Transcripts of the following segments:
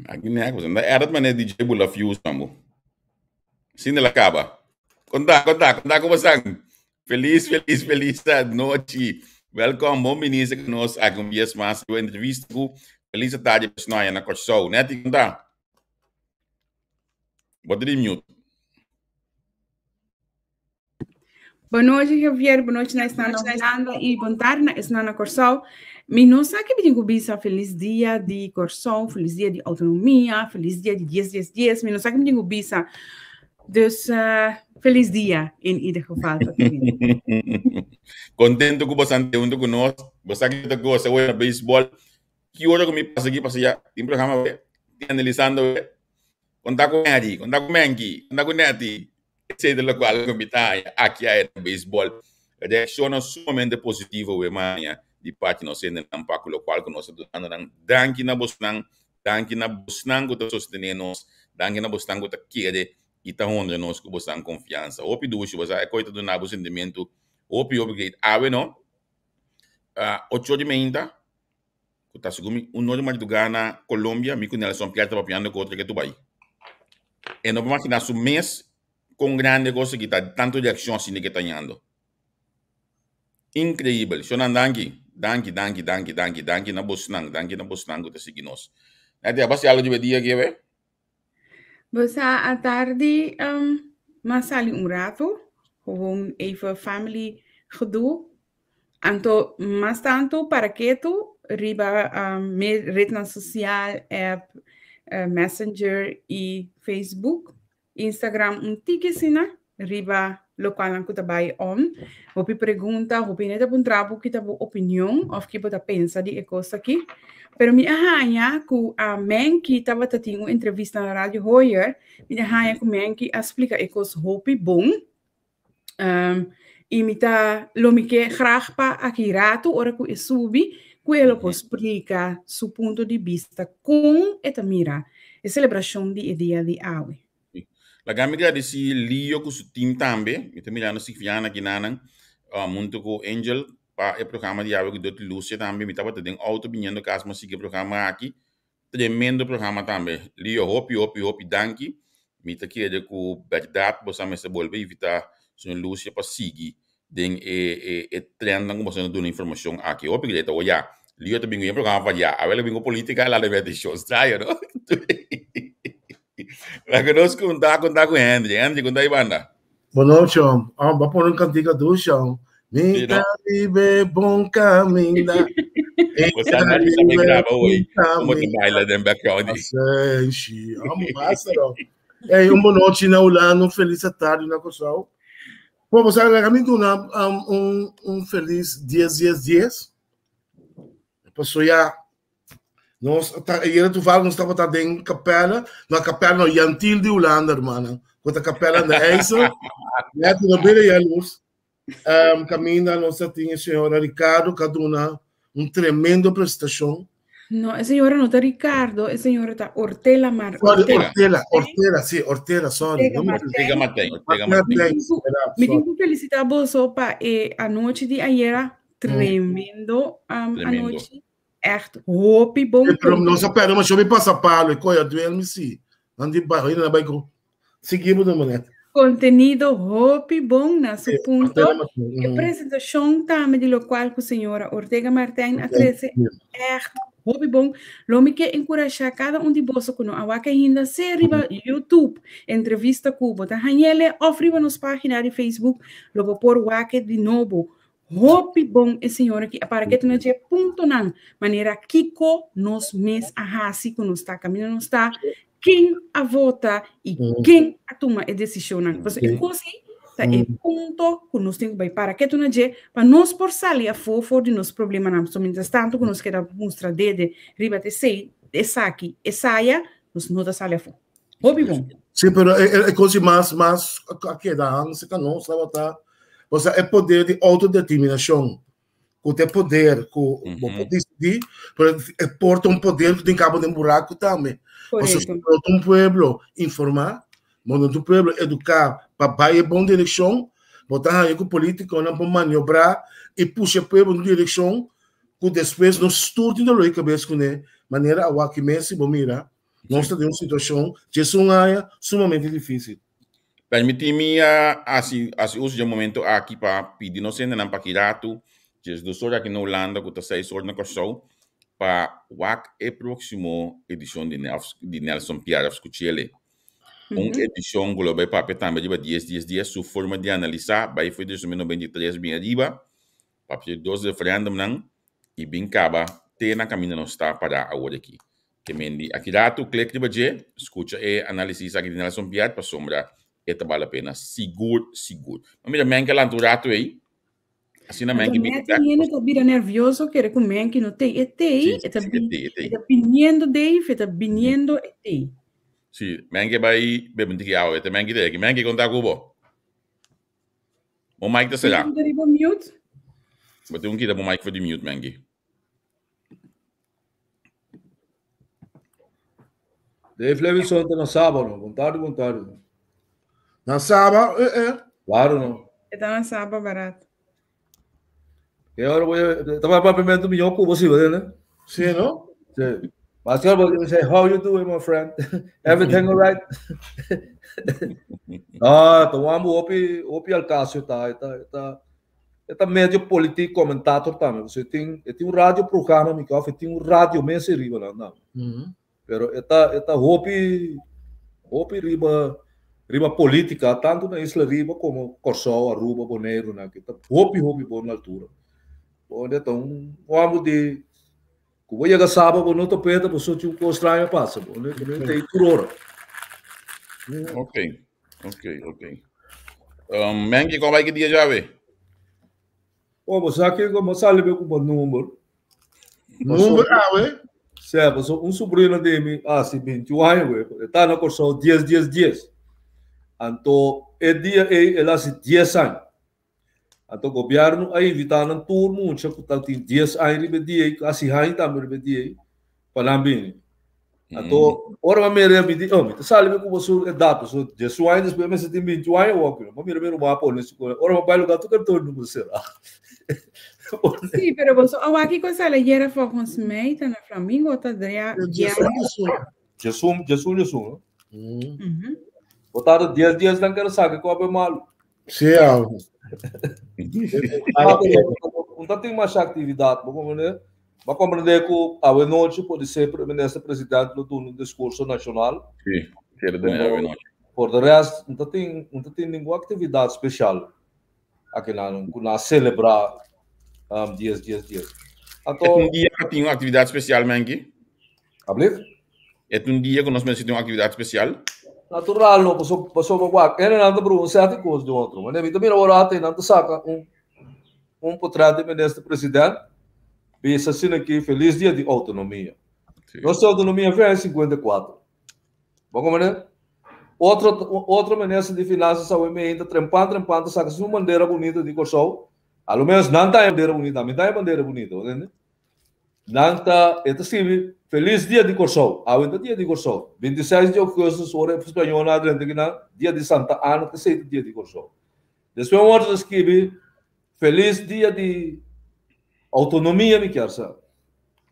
Aki nek, bo anda edit manera DJ bula fuse tambo. Sin el a caba. Conta, conta, conta como san. Feliz, feliz, feliz nochi. Welkom, bon bini cu nos aki un bies mas. E entrevista cu Feliz tarde personal na Kòrsou. Neti, conta. Bota di mute. Bon nochi, Javier. Bon nochi na esnan na Hulanda i bon tardi na esnan na Kòrsou. Mi no sa ki mi tin ku bisa felis dia di Kòrsou, felis dia di outonomia, felis dia di dies dies dies. Mi no sa ki mi tin ku bisa. Dus uh, felis dia in ieder geval. Contento ku boso ante hunto ku nos. Bo sa ki ta goza hoy na baseball. Ki ora ku mi pasa aki pasa ya. Tin programa we. Tin analisando we. Konta ku Mary, konta ku Menki, konta ku Netty. Esei ta lokual ku mi ta haña aki aya na beisbòl. Reakshonnan sumamente positivo we maña di parti nos hendenan pa ku lokual ku nos ta dunando nan. Danki na bosnan, danki na bosnan ku ta sostené nos, danki na bosnan ku ta kere i ta honra nos ku bosnan konfiansa. Hopi dushi bo sa e kos ta duna bo sentimentu hopi hopi great. Awe no, ocho di meinta ku ta segun mi un nochi madrugá na Colombia mi ku Nelson Pierre ta papiando ku otro ke Dubai. E no por imaginá su mes kon grandi e kos aki ta, tantu reakshon asina ke ta hañando. Inkreibel. Shonnan danki, danki, danki, danki, danki, danki na bosnan, danki na bosnan ku ta sigui nos. Nèt ya basi algu riba e dia aki awe? Bo sa atardi um, m'a sali un rato, gewoon even family gedoe. Anto mas tantu para ketu riba um, rednan sosial, app, Messenger i Facebook. Instagram un tiki asina riba lokualnan ku ta bai on. Hopi pregunta, hopi hende ta puntra bo ki ta bo opinion òf ki bo ta pensa di e kos aki. Pero mi a haña ku a Menki tabata tin un entrevista na Radio Hoyer, mi a haña ku Menki a splika e kos hopi bon. Um, i mi ta lo mi ke graag pa aki ratu ora ku e subi ku e lo por splika su punto di bista kon e ta mira e selebrashon di e dia di awe. Laga mi gradisí Lio ku su team tambe. Mi ta mirando Sigviana aki nanan huntu ku Angel pa e programa di awe ku Dotty Lucia tambe. Mi tabata den auto biniendo kas mi a sigui e programa aki. Tremendo programa tambe. Lio hopi hopi hopi danki. Mi ta kere ku bèrdat boso a mester bolbe invitá señor Lucia pa sigui den e e e trendnan ku boso a duna informashon aki. Hopi great. Awor ya, Lio ta bin ku e programa variá. Awor el a bin ku polítika el a debe atenshon. Straño no? Laga nos konta konta ku Henry. Henry konta e banda. Bon nochi, hom. Oh, ba pone un kantika dushi, hom. Mi Sí, ta no? riba e bon kaminda. Mi Bo sa ta Henry sa riba e graba bon hoy. Como te kaminda. baila den background. Asenshi. Hom, basta, hom. Hey, un bon nochi na Hulanda, un felis tardi na Kòrsou. Bon, bo sa, laga mi duna um, un, un felis dies dies dies. Paso ya, Nos ta ayera toevallig nos tabata den kapela, no kapela no, Jantiel di Hulanda, hermana. Ku ta kapela na IJssel. Net no bira jaloers. Um, caminda nos ta tin e señora Ricardo que duna un tremendo presentación. No, e señora no ta Ricardo, e señora ta Ortela Mar Sorry, Ortega. Ortela, Ortela, sí, Ortela, sorry. Ortega No me- Ortega Martijn. Martijn, Ortega Martijn, Martijn. verdad, Mi tin sorry. ku felicitá boso pa e anochi di ayera. Tremendo, um, Tremendo. anochi. Echt hopi bon. Pero no sa pero ma shobi pasa palo e koya duel mi si. Nan di ba, na bai ko. Sigui bo mané. Contenido hopi bon na su punto. E Mm. presentacion tambe di locual cu señora Ortega Martijn a trece echt hopi bon. Lo mi ke enkurashá kada un di boso ku no a wak ainda, sea riba YouTube, entrevista ku bo ta hañele, òf riba nos página di Facebook, lo bo por wak di nobo. Hopi bon e señora ki a para ketu na dje puntonan, manera kiko nos mes a hasi ku nos ta kaminda nos ta, ken a vota i ken a tuma e desishonnan. Pasobra e kos ei ta e punto ku nos tin ku bai para ketu na dje pa nos por sali afó for di nos problemanan. Pasobra mientras tanto ku nos keda mustra dede riba esei, esaki, esaya, nos no ta sali afó. Hopi bon. Sí, pero e, e, e kos mas, mas a keda hang se nos tabata, o sea, e poder di autodeterminacion, ku te poder ku bo por decidí, pero e porta un poder ku tin kabo den buraku tambe. O sea, Correcto. si no ta un pueblo informá, bo no ta un pueblo eduká pa bai e bon direkshon, bo ta haña ku polítikonan por maniobrá i pusha e pueblo den un direkshon ku despues nos tur tin dolor di kabes kuné, manera awor aki mes si bo mira. Nos ta den un situashon djesun aña sumamente difísil. Permití mi hasi hasi uso dje momento aki pa pidi nos hendenan pa ki ratu, 12 or aki na Hulanda ku ta 6 or na Kòrsou, pa wak e próksimo edishon di di Nelson Piar òf Skuchele. Un edishon ku lo bai papia tambe riba dies dies dies, su forma di analisá bai for di 2093 bin ariba, papia di dos referèndumnan i bin kaba te na kaminda nos ta pará awor aki. Ke men di aki ratu klik riba dje, skucha e análisis aki di Nelson Piet pasobra e ta bal la pena sigur sigur. Ma mira men ke lanta un ratu ei, asina men ke bini bek. Hende ta bira nervioso kere ku men ki no tei. E tei, e ta e ta biniendo Dave, e ta biniendo e tei. Si, men ke bai bebe un tiki awa, e ta men ki tei aki. Men ke konta ku bo? Bo mic ta será. Bo riba mute. Bo tin un kita bo mic for di mute, Mengi. Dave Levinson ta na Saba, no? Bon tardi, bon tardi. Na Saba, eh eh. Claro, no? E ta na Saba, barat. E ora voy a... Tava papiamento mihor ku você, né? Sí, no? Sí. Mas eu vou say, how you doing, my friend? Everything all right? Ah, to wambu hopi hopi Alcasio ta, ta ta ta medio politiek commentator tambe. Você tem e tem um radio programa mi kof, tem um radio mes riba lá, não. Pero e ta e ta hopi hopi riba riba política, tanto na Isla Riba como Kòrsou, Aruba, Boneiru na ki ta hopi hopi bon na altura. Bon, ta un wambu di Ku bo yega saba bo no ta peta pasobra tin un kos straño a pasa bo no no ta ei tur ora. Ok, ok, ok. Um, Menki, kon bai ki dia djawe? Oh, bo sa kiko bo sali be ku bo number. Number awe? Sè, pasobra un sobrino di mi hasi 21 aña we, e ta na Kòrsou dies dies dies. Anto e dia ei el hasi dies aña. Anto gobièrnu a invitá nan tur mucha ku ta tin dies aña riba e dia ei, kasi haña tambe riba e dia ei, pa nan bini. Anto ora mi a mira mi di, oh, mi ta sali mi ku boso edat, pasobra diesun aña despues mi mester tin bintiun aña awor ku mi a mira mi ruman a pone su kore. Ora mi a bai lugá tur kantor no por sera. Sí, pero boso a wak kiko sali ayera volgens mij ta na Flamingo ta dria Diesun, diesun, diesun. Bo ta dies dies nan kere saka ku a be malu. Sí, au. No ta tin masha actividad, bo comprende? Bo comprende cu awe nochi pode ser minister president lo duna un discurso nacional. Sí, quiere duna awe nochi. Por de rest, no ta tin, no ta tin ningun actividad special aki nan cu nan a celebra um, dies, dies, dies. Anto, E un dia tin un actividad special, Menki? Ablief? E ta un dia ku nos mester tin un aktividat spesial. Natural no, paso pasobra wak hendenan ta bruha un sèti kos di otro. Manera mi ta mira ora ata nan ta saka un un potret di minister president bisa asina aki felis dia di outonomia. Nos tin outonomia fe aña 54. Bo komprende? Otro otro minister di finansas awe meinta trempan trempan ta saka su bandera bunita di Kòrsou. A lo menos nan ta haña bandera bunita, ami ta haña bandera bunita, bo tende? Nan ta, e ta sirbi Felis Dia di Kòrsou. Awe ta Dia di Kòrsou. 26 di ougùstus ora e spañolnan a drenta kinan, Dia di Santa Ana ta esei ta Dia di Kòrsou. Despues un otro ta skibi Felis Dia di Outonomia mi kier sa.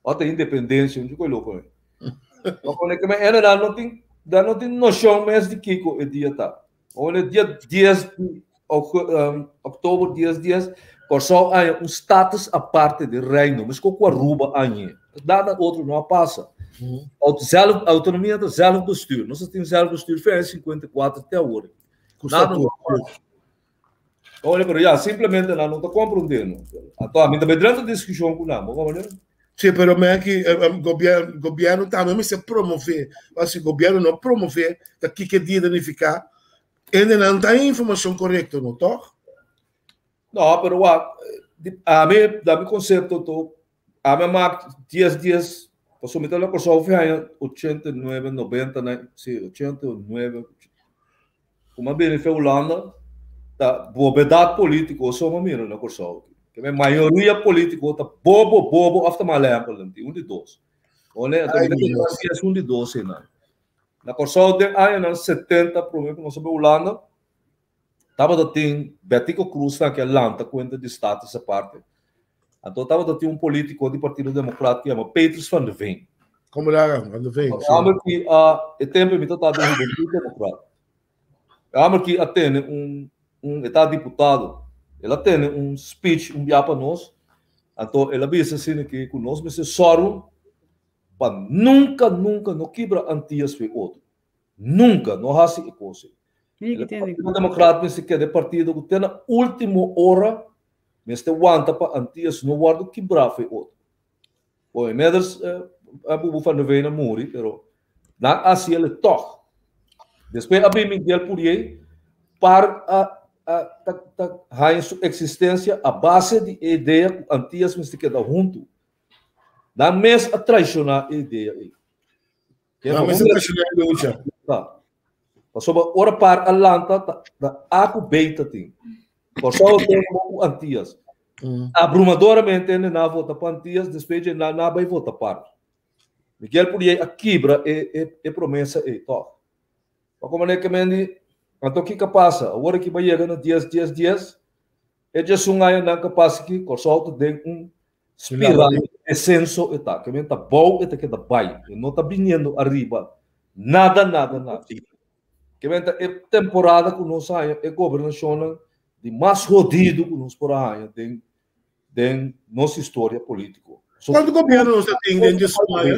Ota independensia, un kiko loko ei. Ma kone ke men nan no tin, nan no tin noshon mes di kiko e dia ta. Ora dia dies di oktober dies dies, Kòrsou haña un status aparte di Reino, meskos ku Aruba hañ'é. Nada otro no a pasa. Zelf, autonomia ta zelfbestuur. Nos a tin zelfbestuur for aña 54 te awor. Nada no a pasa. Ora, pero ya, simplemente nan no ta komprondé no. Anto ami ta bai drenta diskushon ku nan, bo komprondé? Sí, pero men aki gobierno, gobierno tambe mester promové. Pasobra si gobierno no promové, ta kiko e dia ta nifiká? Hendenan no ta haña informashon korekto no, tòg? No, pero wak, ami, da mi konsepto to, ami a mak dies dies, pasobra mi ta na Kòrsou fin aña 89, 90, si, 89, Kuma bini fe Hulanda ta bobedat politico so bo mira na Kòrsou. Ke mayoria politico ta bobo bobo of ta mal ehempel nan tin un di dos. One anto mi ta kere si es un di dos einan. Na Kòrsou den añanan 70 prome ku nos a bai Hulanda tabata tin Betico Croes nan ke a lanta kuenta di status aparte. Anto tabata tin un politico di Partido Democrat ku yama Petrus van der Veen. Como la Van der Veen. Homber ki a e tempo mi ta den Juventud Democrat. Homber ki a tene un un e ta diputado. El a tene un speech un bia pa nos. Anto el a bisa asina ki ku nos mester sòru pa nunka nunka no kibra Antias fe otro. Nunka no hasi e kos ei. Mi ki tende. Partido Democrat mester keda e partido ku te na último ora mester wanta pa Antias no wòrdu kibrá fe otro. Bo inmiddels a Bubu van der Veen a muri, pero nan a hasi el tòg. Despues a bin Miguel Pourier par a a ta ta haña su eksistensia a base di e idea ku Antias mester keda huntu. Nan mes a traishoná e idea ei. Nan mes a traishoná e lucha. Ta. Pasobra ora par a lanta ta ta A ku B ta tin. Kòrsou a tene ku Antias. Abrumadoramente hende nan a vota pa Antias, despues dje nan a bai vota par. Miguel Pourier a kibra e e e promesa ei tòg. Pa komo ne ke men di, anto kiko a pasa? Awor aki bai yega na dies dies dies, e djesun aña nan ka pasa aki, Kòrsou ta den un spiral di desenso e ta. Ke men ta bou e ta keda bai, e no ta biniendo ariba nada nada nada. Ke men ta e temporada ku nos haña e gobernashonnan di mas hodido ku nos por a haña den den nos historia polítiko. So, Kuantu gobièrnu nos ta tin den djesun aña?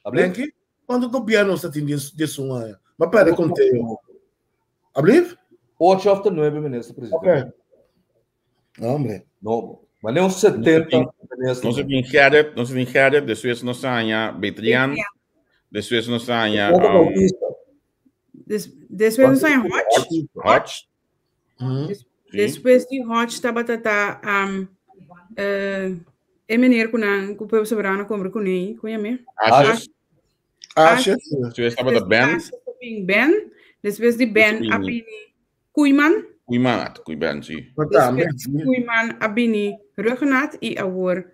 Blenky, kuantu gobièrnu nos ta tin den djesun aña? M'a pèrdè konteo. Ablief? Ocho òf ta nuebe minister presidente. Ok. No, hombre. No, ma ne un 70 minister. Nos tin Gerrit, nos tin Gerrit, despues nos haña Betrian, despues nos haña Despues nos haña Hodge. Hodge. Despues di Hodge tabata ta um, eh, e meneer ku nan ku Pueblo Soberano kombre kuné, ku yam'é? Asjes. Asjes. Despues tabata Ben. Asjes a bin Ben. Despues di Ben a bini Koeiman. Koeiman, at Koeiman, sí. Despues di Koeiman a bini Rhuggenaath i awor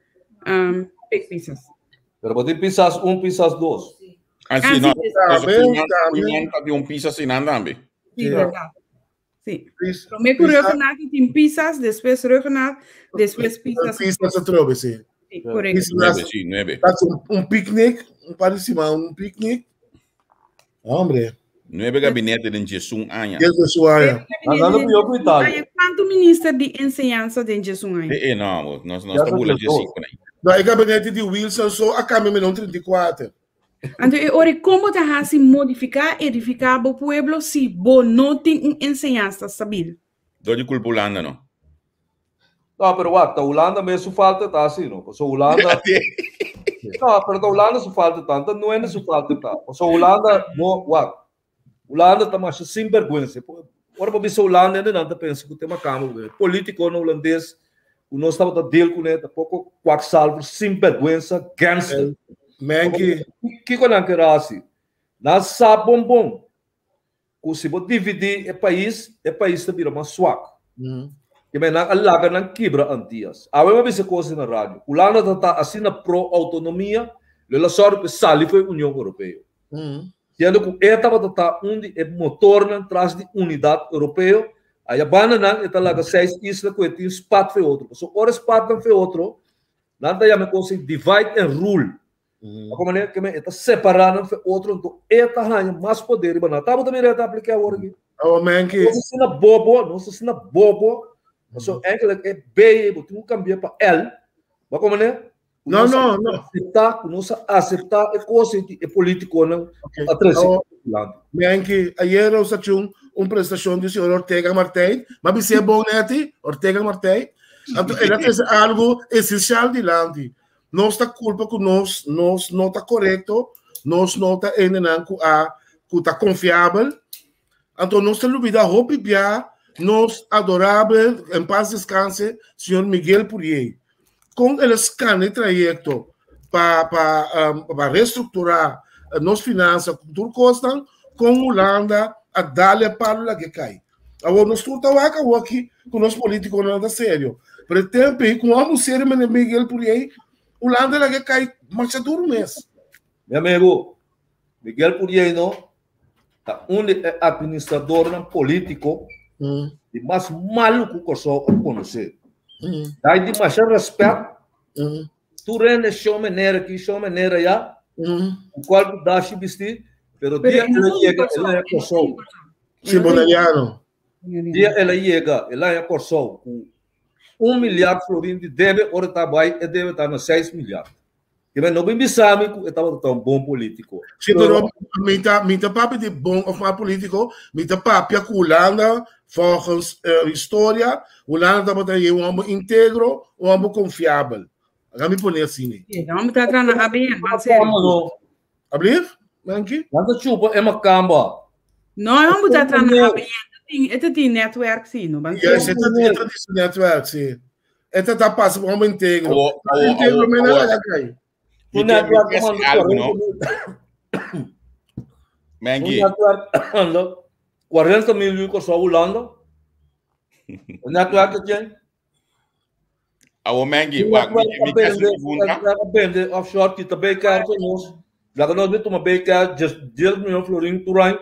um, Pik Pisas. Pero bo tin Pisas un, Pisas dos. Ah, sí, no. Koeiman, Koeiman ta di un Pisas einan tambe. Sí, verdad. Sí. Promé ku Rhuggenaath tin Pisas, despues Rhuggenaath, despues Pisas. Pisas atrobe, sí. Sí, correcto. Nuebe, sí, nuebe. Un picnic, un par di siman, un picnic. Hombre. Nuebe gabinete den djesun aña. Djesun aña. Andando pior ku Italia. Kuantu minister di enseñansa den djesun aña? Eh, eh, no, nos nos ta bula djesinku na. No, e gabinete di Wilson so a kambia mi non 34. Anto e ora kon bo ta hasi modifiká, edifiká bo pueblo si bo no tin un enseñansa stabil? Dor di kulpa Hulanda no. No, pero wak, ta Hulanda mes su falta ta así, no? Paso Hulanda... No, pero ta Hulanda su falta ta, ta nuende su falta ta. Paso Hulanda, no, wak, Hulanda ta masha sinbergüensa. Ora bo bisa Hulanda, hende nan ta pensa ku tema kamba, porque politikonan hulandes ku nos tabata deal kuné ta poko kwaksalver, sinbergüensa, gangster. Menki. Kiko nan kere hasi? Nan sa bon bon ku si bo dividí e pais, e pais ta bira mas swak. Ke men nan a laga nan kibra Antias. Awe mi a bisa kos na radio. Hulanda ta ta asina pro outonomia, lo el a sòru pa e sali for e Union Europeo. Siendo ku e tabata ta un di e motornan tras di unidat europeo, aya banda nan e ta laga seis isla ku e tin spat for e otro. Pasobra ora e spatnan for e otro, nan ta yama e kos ei divide and rule. Pa kon manera ke men e ta separá nan for otro, anto e ta haña mas poder riba nan. Ta bo ta mira e ta apliká awor aki? Awo men ki. Nos asina bobo, nos asina bobo. Pasobra eigenlijk e B ei bo tin ku kambia pa L. Pa kon manera? Ku No, nos a no, no. aseptá, ku nos a aseptá e kos ei di e politikonan Ok. a trese Awo dilanti. men ki ayer nos a chun un presentashon di señor Ortega Martijn. Ma bis'é bon neti, Ortega Martijn. Anto el a trese algu esensial dilanti. Nos ta culpa cu nos nos no ta corecto, nos no ta hendenan cu a cu ta confiabel. Anto nos ta lubida hopi bia nos adorabel, en paz descanse, señor Miguel Pourier. Con el a scana e trayecto pa pa um, pa reestructura nos finansa cu tur cosnan, con Hulanda a dale palo laga e cay. Awor nos tur ta wak awor aki ku nos politikonan ta serio. Pero e tempo ei ku un hòmber serio manera Miguel Puriey, Hulanda laga e kai masha duru mes. Mi amigo, Miguel Puriey no ta un di e administradornan politiko di mas malu ku Kòrsou a konosé. Dai di masha rèspèt, tur hende shon manera aki, shon manera ya. Kual ku dashi bisti, pero Pero dia e no el a ta di yega, el Kòrsou, a e no ta Kòrsou. di Kòrsou. E Si, no ta di boneriano. Dia el a yega, el a haña Kòrsou ku un milyard florin di debe, ora ta bai e debe ta na seis milyard. Ke men no bin bisa mi ku e tabata ta un bon polítiko. Si, pero mi ta, mi ta papia di bon of mal polítiko, mi ta papia ku Hulanda volgens historia, Hulanda tabata un homber integro, un homber konfiabel. Laga mi pone asina. Sí, dan ta tra na ABN, man serio. No. Ablief, Menki? Nan ta chupa e makamba. No, e homber ta tra na ABN. E ta tin netwerk, sí, no? Ban Yes, e ta e ta di su netwerk, sí. E ta ta pasa pa homber integro. Awo, awo, Integro awo, mena awo. laga kai. Mi Un ke mi netwerk ke manda algo, no? 40 mil. Un Menki, netwerk manda 40 mil yu Kòrsou Hulanda. Un netwerk ke tin. Awo Mengi, wak, mi, mi ke haci un pregunta. Bende offshore kita BKR pa nos. Laga nos bin tuma BKR 10 miljoen florin tur aña.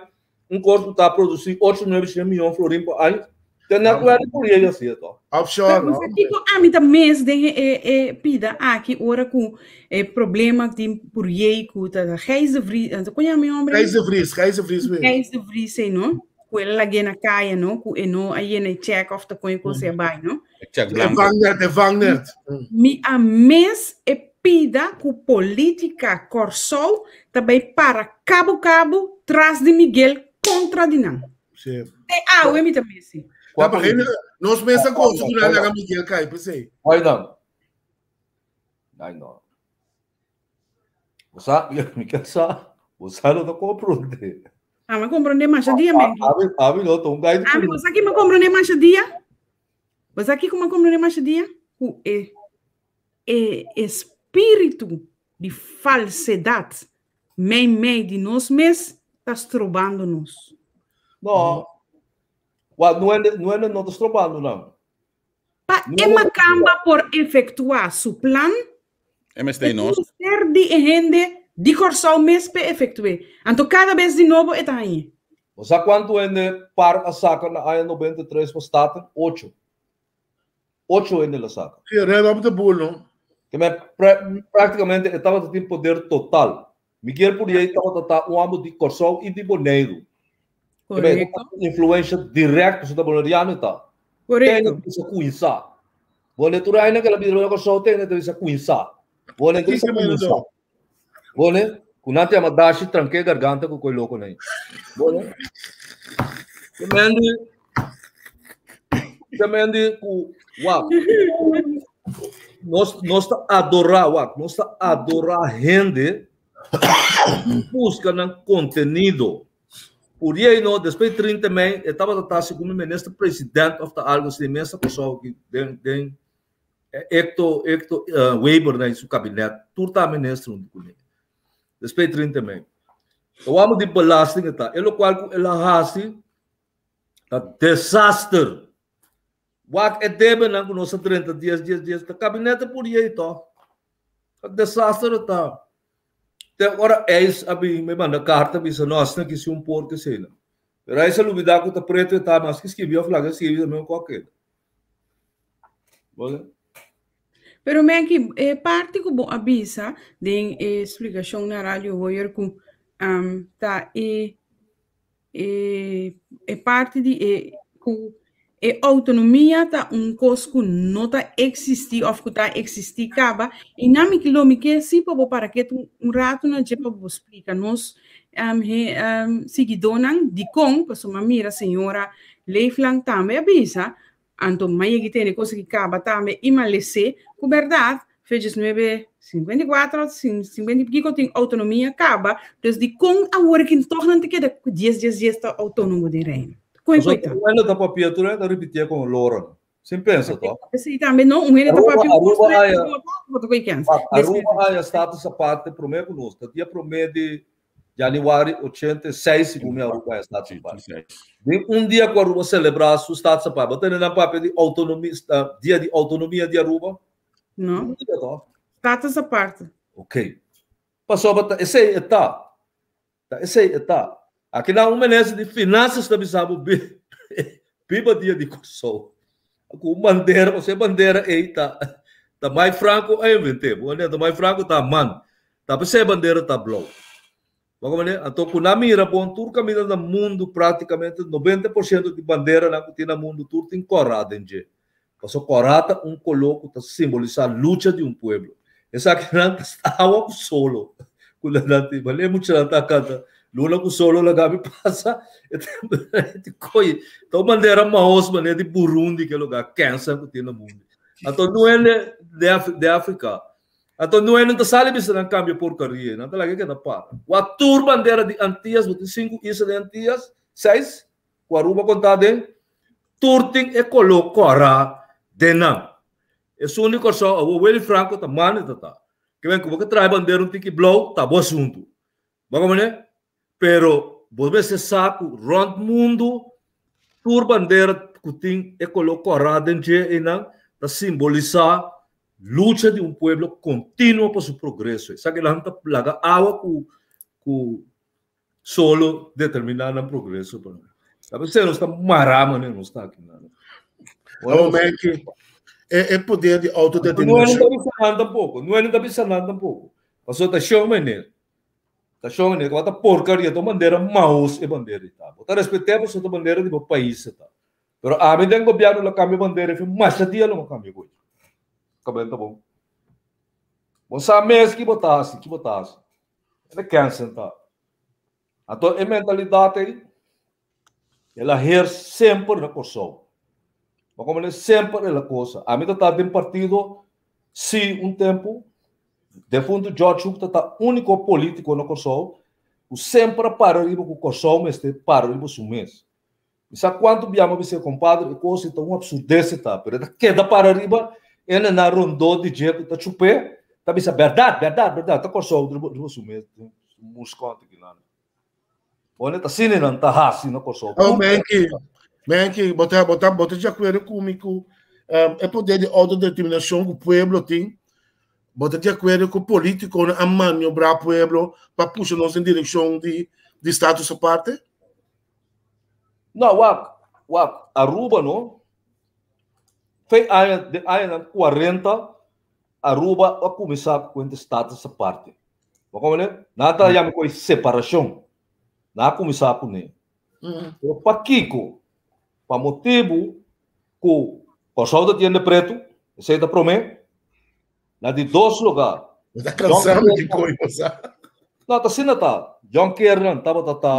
Un kos ku ta produsi 8, 9, 100 miljoen florin pa aña. Te netwerk di Korea ya siya to. Offshore, Pero no? kiko ami ta mes den e e pida aki ora ku e problema tin Puriey ku ta Gijs de Vries, anto kon yama e hombre? Gijs de Vries, Gijs de Vries weer. Gijs de Vries, no? Ku el a lag'é na kaya, no? Ku e no a yena e check of ta kon e kos e bai, no? Check E blanco. vangnet, e vangnet. Mi a mes e pida ku politika Kòrsou ta bai para kabu kabu tras di Miguel kontra di nan. Sí. Te awe mi ta mesi. Ja, maar geen, nos mesa gozo ku nan laga Miguel kai, pesei. Why dan? Ai no. Bo sa, mi ke sa, bo sa no ta comprende. Ah, ma comprende masha dia, men. Abi, abi no, ta un guy di Abi, bo sa ki ma comprende masha dia? Bo sa kiko ma comprende masha dia? Ku e, e espíritu di falsedad mei mei di nos mes ta strobando nos. No. Wa, nuende, nuende no ta strobando nan. Pa e makamba por efektuá su plan, e tin mester di e hende di Kòrsou mes p'e efektu'é. Anto kada bes di nobo e ta hañ'é. Bo sa kuantu hende par a saka na aña 93 pa Staten? Ocho. Ocho hende la saka. Sí, red op de boel, no? Ke men praktikamente e tabata tin poder total. Miguel Puriey tabata ta un amo di Kòrsou i di Boneiru. Korekto. Influensha dirèkt pasobra ta boneriano e ta. Korekto. Tene ta bisa kuminsá. Bone tur aña ku el a bira na Kòrsou tene ta bisa kuminsá. Bone ta bisa kuminsá. Bone ku nan ta yama dashi tranke garganta ku koi loko nei. Bone. Kemendi kemendi ku wak. Nos nos ta adorá wak, nos ta adorá hende buska nan kontenido. Puriey no, despues di 30 mei, e tabata ta segun mi minister president of ta algo así, mester Kòrsou aki den den Hector Hector Weber na su kabinet, tur ta minister huntu kuné. Despues di 30 mei. E wou di belasting e ta, e lokual ku el a hasi ta desaster. Wak e debenan ku nos a drenta dies dies dies ta kabinete Puriey to. Ta desaster e ta. Te ora IJs a bin me manda karta bisa no asina ki si un por ke esei nan. Pero IJs a lubida ku ta pretu e ta mas ki skibi of laga skibi ta mesmo ku a keda. Bo Pero Menki, e parti ku bo a bisa den e splikashon na Radio Hoyer ku um, ta e e e parti di e ku e outonomia ta un kos ku no ta eksistí òf ku ta eksistí kaba i nan mi lo mi ke si pa bo para ketu un ratu na dje pa bo splika nos um, he, um, siguidónan dikon pasobra mi a mira señora Leeflang tambe a bisa Anto m'a yegi tene cosa ki caba tambe i m'a les'é cu berdad fecha 9:54 50 i pico tin autonomia caba, dus dicon awor ki toch nan ta keda cu dies dies dies ta autonomo den Reino? Con e Pasobra coita? un hende ta papia tur hende ta ripitié con loro. Sin pensa toch? Esei tambe no, un hende ta Aruba papia un cos, Aruba tur hende haya ta papia coi kens. Aruba haya status aparte prome cu nos. Ta dia prome di Januari 86 segun mi Aruba haya status aparte. Den un dia ku Aruba selebrá su status aparte, bo tende nan papia di autonomia, dia di autonomia di Aruba? No. Un dia toh. Status aparte. Ok. Pasobra ta esei e ta. Ta esei e ta. Aki nan un minister di finanzas ta bisa bo biba dia di Kòrsou. Ku un bandera, pasobra e bandera ei ta ta Mike Franco a invent'é. Bo ta Mike Franco ta man. Ta p'esei e bandera ta blou. Bo comprende? Anto ku nan mira bon tur kaminda na mundu práktikamente 90% di banderanan ku tin na mundu tur tin kòrá den dje. Pasobra kòrá ta un koló ku ta simbolisá lucha di un pueblo. Esakinan ta awa ku solo ku nan tin. Bale muchanan ta kanta luna ku solo laga mi pasa. E ta koye. Ta un bandera mahos manera di Burundi ke lugá kènsa ku tin na mundu. Anto nuele di Afrika. Anto Noe no ta sali bisa nan kambia porkaria, nan ta laga keda para. Wak tur bandera di Antias, bo tin sinku isla di Antias, seis, ku Aruba kontá den, tur tin e koló kòrá den nan. Esun di Kòrsou awor Willy Franco ta manda ta ta. Ke men ku bo ke traha e bandera un tiki blou, ta bo asuntu. Bo komprende? Pero bo mester sa ku rònt mundu tur bandera ku tin e koló kòrá den dje einan ta simbolisá lucha di un pueblo kontinuo pa su progreso. Esaki nan ta laga awa ku ku solo determiná nan progreso pa nan. Ta p'esei nos ta mará manera nos ta aki nan. Oh, Menki, e, e poder di autodeterminacion. No ta bisa nan tampoko, no ta bisa nan tampoko. Pasobra ta shon meneer. Ta shon meneer, ku ta porkaria, ta un bandera mahos e bandera ei ta. Bo ta respet'é pasobra ta bandera di bo pais e ta. Pero ami den gobierno lo cambia bandera efe masha dia lo cambia koe. Kabel ta bon. Bo sa mes ki bo ta hasi, ki bo ta hasi. E ta kensen ta. Anto e mentalidad ei, el a heers semper na Kòrsou. Bo komprende? Semper el a kosa. Ami ta ta den partido si un tempu, defuntu George Hoek ta ta úniko polítiko na Kòrsou ku semper a para riba ku Kòrsou mester para riba su mes. Mi sa kuantu bia mi a bisa e kompadre e kos ei ta un absurdez e ta, pero e ta keda para riba e na rondó di dje ku ta chup'é, ta bisa bèrdat, bèrdat, bèrdat, ta Kòrsou riba riba su mes, su muskòt aki nan. Bon e ta asina nan ta hasi na Kòrsou. Oh, Menki, Menki, bo ta, bo ta, bo ta di akuerdo ku mi ku e poder di outodeterminashon ku pueblo tin, bo ta di akuerdo ku polítikonan a maniobrá pueblo pa pusha nos den direkshon di di status aparte? No, wak, wak, Aruba no. Fe aña, den añanan 40, Aruba a kuminsá ku e status aparte. Bo komprende? Nan ta yama ku e separashon. Nan a kuminsá kuné. Pero pakiko? Pa motibu ku Kòrsou ta tiende pretu, esei ta promé. Na di dos lugá. Bo ta kansá mi di koi pasá. No, ta asina ta. John Kernan tabata ta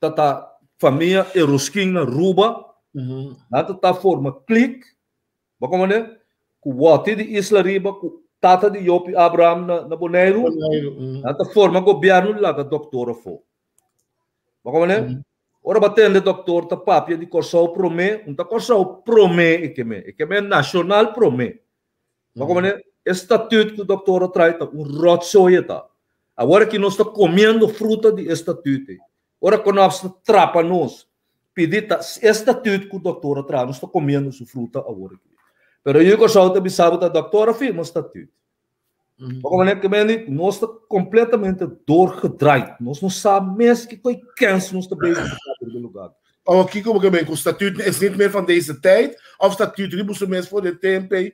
ta ta famia Eroskin na Ruba. Nan ta ta forma klik, bo komprende? Ku Wòti di Isla Riba, ku tata di Jopi Abraham na na Boneiru. Nan ta forma gobièrnu laga dòktor afó. Bo komprende? Ora bo tende dòktor ta papia di Kòrsou promé, un ta Kòrsou promé e ke me, e ke me nashonal promé. Bo komprende? E statuut ku dòktor a trae ta un ròtsooi e ta. Awor aki nos ta komiendo fruta di e statuut ei. Ora ku nos ta trapa nos pidi ta e statuut ku dòktor a traha, nos ta komiendo su fruta awor aki. Pero yu Kòrsou ta bisa bo ta dòktor a firma statuut. Bo komprende? Ke mende nos ta kompletamente doorgedraaid. Nos no sa mes kiko e kens nos ta bezig ku ta lugar. Awor kiko bo ke men ku statuut is niet meer van deze tijd of statuut riba su mes for de tempo ei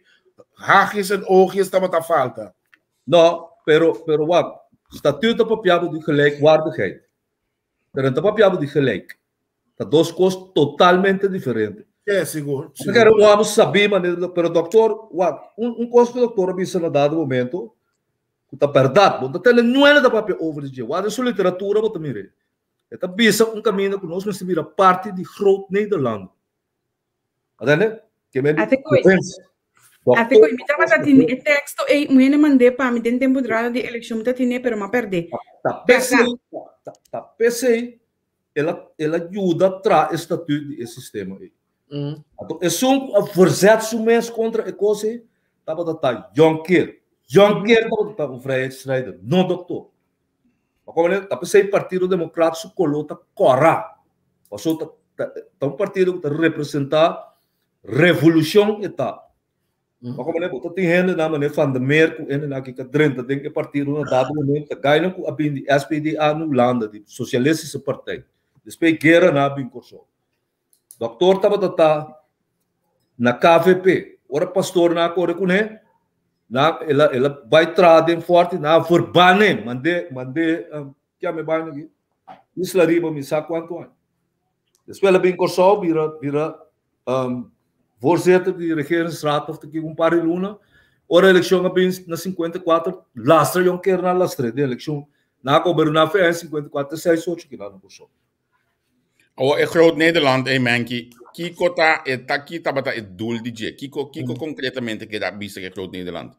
haagjes en oogjes tabata falta? No, pero pero wak, statuut ta papia bo di gelijkwaardigheid. Pero no ta papia bo di gelijk. Ta dos kos totalmente diferente. Ja, sigur. Sigur. Kere un amo sabí manera, pero doktor, wak, un, un kos ku doktor a bisa na dado momento, ku ta bèrdat, bo no ta tende nuena ta papia over di dje. Wak den su literatura bo ta mir'é. E ta bisa un kaminda ku nos mester bira parti di Groot Nederland. Atende? Ke men di Ate koe. Ate koe, mi tabata tin e teksto ei, un hende mand'é pa mi den tempu drada di elekshon, mi ta tin'é pero m'a pèrd'é. Ta p'esei, ta p'esei el a, el a yuda traha e statuut di e sistema ei. Anto esun ku a verzet su mes kontra e kos ei tabata ta Jonker. Jonker tabata ta un vrijheidsstrijder, no doktor. Ma komo ta p'esei Partido Demokrat su koló ta kòrá. Pasobra ta, ta, ta un partido ku ta representá revolushon e ta. Ma komo bo ta tin hendenan manera Van der Meer ku hendenan ki ka drenta den e partido na dado momento ta gainan ku a bin di SPDA na Hulanda, di Sosialistische Partij. Despues guera nan a bin Kòrsou. Doktor tabata ta na KVP. Ora pastornan a kore kuné. Na el a el a bai traha den Forti, nan a verban'é, mand'é mand'é kia mi bai aki, Isla Riba mi sa kuantu aña. Despues el a bin Kòrsou bira bira voorzitter di Regeringsraad of ta kiko un par di luna. Ora elekshon a bin na 54, lastra Jonker nan a lastr'é den elekshon. Nan a goberná fe aña 54 te 68 kila na Kòrsou. Awor e Groot Nederland ei Menki, kiko ta e ta ki tabata e doel di dje? Kiko kiko konkretamente keda bisa ke Groot Nederland?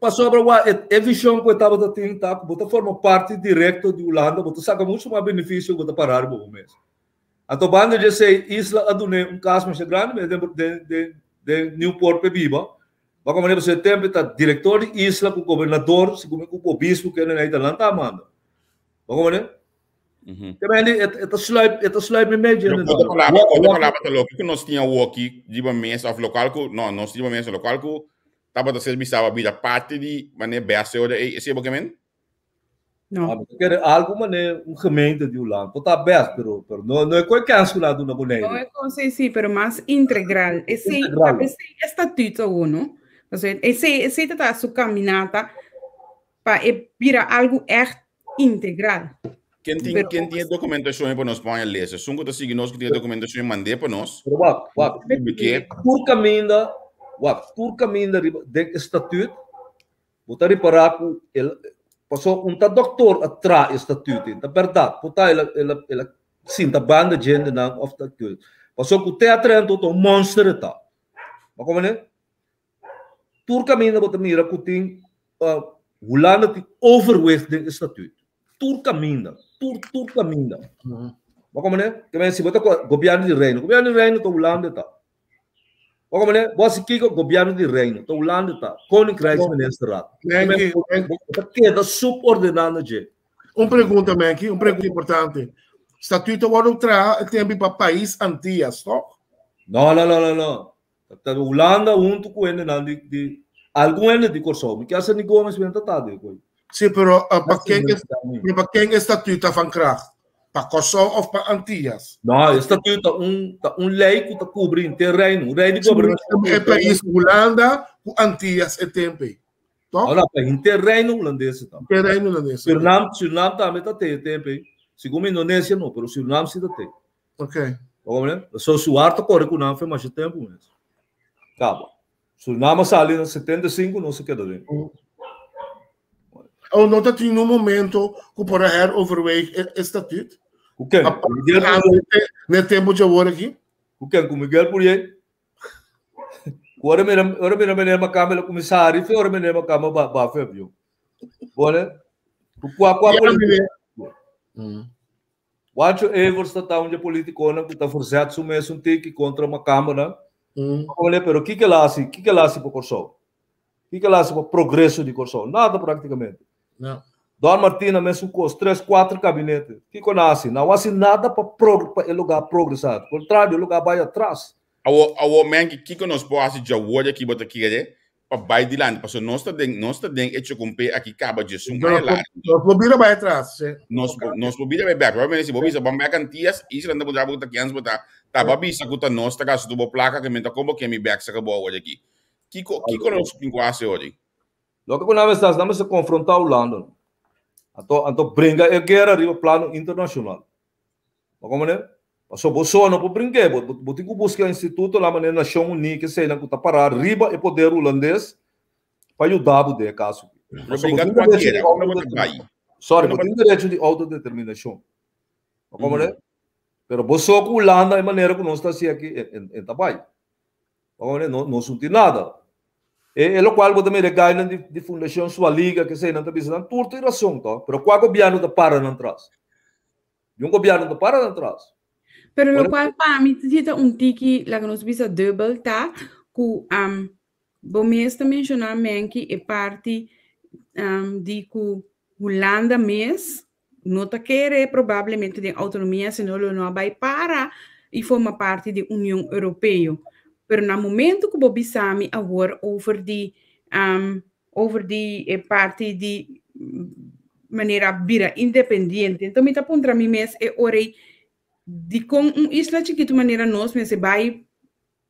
Pasobra wa e e vision ku e tabata tin ta ku bo ta forma parti direkto di Hulanda, bo ta saka muchu mas benefisio ku bo ta para riba bo mes. Anto banda di esei Isla a dun'é un kas masha grandi mes den den den den Nieuwpoort p'e biba. Bo komo pasobra e tempu e ta direktor di Isla ku gobernador, segun mi ku obispo kende nan ei ta nan ta manda. Bo komo Te men e ta sluip, e ta sluip me medio. Pero otro palabra, otro palabra ta loke ku nos tin awoki riba mesa of lokal ku no, nos riba mesa lokal ku tabata ser bisaba bira parti di mane beste ora ei, esei bo ke men? No. Ah, kere algo mane un gemeente di Hulanda. Por ta best, pero pero no no e koi kens ku nan duna Boneiru. No e kos ei sí, pero mas integral. Esei, Integral. esei estatuto awo, no? Pasobra esei esei ta ta su caminata pa e bira algu ègt integral. Ken tin, Pero ken tin e dokumentashon ei pa nos pon a lesa? Esun ku ta sigui nos ku tin e dokumentashon ei mand'é pa nos. Pero wak, wak. Publik'é. Tur kaminda, wak, tur kaminda riba den e statuut, bo ta ripará ku el, pasobra un ta dòktor a traha e statuut ei, ta bèrdat, por ta el a, el a, el a sinta banda djendenan òf ta kul. Pasobra ku te a trenta ta un mònster e ta. Bo komprendé? Tur kaminda bo ta mira ku tin Hulanda tin overwicht den e statuut. Tur kaminda, tur tur kaminda. Bo komprende? Ke men si bo ta gobièrnu di reino, gobièrnu di reino ta Hulanda ta. Bo komprende? Bo hasi kiko gobièrnu di reino ta Hulanda ta. Koninkrijksministerraad. Bo ta keda subordiná na dje. Un pregunta, Menki, un pregunta importante. Statuut ta wòrdu traha e tempu pa pais Antillas, toch? No, no, no, no, no. Ta Hulanda huntu ku hendenan di di algun hende di Kòrsou. Mi kier sa ni Gomez men ta ta den koe. Sí, pero uh, pa ken es, pero pa ken e statuut ta van kracht? Pa Kòrsou of pa Antillas? No, e statuut ta un ta un lei ku ta kubri henter reino, un rei di gobernashon. E pais Hulanda ku Antillas e tempu ei. Toch? No, no, pa henter reino hulandes ta. Henter reino hulandes. Surinam, Surinam tambe ta te e tempu ei. Segun Indonesia no, pero Surinam si ta te. Ok. Bo So Suar ta kore ku nan fe masha tempu mes. Kaba. Surinam a sali na 75, nos a keda den. Oh, no ta tin un momento ku por a heroverweeg e statuut? Ku ken? A Ne tempu dje awor aki? Ku ken? Ku Miguel Pourier? Ku ora mira, ora mira meneer Makamba el a kuminsá hari fe ora meneer Makamba ba ba fe avion. Bone? Ku kua kua Ja, político? meneer. Wancho Evers ta ta un dje politiconan cu ta verzet su mes un tiki contra Macambanan. Come pero kiko el a haci? Kiko el a haci pa Corsou? Kiko el a haci pa progreso di Corsou? Nada practicamente. No. Don Martina mesun cos, tres, cuatro gabinete. Kiko nan a haci? Nan a haci nada pa pro pa e lugar progresa. Al contrario, e lugar bay atras. Awor, awor Menki, kiko nos por haci djawoor aki bo ta kere pa bai dilanti? Pasobra nos ta den, nos ta den e chocompé aki caba djesun aña Nos largo. nos por bira bai atras, sí. Nos, nos por bira bai bek. Probablemente si bo bisa ban bek Antillas, Isla ta puntra bo ta kens bo ta. Ta bo a bisa cu ta nos ta gasta tur bo placa que mi ta con bo ke mi bek saca bo awor aki. Kiko, kiko nos tin cu haci awor? Loke ku nan mester hasi, nan mester konfrontá Hulanda. Anto, anto bringa e guera riba plano internashonal. Bo komprende? Pasobra bo so no por bring'é, bo, bo tin ku buska institutonan manera Nashon Uní, keseinan ku ta pará riba e poder hulandes pa yuda bo den e kaso aki. Pero Pasobra bo bringa tin kua derecho di guera? Unda bo ta bai? Sorry, Unda bo bo tin derecho di outodeterminashon. Bo komprende? Pero bo so ku Hulanda e manera ku nos ta hasi aki, e, e, e ta bai. Bo komprende? No, nos no tin nada. E, e lokual bo ta mira e gainan di, di Fundashon Swaliga, keseinan ta bisa, nan tur tin rason to, pero kua gobièrnu ta para nan tras? Di un gobierno ta para atras. Pero lo cual pa mi si ta un tiki, laga nos bisa dubbel, ta ku um, bo mes ta menciona Menki e parti um, di ku Hulanda mes no ta kere probablemente den autonomia, sino lo no a bai para i forma parti di Union Europeo. Pero na momento ku bo bisa mi awor over di um, over di e parti di manera bira independiente. Enton mi ta puntra mi mes e ora ei dikon un isla chikitu manera nos mester bai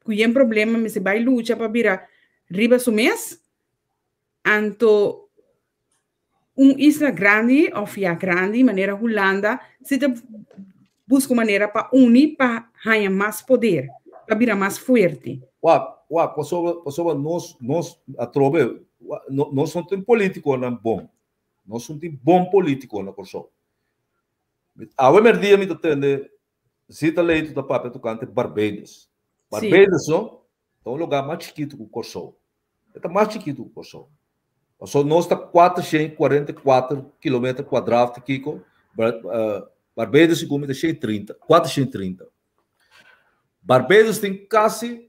ku yen problema, mester bai lucha pa bira riba su mes? Anto un isla grandi of ya grandi manera Hulanda si ta buska un manera pa uni pa haña mas poder, pa bira mas fuerte. Wak, wak, pasobra, pasobra nos, nos atrobe, nos no tin politiconan bon. Nos no tin bon politico na Kòrsou. Awe merdia mi ta tende Zita Leito ta papia tokante Barbados. Barbados, no, ta un lugá mas chikitu ku Kòrsou. E ta mas chikitu ku Kòrsou. Pasobra nos ta 444 kilometer kuadrá ta kiko, Barbados segun mi ta 130, 430. Barbados tin kasi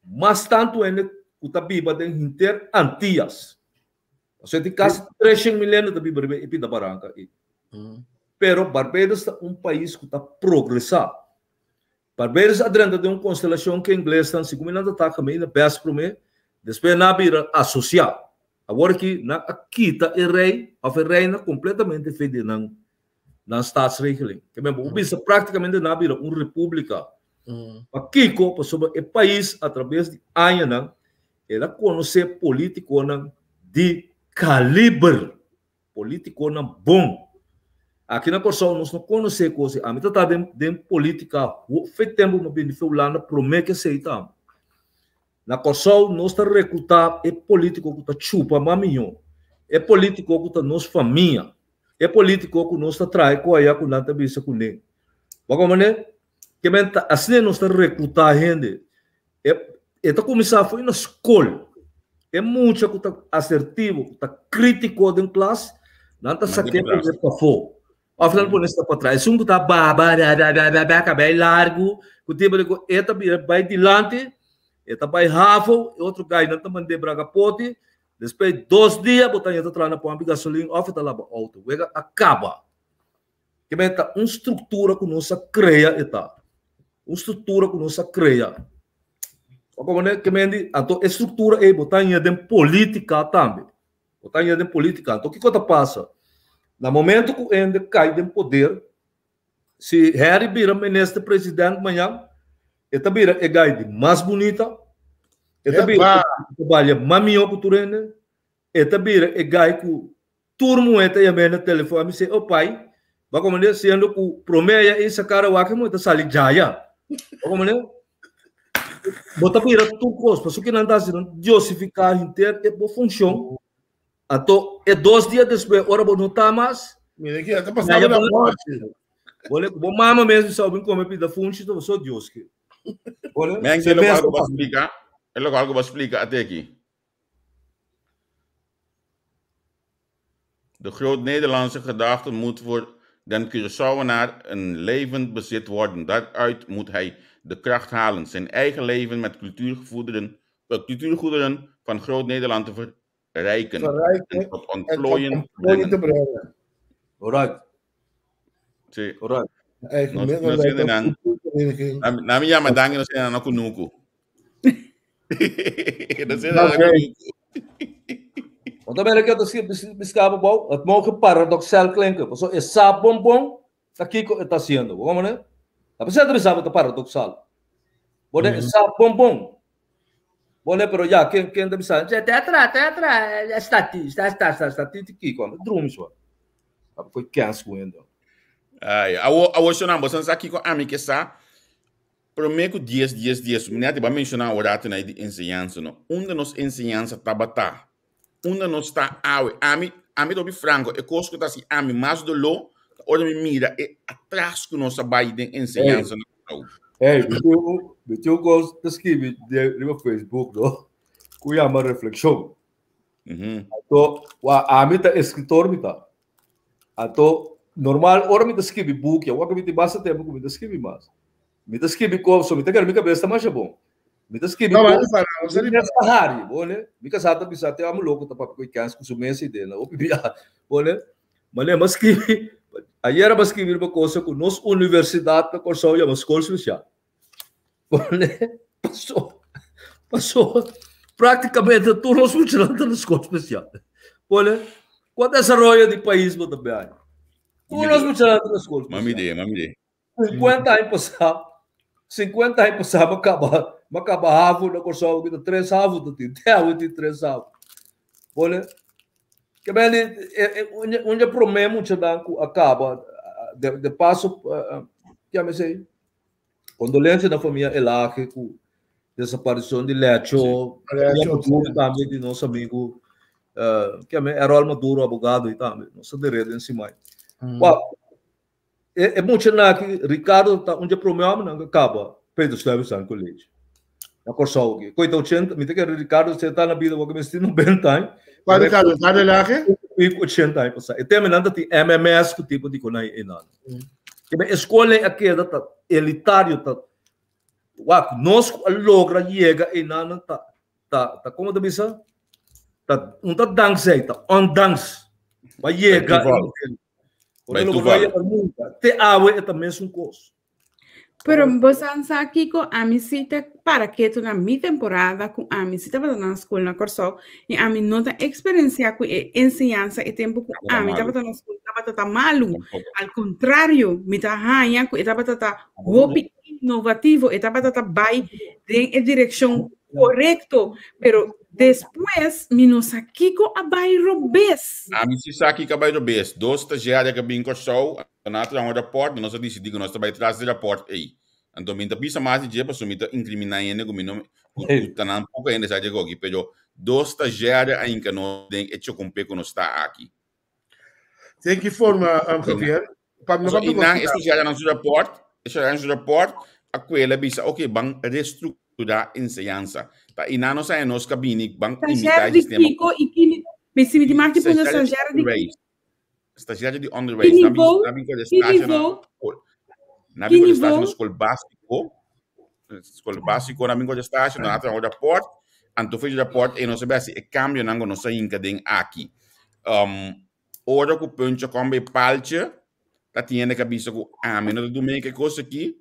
mas tantu hende ku ta biba den henter Antias. Pasobra tin kasi 300 mil hende ta biba riba e pinta baranka ei. Pero Barbados ta un pais ku ta progresá. Barbados a drenta den un konstelashon ku inglesnan, segun mi nan ta taka mi na bes promé, despues nan a bira asosiá. Awor aki nan a kita e rei òf e reina kompletamente fe di nan nan staatsregeling. Ke men bo bisa práktikamente nan a bira un repúblika. Pakiko? Pasobra e pais atrabes di añanan el a konosé polítikonan di kaliber. Politiconan bon. Aki na Kòrsou nos no konosé kos ei. Ami ta ta den den politica hopi tempu mi a bini fe Hulanda promé ke esei ta. Na Kòrsou nos ta rekrutá e politico ku ta chupa mas mihó, e politico ku ta nos famia, e politico ku nos ta traha ku aya ku nan ta bisa kuné. Bo a komprendé? Ke men ta asina nos ta rekrutá hende. E e ta kuminsá for na skol. E mucha ku ta asertivo, ku ta krítiko den klas, nan ta sak'é pone pafó. Òf nan pone sta patras. Esun ku ta baba, baba, kabei largu, ku tipo di kos, e ta bira bai dilanti, e ta bai hafo, e otro gai nan ta mand'é braga poti. Despues dos dia bo ta haña ta traha na pòmpi gasolin òf e ta laba outo. Wega a kaba. Ke men ta un struktura ku nos a krea e ta. Un struktura ku nos a krea. Como ne ke men di, anto e struktura ei bo ta haña den polítika tambe. Bo ta haña den polítika. Anto kiko ta pasa? Na momento ku hende kai den poder, si Harry bira minister president mañan, e ta bira e gai di mas bunita, e ta bira e ta balia mas mihó ku tur hende, e ta bira e gai ku Tur muhé ta yam'é na telefòn, mi sey, oh pai, bo a komprendé? Siendo ku promé aya ei sa kara wak e muhé ta sali djaya. Bo a komprendé? Bo ta bira tur kos, pasobra ke nan ta hasi nan diosifiká henter e bo funshon. Anto e dos dia despues ora bo no ta mas, Mira ki ta pasando na morte. Bo le bo mama mes bisa bo bin kome pida funchi, to so Dios ke. Bo le, Men, e lo algo ba splika, e lo algo ba splika ate aki. De groot-Nederlandse gedachte moet voor den Curaçaoenaar een levend bezit worden. Daaruit moet hij de kracht halen zijn eigen leven met cultuurgoederen, eh, cultuurgoederen van Groot-Nederland te verrijken, verrijken en tot ontplooien te brengen. Alright. Sí. Alright. Eigen No, middelen no lijkt nan. cultuurvereniging. Na mi llama dangi no sena na kunuku. No sena na Oké. kunuku. Want dan ben ik het beschouwen bouw. Het mogen paradoxaal klinken. Zo is sa bonbon, dat kiko het haciendo. Waarom ne? Dat is het paradoxaal. Bone mm -hmm. sa bonbon. Bone pero ja, ken ken de bisa. Teatra, teatra, está ti, está está está está ti kiko. Droom zo. Dat foi kans goendo. Ai, awo awo shona bo san sa kiko ami ke sa. Promé ku dies dies dies, mi nèt a menshoná un ratu na di enseñansa no. Unda nos enseñansa tabata? Unda nos ta awe? Ami, ami ta hopi franko, e kos ku ta hasi ami mas doló ta ora mi mira e atras ku nos a bai den enseñansa na Kòrsou. Hey, mi tin un, mi tin un kos ta skibi den riba Facebook no, ku yama reflekshon. Anto, wa ami ta eskritor mi ta. Anto, normal ora mi ta skibi buki, awor ku mi tin basta tempu ku mi ta skibi mas. Mi ta skibi kos, so mi ta kere mi kabes ta masha bon. Mi ta skibi No, kos, maar mi mes ta hari, bo ne? Mi kasá ta bisa te amo loko ta papia ku e kens ku su mes idea na hopi bia, bo ne? Manera mi a skibi, ayera mi a skibi riba kosa ku nos universidat na Kòrsou yama skol spesial. Bo ne? Paso, paso praktikamente tur nos muchanan ta na skol spesial. Bo ne? Kua desaroyo di pais bo ta bia? Tur nos muchanan ta na skol Mami spesial. idea, mami idea. 50 aña pasá, 50 aña pasá m'a kaba, m'a kaba havo na Kòrsou, ku ta tres havo ta tin, te awe tin tres havo. Bole, ke beli un de promé muchanan ku a kaba de, de paso uh, me sei condolencia na famia Elage ku desaparicion di Lecho, Lecho tambe di nos amigo uh, que é Errol Maduro, abogado e tambe, nos de rede em cima. Mm. Well, e, e muchanan aki Ricardo ta un de promé homem que kaba Pedro Stuyvesant College. Na Kòrsou aki. Koita 80, mi ta kere Ricardo se ta na bida porque mi sti 90 aña. Kua Ricardo? Ricardo Elage? I 80 aña pasá. E tema nan ta tin MMS ku tipo di konai einan. Kebe e skol ei a keda ta elitario ta wak nos ku a logra yega einan ta ta ta komo ta bisa ta un ta dankzij ta ondanks pa yega Bai toeval. Te awe e ta mesun kos. Pero bosan sa kiko ami si ta para ketu na mi temporada ku ami si tabata na skol na Kòrsou i ami no ta eksperensiá ku e enseñansa e tempu ku ami tabata na skol tabata ta malu. Al kontrario, mi ta haña ku e tabata ta hopi inovativo, e tabata ta bai den e direkshon korekto, pero despues mi no sa kiko a bai robes. Ami si sa kiko a bai robes. Dos stagiaria ku a bin Kòrsou Na traha un raport, nos a disidí ku nos ta bai tras di raport ei. Anto mi ta bisa mas di dje pasobra mi ta inkriminá hende ku mi no ku ta nan poko hende sa dje koki, pero dos stagiario a hinka nos den e chokompe ku nos ta aki. Den ki forma, Javier? Pa mi no I nan e stagiarionan su raport, e stagiarionan su raport a kuela bisa, oke, ban restrukturá enseñansa. Ta i nan nos a haña nos ka bini ban imitá e sistema. Stagiario di kiko i kini? Mi si mi di mas di punta stagiario di kiko? Stagiario di onderwijs. Ki niveau? Ki niveau? Na bin stage na school básico. School básico na bin stage, na atra un rapport. Anto foi rapport e no sabe si e cambio nan no sa hinka den aki. Um, ora ku puntje kom bij paaltje, ta tiene ka bisa ku ami no ta do mee ke kos aki,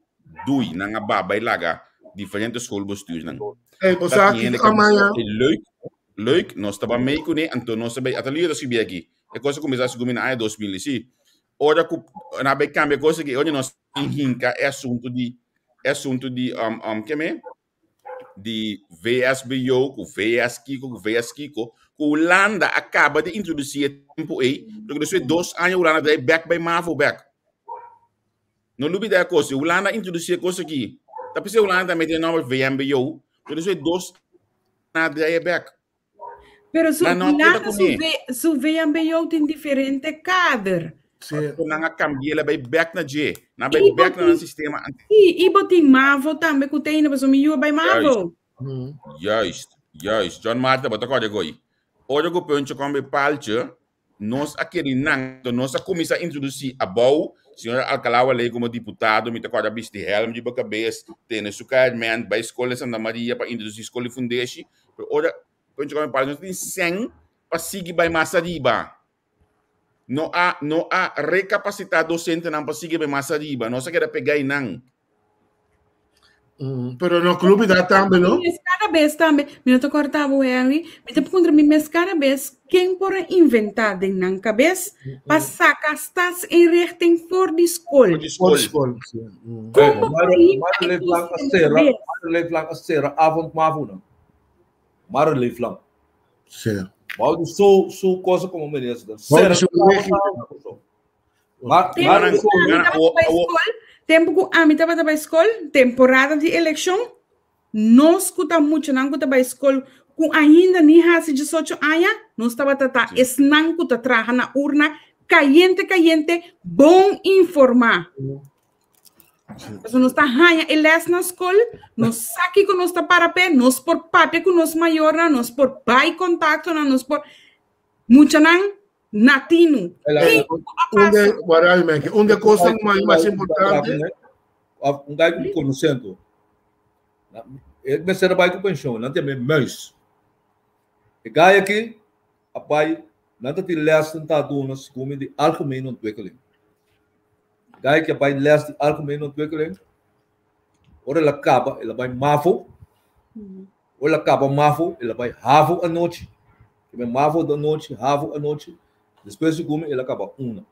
doei, nan a baba e laga diferente schoolbestuurnan. Hey, bo sa ki amaya. Leuk, leuk, nos taba mee kuné, anto nos ta atalier ta skibi aki. E kos a kuminsá segun mi na aña 2000 i si. Ora ku nan a bai kambia kos aki, ora nos hinka e asuntu di e asuntu di um, um, ke me? Di VSBO ku VS kiko ku VS kiko, ku Hulanda a kaba di introdusí e tempu ei, pero despues di dos aña Hulanda drai bèk bai mavo bèk. No lubida e kos, Hulanda a introdusí e kos aki. Ta p'esei Hulanda ta mete e nòmber VMBO, pero despues di dos aña a drai e bèk. Pero su Nan no keda Hulanda su kuné. V, su VMBO tin diferente kader. Sí. Nan a cambi'el a bai bek na dje. Nan a bai I bo bek na nan tin, sistema anti. sí, i bo tin MAVO tambe ku ta ainda pasobra mi yu a bai Juist, MAVO. juist, juist. John Martin bo ta kòrda goi. Ora ku Puncho kom bai paltje, nos a kere nan, enton nos a kuminsá introdusí abou, señor Alcalá Waley komo diputado, mi ta kòrda bisti hèlm riba kabes, tene su kaerment, bai skol den Santa Maria pa introdusí skol di fundeshi. Pero ora Puncho kom bai paltje, nos tin sèn pa sigui bai mas ariba. No a no a rekapasitá dosentenan pa sigui bai mas ariba. Nos a keda pegá einan. Mm, pero no club da tambe, no? Mes cada vez tambe, mi no te corta bo Henry, mi te puntra mi mes cada vez ken por a inventa den nan cabes pa saca staatsinrichting voor die school. Voor die school. Voor school. Sí. Mm. Como Maar por hinka maar e leef lang kos a den sera, cabes? maar leef lang a sera avond mavo na. Maar leef lang. Sí. Maar dus zo zo cosa como minister. Maar Sera dus hoe avond mavo. Maar Tempo maar ku ami tabata bai skol, tempo ku ami tabata bai skol, temporada di elekshon, nos ku ta muchanan ku ta bai skol ku ainda ni hasi 18 aña, nos tabata ta esnan ku ta traha na urna kayente kayente, bon informá. Pasobra nos ta haña e lès na skol, nos sa kiko nos ta para p'e, nos por papia ku nos mayornan, nos por bai kontaktonan, nos por muchanan na tinu. Kiko a Un de, pasa? warai, Menke, un de cosnan mas, mas importante. Un gai ku conocento. E mester a bai ku pensioen, nan tin muis. E gai aki a bai, nan ta tin les nan ta duna segun di algemene ontwikkeling. E gai aki a bai les di algemene ontwikkeling. Ora el a kaba, el a bai mavo. Ora el a kaba mavo, el a bai havo anochi. El bai mavo de anochi, havo anochi. Despues segun el a kaba una.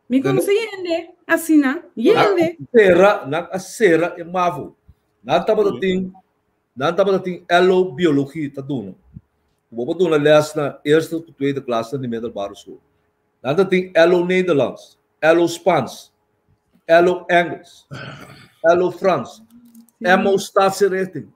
Mi konosé hende asina, hende. Sera, nan a sera e mavo. Nan tabata tin, nan tabata tin LO biologie ta duna. Ku bo por duna les na eerste ku tweede klas di middelbare school. Nan ta tin LO Nederlands, LO Spans, LO Engels, LO Frans, MO Staatsinrichting.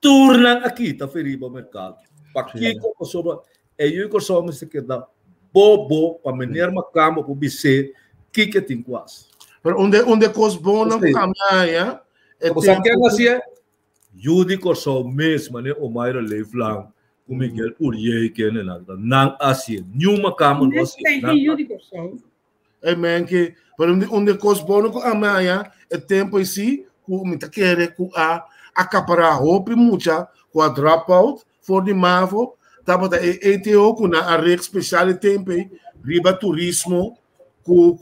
Tur nan aki ta feri riba merkado. Pakiko? Pasobra e yu Kòrsou mester keda bobo pa meneer Makamba por bis'é kiko e tin ku hasi. Pero un de kos bon nan ku ami haña e Bo sa ken hasié? Yu di Kòrsou mes, manera Omaira Leeflang ku Miguel Pourier kendenan ta. Nan hasié. Niun Makamba no hasié. Nan yu di Kòrsou. Ei men ke, pero un de kos bon ku ami haña e tempu ei si ku mi ta kere ku a akapará hopi mucha ku a drop out for di mavo tabata e ETO ku nan a rek spesial e tempu ei riba turismo ku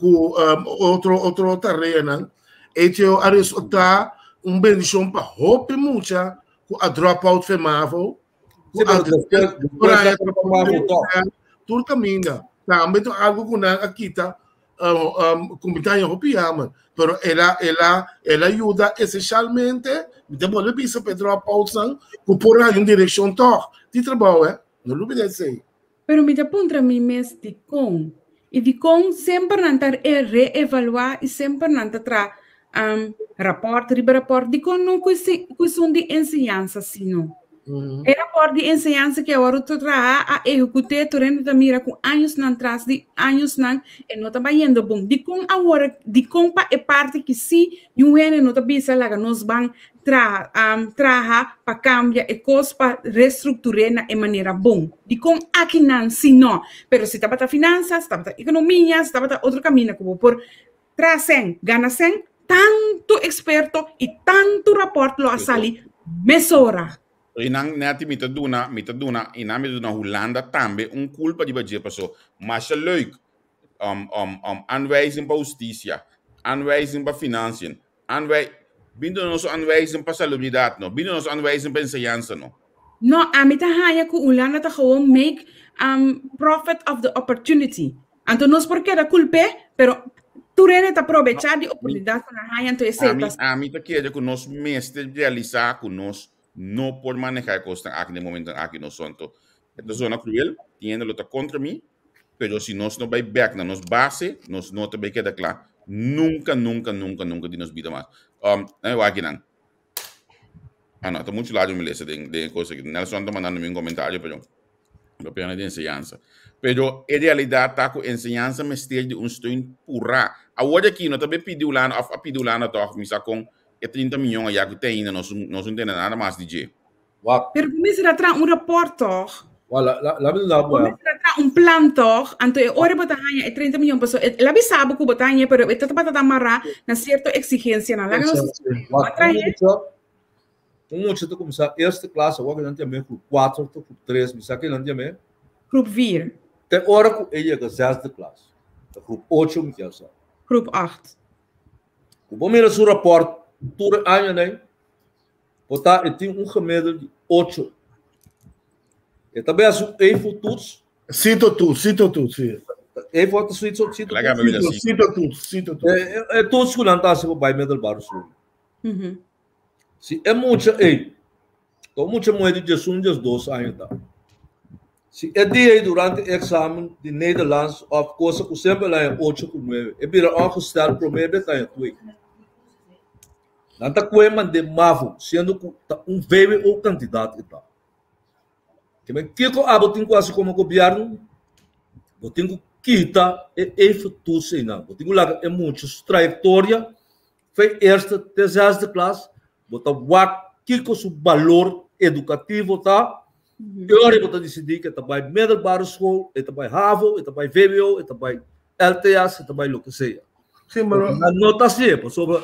otro tareanan. ETO a resultá un bendishon pa hopi mucha ku a drop out for mavo. Sí, pero despues nan a mavo tòg. Tur kaminda. Tambe ta algu ku nan a kita ku mi ta haña hopi yamer. Pero el a yuda esensialmente, mi ta bolbe bisa pa e dropoutsnan ku por haña un direkshon tòg di trabou, eh. No lubida esei. Pero mi ta puntra mi mes dikon. I dikon semper nan ta reevaluá i semper nan ta traha rapòrt riba rapòrt. Dikon no ku esun di enseñansa sino? E rapòrt di enseñansa ku awor ta traha a ehekut'é tur hende ta mira ku añosnan tras di añosnan e no ta bayendo bon. Dikon awor, dikon pa e parti ki sí niun hende no ta bisa laga nos ban traha traha pa kambia e kos pa restruktur'é na e manera bon. Dikon akinan si no? Pero si tabata finansa, si tabata ekonomia, si tabata otro kaminda ku bo por traha sèn, gana sèn, tantu eksperto i tantu rapòrt lo a sali mesora. I nan nèt mi ta duna, mi ta duna, i nan mi ta duna Hulanda tambe un kulpa riba dje paso masha leuk aanwijzing pa hustisia, aanwijzing pa financiën, aanwij, bin duna nos aanwijzing pa salubridad no, bin duna nos aanwijzing pa enseñansa no. No, ami ta haña ku Hulanda ta gewoon make profit of the opportunity. Anto nos por keda kulp'é, pero tur hende ta probechá di oportunidat ku nan haña, anto esei ta. Ami ta kere ku nos mester realisá ku nos no por manehá e kosnan aki den momentonan aki nos anto e ta zona kruel, tin hende lo ta kontra mi, pero si nos no bai bèk na nos base, nos no ta bai keda kla nunka, nunka, nunka, nunka di nos bida mas. Nan e wak akinan. Ah no, ta muchu largu mi lesa den den e kos aki. Nelson ta mandando mi un komentario, pero lo pena di enseñansa. Pero e realidat ta ku enseñansa mester di un steun purá. Awor aki no ta be pidi Hulanda òf a pidi Hulanda tòg, mi sa kon e 30 miyon ayá ku ten ainda nos nos no tende nada mas di dje. Wak. Pero bo mester a traha un rapòrt tòg? Wa, la, la, la mi duna bo, Bo mester a traha un plan tòg? Anto e ora bo ta haña e 30 miyon pasobra el a bisa bo ku bo ta hañ'é pero e ta tabata ta mará na sierto eksigensianan. Laga nos Wak, un mucha, un mucha ta kuminsá eerste klas, awor ku nan ta yam'é groep kuater òf groep tres, mi sa ke nan ta yam'é. Groep vier. Te ora ku e yega zesde klas, ta groep ocho mi kier sa. Groep acht. Ku bo mira su rapòrt tur e añanan, bo ta e tin un gemiddel di ocho. E ta bes un evo-toets. Cito-toets, cito-toets, si. Evo ta cito, cito Laga mi mira cito. Cito-toets, cito-toets. E toets ku nan ta hasi pa bai middelbare school. Si e mucha ei, ta un mucha muhé di diesun, diesdos aña ta. Si e dia ei durante e eksamen di Nederlands òf kosa ku semper el haña ocho ku nuebe, e bira ongesteld promé bes ta haña twee. Nan ta kue mand'é mavo, siendo ku ta un vwo kandidat e ta. Ke men kiko abo tin ku hasi komo gobièrnu? Bo tin ku kita e eifetoets einan. Bo tin ku laga e mucha su trayektoria Fe eerste te zesde klas, bo ta wak kiko su balor edukativo ta, e ora bo ta disidí ku e ta bai middelbare school, e ta bai havo, e ta bai vwo, e ta bai LTS, e ta bai loke sea. Sí, maar Nan no ta hasié, pasobra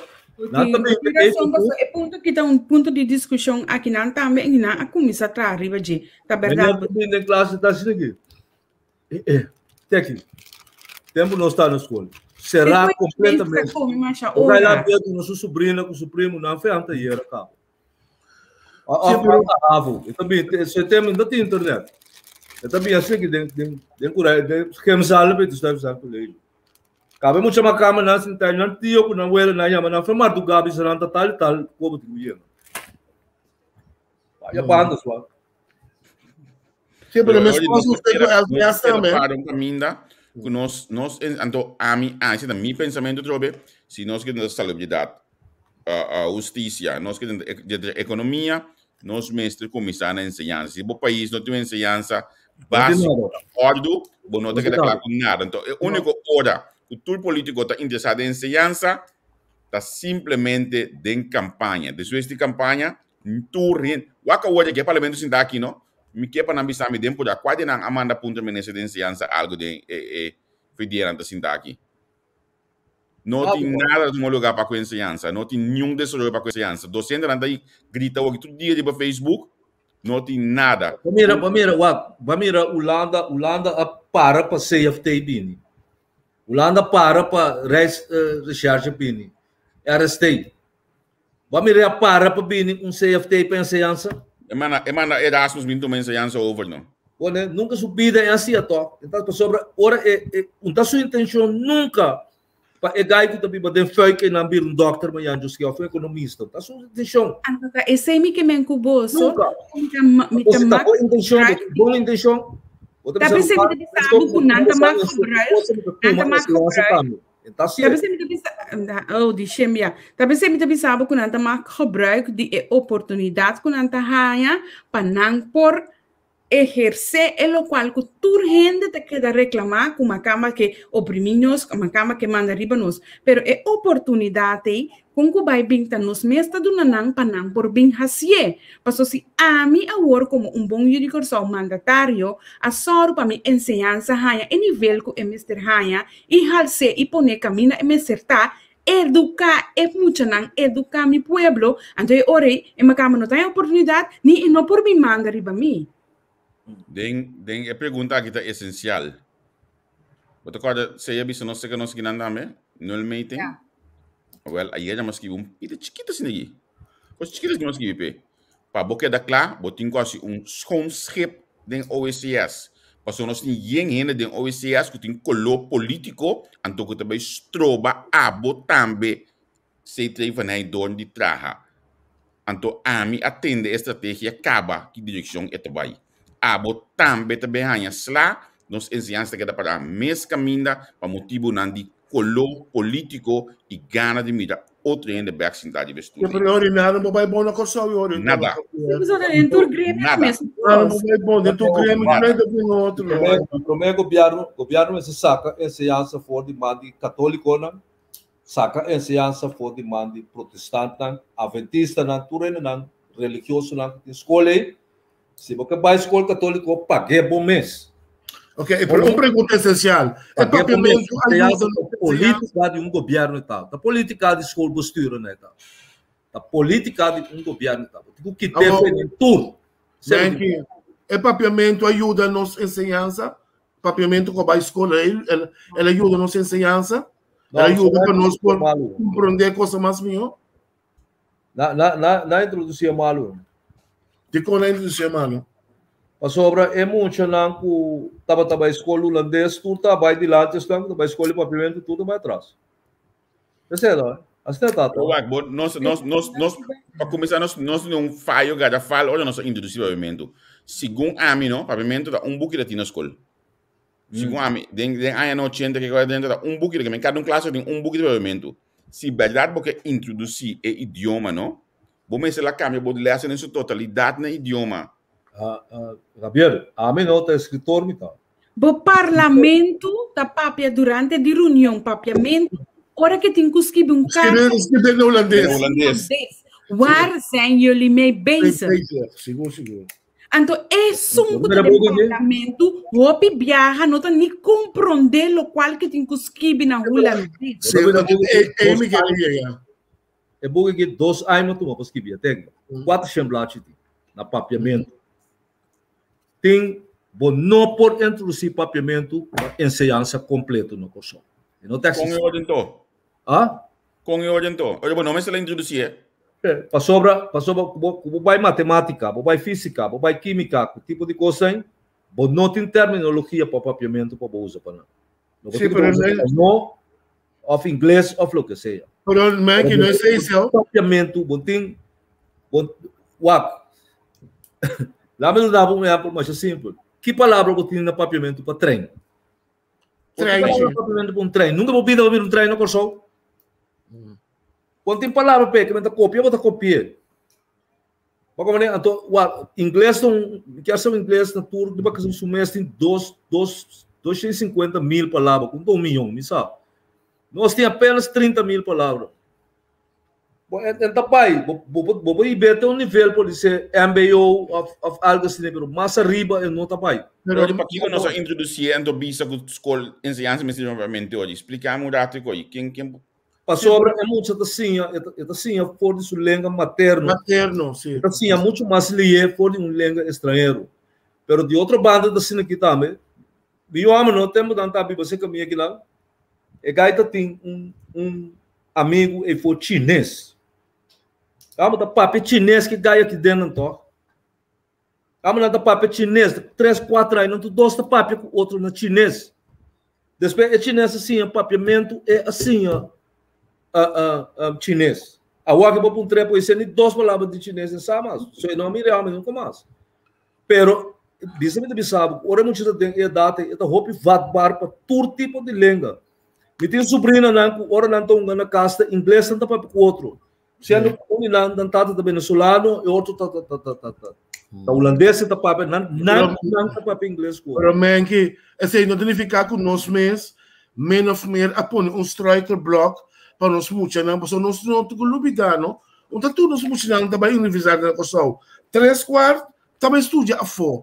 nan ta Tin bini hopi ei rason, ku pasobra e punto aki ta un punto di diskushon aki nan tambe i nan a kuminsá traha riba dje. Ta meneer bèrdat. ta bini den klas i ta hasi aki. Eh, eh, te aki. Tempo nos ta na skol. Será Despues completamente. ta come masha O vai lá ora. ver com su sobrina, com su primo, não foi antes era cabo. Sí, A pero avo. Eu também, se tem, não tem internet. Eu também assim que den cura, den gemzalen bij de stuif zijn collega. Cabe mucha makama na sinta nan tio ku nan wela nan yama nan foi madrugada bisa nan ta tal tal como te guia. Vaya banda swa. Sí, pero mes kos usted ku LPS tambe. Para un kaminda ku nos nos anto ami a si mi pensamentu trobe si nos ke tenta salubridat hustisia nos ke tenta ekonomia nos mester kuminsá na enseñansa. Si bo pais no tin un enseñansa básiko na òrdu bo no ta keda kla ku nada. Anto e úniko ora ku tur polítiko ta interesá den enseñansa ta simplemente den kampaña. Despues di kampaña Tur hende. Wak awor ke parlamento sinta aki no. Mi ke pa nan bisa mi den por kua di nan a manda puntra minister di enseñansa algo den e e fidianan ta sinta aki. No tin nada na tuma lugar pa ku enseñansa. No tin niun desaroyo pa ku enseñansa. Docentenan ta grita awor tur dia riba Facebook. No tin nada. Bo mira, bo mira, wak, bo mira Hulanda, Hulanda a para pa CFT bini. Hulanda para pa Rijksrecherche bini. RST. Bo a mira a para pa bini un CFT pa enseñansa? E manda, e manda Erasmus bin tuma enseñansa over no. Pone, nunca su bida e hacía toch. Entonces, pasobra ora e, e, un ta su intencion nunca pa e guy cu ta biba den fuik e nan bira un dokter mañana djos of un economista. Ta su intencion. Anto ta esei mi ke men ku boso. Nunca. Mi ta, mi ta Si ta mak bo intencion, bo gebruik. bon intencion, bo ta Ta bisa pesei mi ruman, ta bisa bo ku nan ta mak gebruik, nan ta mak gebruik. Ta Ta pesei mi ta bisa, oh di shem ya. Ta pesei mi ta bisa bo ku nan ta mak gebruik di e oportunidat ku nan ta haña pa nan por ehersé e lokual ku tur hende ta keda reklamá ku makamba ke oprimí nos, makamba ke manda riba nos. Pero e oportunidat ei kon ku bai bin ta nos mes ta duna nan pa nan por bin hasié. Paso si ami awor komo un bon yu di Kòrsou mandatario a sòru pa mi enseñansa haña e nivel ku e mester haña i hals'é i pon'é kaminda e mester ta, eduká e muchanan, eduká mi pueblo, anto e ora ei e makamba no ta haña oportunidat ni e no por bin manda riba mi. Den den e pregunta aki ta esensial. Bo ta kòrda Seya bisa nos seka nos kinan tambe? Nulmeting? Ja. Wel, ayer mi a skibi un pita chikito asina aki. Kos chikito asina mi a skibi p'e. Pa bo keda kla, bo tin ku hasi un schoon schip den OECS. Pasobra nos tin yen hende den OECS ku tin koló polítiko, anto ku ta bai stroba abo tambe C3 van Heydoorn di traha. Anto ami a tende e strategia kaba ki direkshon e ta bai. Abo tambe ta bai haña sla, nos enseñansa ta keda pará mes kaminda pa motibunan di koló polítiko i gana di mira otro hende bèk sintá riba e Sí, stoel ei. pero ori nada no bai bon na Kòrsou i ori Nada. Sí, pasobra den tur gremio Nada. mesun Nada no kos. bai bon den tur gremio Nada. no ta bin otro. Promé, promé gobièrnu, gobièrnu mester saka enseñansa for di man di katólikonan, saka enseñansa for di man di protestantnan, adventistanan, tur hendenan religiosonan ku tin skol ei. Si bo ke bai skol katóliko, pag'é bo mes. Ok, pero un pregunta esencial. E Pag'é bo mes. papiamento ayuda Enseñansa nos ta enseñansa? polítika di un gobièrnu e ta. Ta polítika di schoolbestuurnan e ta. Ta polítika di un gobièrnu e ta. Bo tin ku kit'é Awor, for den tur. Sebe di Menki, e papiamento ayuda nos enseñansa? Papiamento ku a bai skol, el, el, el ayuda nos enseñansa? No, El ayuda pa solamente nos por malu. comprende cosa mas mihó? Na, na, na, na introducí malu. Dikon na introducí malu? Pasobra e muchanan ku tabata bai skol hulandes tur ta bai dilanti, esnan ku ta bai skol di papiamentu tur ta bai atras. Esei no, asina ta Pero to. wak, bo, nos, nos, nos, nos, pa kuminsá, nos, nos tin un fayo garrafal ora nos a introdusí papiamentu. Segun ami, no, papiamentu ta un buki ta tin na skol. Segun ami, den, den añanan ochenta ke kos adentro ta un buki, ke kada un klase tin un buki di papiamentu. Si bèrdat bo ke introdusí e idioma, no, bo mester la kambia bo lèsen den su totalidat na idioma. Ah, ah, Gabriel, ami no ta escritor mi ta. Bo parlamento ta papia durante di reunion papiamento ora ke tin ku skibi un karta. Skibi, skibi na hulandes. Na hulandes. Waar zijn jullie mee bezig? Bezig, sigur, sigur. Anto esun ku ta den parlamento hopi biaha no ta ni komprondé lokual ke tin ku skibi na hulandes. Sí, e, e mi ke yega. E buki ki dos aña mi tuma pa skibi. Ten 400 blachi tin na papiamento. Tin bo no por introdusí papiamentu pa enseñansa kompleto na Kòrsou. E no ta Kon e eksistí. orden to? Ah? Kon e orden to? Ora bo no mester la introdusí e. Pasobra, pasobra ku bo, ku bo bai matemátika, bo bai físika, bo bai kímika, ku tipo di kos ei, bo no tin terminologia pa papiamentu pa bo usa pa nan. No bo Sí, tin ku pero usa no- spañó òf ingles òf loke sea. Pero Maggie, no es eso. Papiamentu, bo tin, bo, wak. Laat me duna bo un ehèmpel masha simpel. Ki palabra bo tin na papiamentu pa trein? Trein. Papiamentu pa un trein. Nunka bo bida bo mira un trein na Kòrsou? Kon tin palabra p'e ke men ta kopia, bo ta kopi'é. Bo komprende? Anto, wak, ingles ta un, mi kier sa ingles na tur, di baka su mes tin dos, dos, 250.000 palabra, ku un miyon, mi sa. Nos tin apenas 30.000 palabra. Bo en, en ta bai, bo, bo, bo, bo ibe te un nivel por dice MBO of, of algo así, pero mas arriba e no ta bai. Pero di pakiko nos a introducí anto bisa ku skol enseñansa mester propiamente oye. Splikame un rato oye. Ken, ken Pasobra e mucha ta siña, e ta, e ta siña for di su lenga materno. Materno, sí. E ta siña mucho mas lié for di un lenga estranhero. Pero di otro banda ta asina aki tambe. Mi yu amo no tempo nan ta biba serka mi akinan. E gai ta tin un, un amigu ei for chines. Amo ta papia chines ki gai aki den nan tòg. Amo nan ta papia chines, tres, kuater ai nan tur dos ta papia ku otro na chines. Despues e chines a siña papiamentu, e a siña chines. Awor ke bo puntr'é por esei ni dos palabra di chines e sa mas. So e no a mira e hòmber nunka mas. Pero bisa mi ta bisa bo, ora e mucha ta den e edat ei, e ta hopi vatbaar pa tur tipo di lenga. Mi tin subrinanan ku ora nan ta hunga na kas ta ingles nan ta papia ku otro. Siendo ku un di nan nan tata ta venezolano e otro ta ta ta ta ta ta ta hulandes e ta papia nan nan nan ta papia ingles ku Pero Menki, esei no ta nifiká ku nos mes min of meer a pone un struikelblok pa nos muchanan, pasobra nos no tin ku lubidá no, un ta tur nos muchanan ta bai universidat na Kòrsou, tres kuart ta bai studia afó.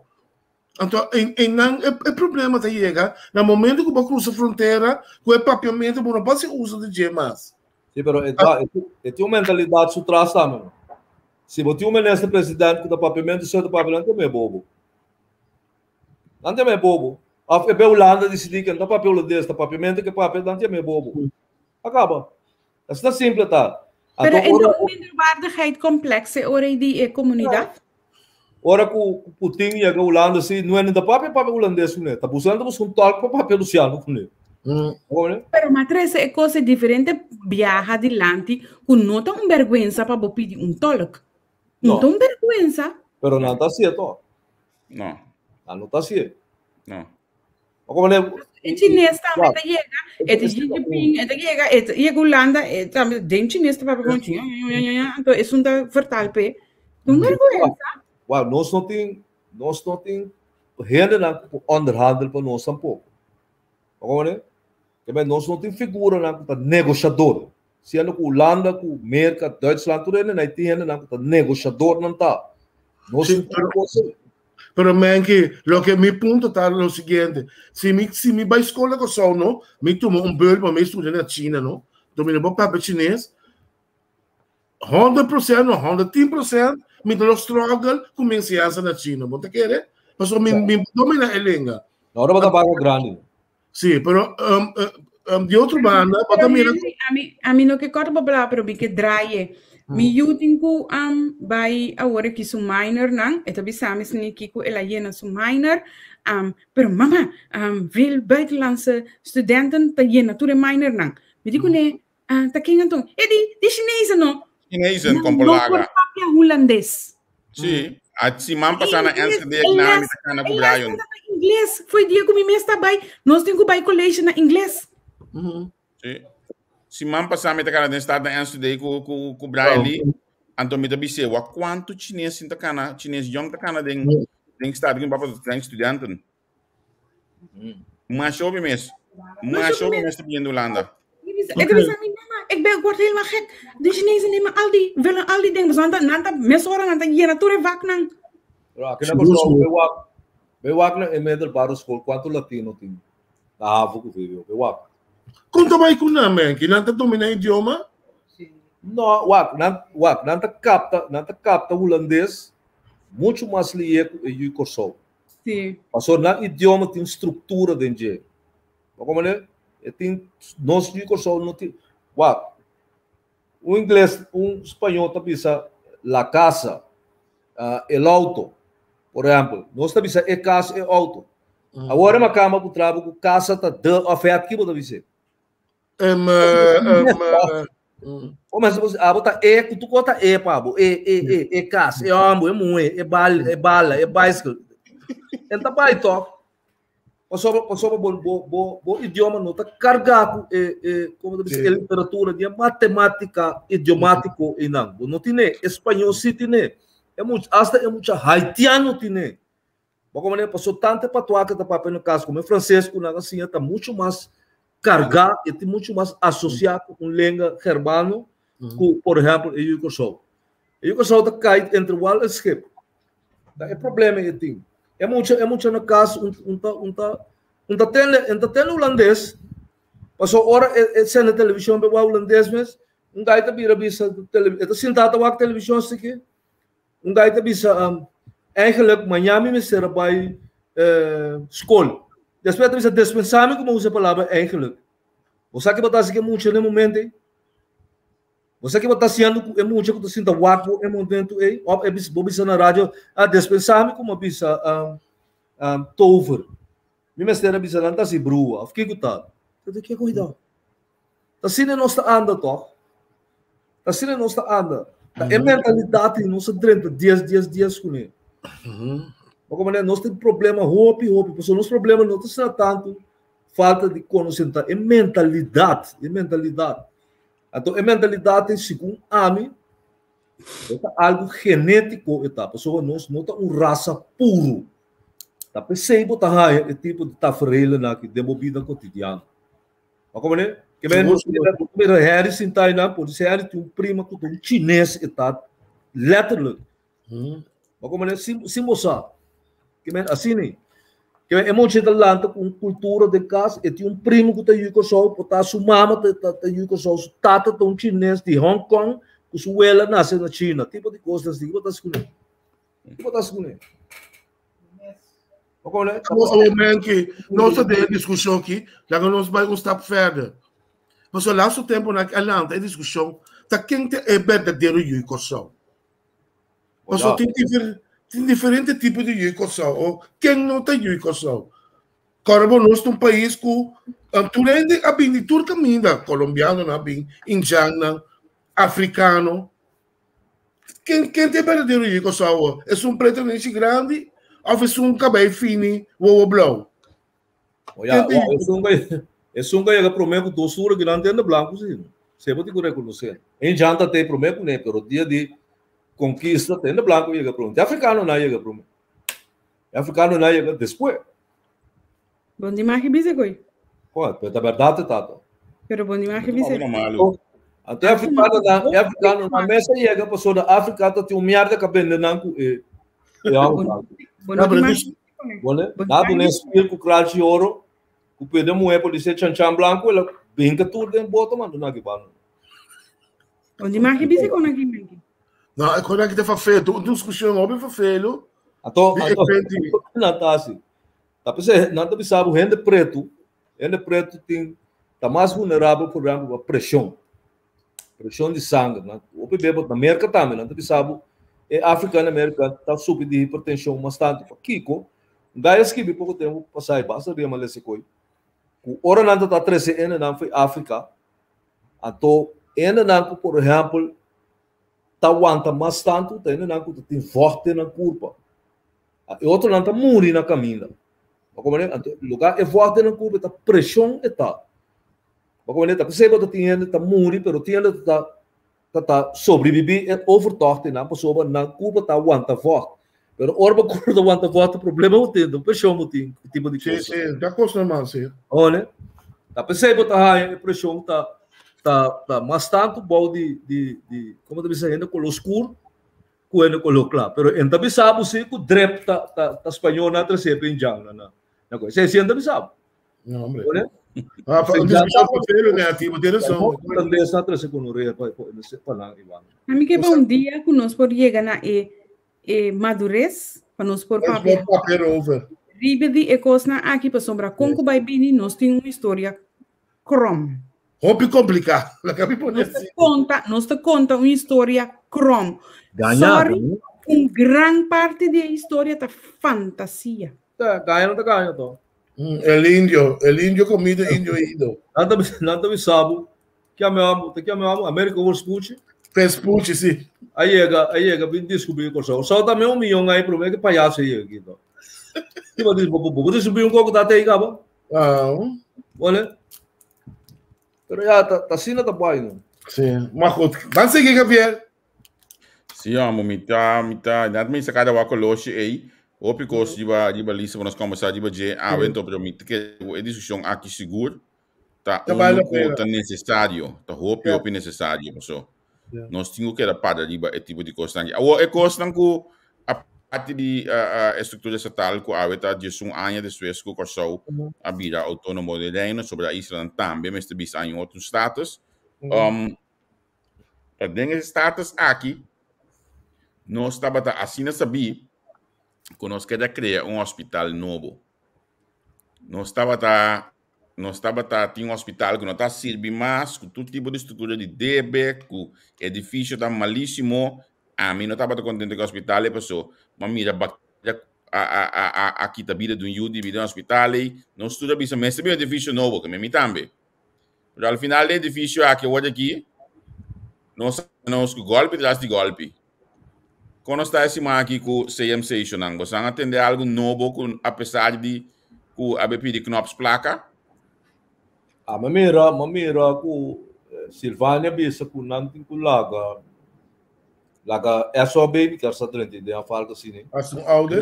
Anto einan e problema ta yega na momento ku bo krusa frontera ku e papiamentu bo no por hasi uso di dje mas. Sí, pero e ta, e tin un mentalidat su tras tambe. No? Si bo tin un minister president ku ta papiamentu so ta papia, nan tin me bobo. Nan tin me bobo. Of e be Hulanda disidí ke no ta papia hulandes, ta papiamentu ke papia, nan tin me bobo. Akaba. Asina simple ta. Pero e no un minderwaardigheidscomplex e ora di e comunidad? Ora ku Putin yega Hulanda si, no ta papia papia hulandes kuné. Ta buscando busca un tolk pa papia rusiano kuné. Pero ma trese e kos e diferente biaha dilanti ku no ta un bergwensa pa bo pidi un tolk. No ta un bergwensa. Pero nan ta hasié tòg. No. Nan no ta hasié. No. E chines tambe ta yega, e ta Xi Jinping, e ta yega, e ta yega Hulanda, e tambe den chines ta papia con chin, anto esun ta vertaal p'e. Un vergüenza. Wak, nos no tin, nos no tin hendenan ku por onderhandel pa nos tampoco. Bo komprende? Ke men nos no tin figuranan ku ta negoshador. Siendo ku Hulanda, ku Merka, Duitsland, tur hendenan tin hendenan ku ta negoshadornan ta. Nos Sí, no tin pero kos ei. Pero Menki, loke mi punto ta lo siguiente. Si mi, si mi bai skol na Kòrsou no, mi tuma un beurt pa mi studia na China no, enton mi no por papia chines, 100% no, 110% mi ta lo struggle ku mi enseñansa na China. Bo ta kere? Pasobra mi, mi domina e lenga. Ora bo ta baga grandi. Sí, pero um, um, di otro banda, bo ta mira... Ami, ami no ke korta bo palabra, pero mi ke draaie. Mi yu tin ku um, bai awor aki su minor nan, e ta bisa mi sni kiko el a yena su minor. Um, pero mama, um, veel buitenlandse studenten ta yena tur e minor nan. Mi di kuné, ah, ta ken anto? E di, di Chinezen no. Chinezen Nan kon no por polaga. papia hulandes. Sí, a siman pasá na Ingles, Enschede ik na mi les, ta kana ku les Brian. ta na ingles. Foi dia ku mi mes ta bai, nos tin ku bai college na ingles. Sí. Siman pasá mi ta kana den stad na Enschede ku ku ku Brian Lee. Anto mi ta bis'é, wak kuantu chines sin ta kana, chines yong ta kana den den stad ku mi papa ta studenten. Masha hopi mes. Masha hopi mes ta biniendo Hulanda. Ik heb gezegd, mama, ik ben, ik word helemaal gek. De Chinezen nemen al die, willen al die dingen. Want nan ta, mesora nan ta llena tur e vaknan. Pero aki na Kòrsou, bai wak, bai wak na e middelbare school, kuantu latino tin na havo ku VWO? Bai wak. Kon ta bai ku nan, Menki? Nan ta domina idioma? No, wak, nan, wak, nan ta kapta, nan ta kapta hulandes muchu mas lié ku e yu Kòrsou. Sí. Pasobra nan idioma tin struktura den dje. Bo komprende? E tin, nos yu Kòrsou no tin, wak, un ingles, un spañó ta bisa la casa, el auto, por ehèmpel. Nos ta bisa e kas, e outo. Awor e makamba ku traba ku kasa ta de òf het, ki bo ta bis'é? Em, em, em, O mas você, abo ta e, ku tu kota e pa bo, e, e, e, e kas, e hombo, e muhe, e bal, e bala, e bicycle. En ta bai toch. Pasobra, pasobra bo, bo, bo, bo idioma no ta carga cu e, e, como ta bisa, e literatura di e matematica idiomatico einan. Bo no tine. Español si tine. E mucha, hasta e mucha haitiano tine. Bo como paso tanto e patois que ta papia na cas como e francés cu nan a siña ta mucho mas carga y tin mucho mas asocia cu un lenga germano cu, por ehempel, e yu Kòrsou. E yu Kòrsou ta kai entre wal en schip. Ta e problema e tin. E mucha, e mucha na cas un, un ta, un ta, un ta tende, un ta tende hulandes. Paso ora e, e sende television pe wak hulandes mes, un gai ta bira bisa tele, e ta sinta ta wak television asiki. Un gai ta bisa, um, eigenlijk mañana mi mester a bai eh, skol. Despues ta bisa, dispensami ku mi usa e palabra eigenlijk. Bo sa ke bo ta hasi ku e mucha na e momento ei? Bo sa ke bo ta hasiendo ku e mucha ku ta sinta wak bo e momento ei? Òf e bisa, bo bisa na radio, ah, dispensami ku mi a bisa um, um, tover. Mi mester a bisa nan ta hasi brua. Òf kiko ta? Ta di ke kuidou. Ta asina nos ta anda tòg? Ta asina nos ta anda. Ta e mentalidat ei nos a drenta dies dies dies kuné. Bo komprende? Nos tin problema hopi hopi, pasobra nos problema no ta asina tantu falta di konosé, ta e mentalidat, e mentalidat. Anto e mentalidat ei segun ami e ta algu genétiko e ta, pasobra nos no ta un rasa puru. Ta p'esei bo ta haña e tipo di tafereelnan aki den bo bida kotidiano. Bo komprende? Ke men bo mira, bo mira Harry sintá einan, por disi Harry tin un prima ku ta un chines e ta letterlijk. Bo komprende? Sin, sin bo sa. Ke men asina ei. Ke men e mucha ta lanta ku un kultura den kas, e tin un primo ku ta yu Kòrsou, por ta su mama ta ta ta yu Kòrsou, su tata ta un chines di Hong Kong ku su wela nase na China. Tipo di kosnan así, bo ta hasi kuné? Bo ta hasi kuné? Bo komprende? Awor, Menki, nos ta den e diskushon aki, laga nos bai un stap verder. Pasobra laatste temponan aki a lanta e diskushon ta ken ta e berdadero yu di Kòrsou. Pasobra tin difer tin diferente tipo di yu di Kòrsou o ken no ta yu di Kòrsou. Kòrda bo nos ta un pais ku tur hende a bin di tur kaminda, kolombianonan a bin, indjannan, afrikano. Ken ken ta e berdadero yu di Kòrsou awor? Esun pretu nesi grandi òf esun kabei fini wowo blou? Oya, esun ka esun ka yega promé ku dos ura ki nan tende blanku si. Se bo tin ku rekonosé. Indjan ta te promé kuné, pero dia di konkista tende blanku yega promé. Te afrikano nan yega promé. E afrikano nan yega despues. Bon di magi bisa koy. Koe, pero ta bèrdat e tata. Pero bon di magi bisa. Anto e afrikano nan, e afrikano nan mes a yega pasobra Afrika ta tin un mierda ka bende nan ku e e awa. Bon di magi. Bone, na duna e spil ku kralchi oro, ku pede muhé por di se chanchan blanku, el a binka tur den boto manda nan aki banda. Bon di magi bisa kon aki menki. No, e kon aki ta fafelu, un diskushon hopi fafelu. Anto, anto, nan ta hasi. Ta p'esei nan ta bisa bo hende pretu, hende pretu tin ta mas vulnerabel por ehempel pa preshon, preshon di sanger. Nan hopi bes bo na Merka tambe nan ta bisa bo e African American ta sufri di hipertenshon mas tantu. Pakiko? Un guy a skibi poko tempu pasá e basta dia mi a lesa e koi ku ora nan ta ta trese hendenan for Afrika anto hendenan ku por ehempel ta wanta mas tantu ta hendenan ku ta tin vògt den nan kurpa. E otronan ta muri na kaminda. Bo komprende? Anto, lugar e vògt den nan kurpa ta preshon e ta. Bo komprende? Ta p'esei bo ta tin hende ta muri, pero tin hende ta ta ta sobrebibí e overtocht einan pasobra nan kurpa ta wanta vògt. Pero ora bo kurpa ta wanta vògt, problema bo tin, preshon bo tin, e tipo di kos. Sí, sí, ta kos normal, sí. Hone? Ta p'esei bo ta haña e preshon ta ta ta mas tantu bou di di di, komo ta bisa, hende koló skur ku hende koló kla. Pero en ta bisa bo si ku drep ta ta ta spañó nan trese pa indjan na na na kos. Esei si en ta bisa bo. No, hombre. Hone? Ah, pa un discusión pa felo, ne, a ti, bo tin razón. Holandés nan trese ku no rea pa pa nan Ivan. A mi ke pa un dia ku nos por yega na e e madurez pa nos por papia. Nos por papia erover. Riba di e kosnan aki pasobra kon ku bai bini nos tin un historia krom. Hopi kompliká. Laga mi pone Nos ta konta, nos ta konta un historia krom. Gaña, Sorry, gaña. un gran parti di e historia ta fantasia. Ta, gaña no ta gaña to. Mm, el indio, el indio comido, indio ido. Nan ta, nan ta bisa bo, ke ame amo, ta ke ame amo, America Vespucci. Vespucci, si. A yega, a yega bin descubrí Kòrsou. Kòrsou ta me un miyon aña promé ke payaso a yega aki to. Tipo di bo bo bo un koko ta tei kaba. Ah. Olha. Pero ja, ta ta asina ta bai no. Si, maar goed. Ban sigui, Javier. Si, amo, mi ta, mi ta, net mi saka da wak loshi ei. Hopi kos riba, riba lista pa nos conversa riba dje awe, ento, pero mi ta kere ku e diskushon aki sigur ta Ta bale uno la ku pena. ta necesario, ta hopi, Ja. hopi necesario, paso Ja. nos tin ku keda para riba e tipo di kosnan aki. Awor, e kosnan ku aparte di e struktura estatal ku awe ta 11 aña despues ku Kòrsou a bira outónomo den Reino, sobra islanan tambe mester bisa aña otro status. Ta den e status aki nos tabata asina sabí ku nos keda krea un hospital nobo. Nos tabata nos tabata tin un hospital ku no ta sirbi mas, ku tur tipo di struktura di debe, ku edifisio ta malísimo. Ami no tabata kontento ku e hospital ei paso m'a mira bakteria a a a a a kita bida di un yu di bida den hospital ei. Nos tur a bisa mester bin un edifisio nobo, ke mi tambe. Pero al final e edifisio aki awor aki nos nos ku golpi tras di golpi. Kon nos ta e siman aki ku CMC shonan? Bosan a tende algu nobo ku apesar di ku a be pidi Knops plaka? Ah, ma mira, ma mira ku Silvania bisa ku nan tin ku laga laga SOB mi kier sa drenta den a falta asina. Hasi un audit.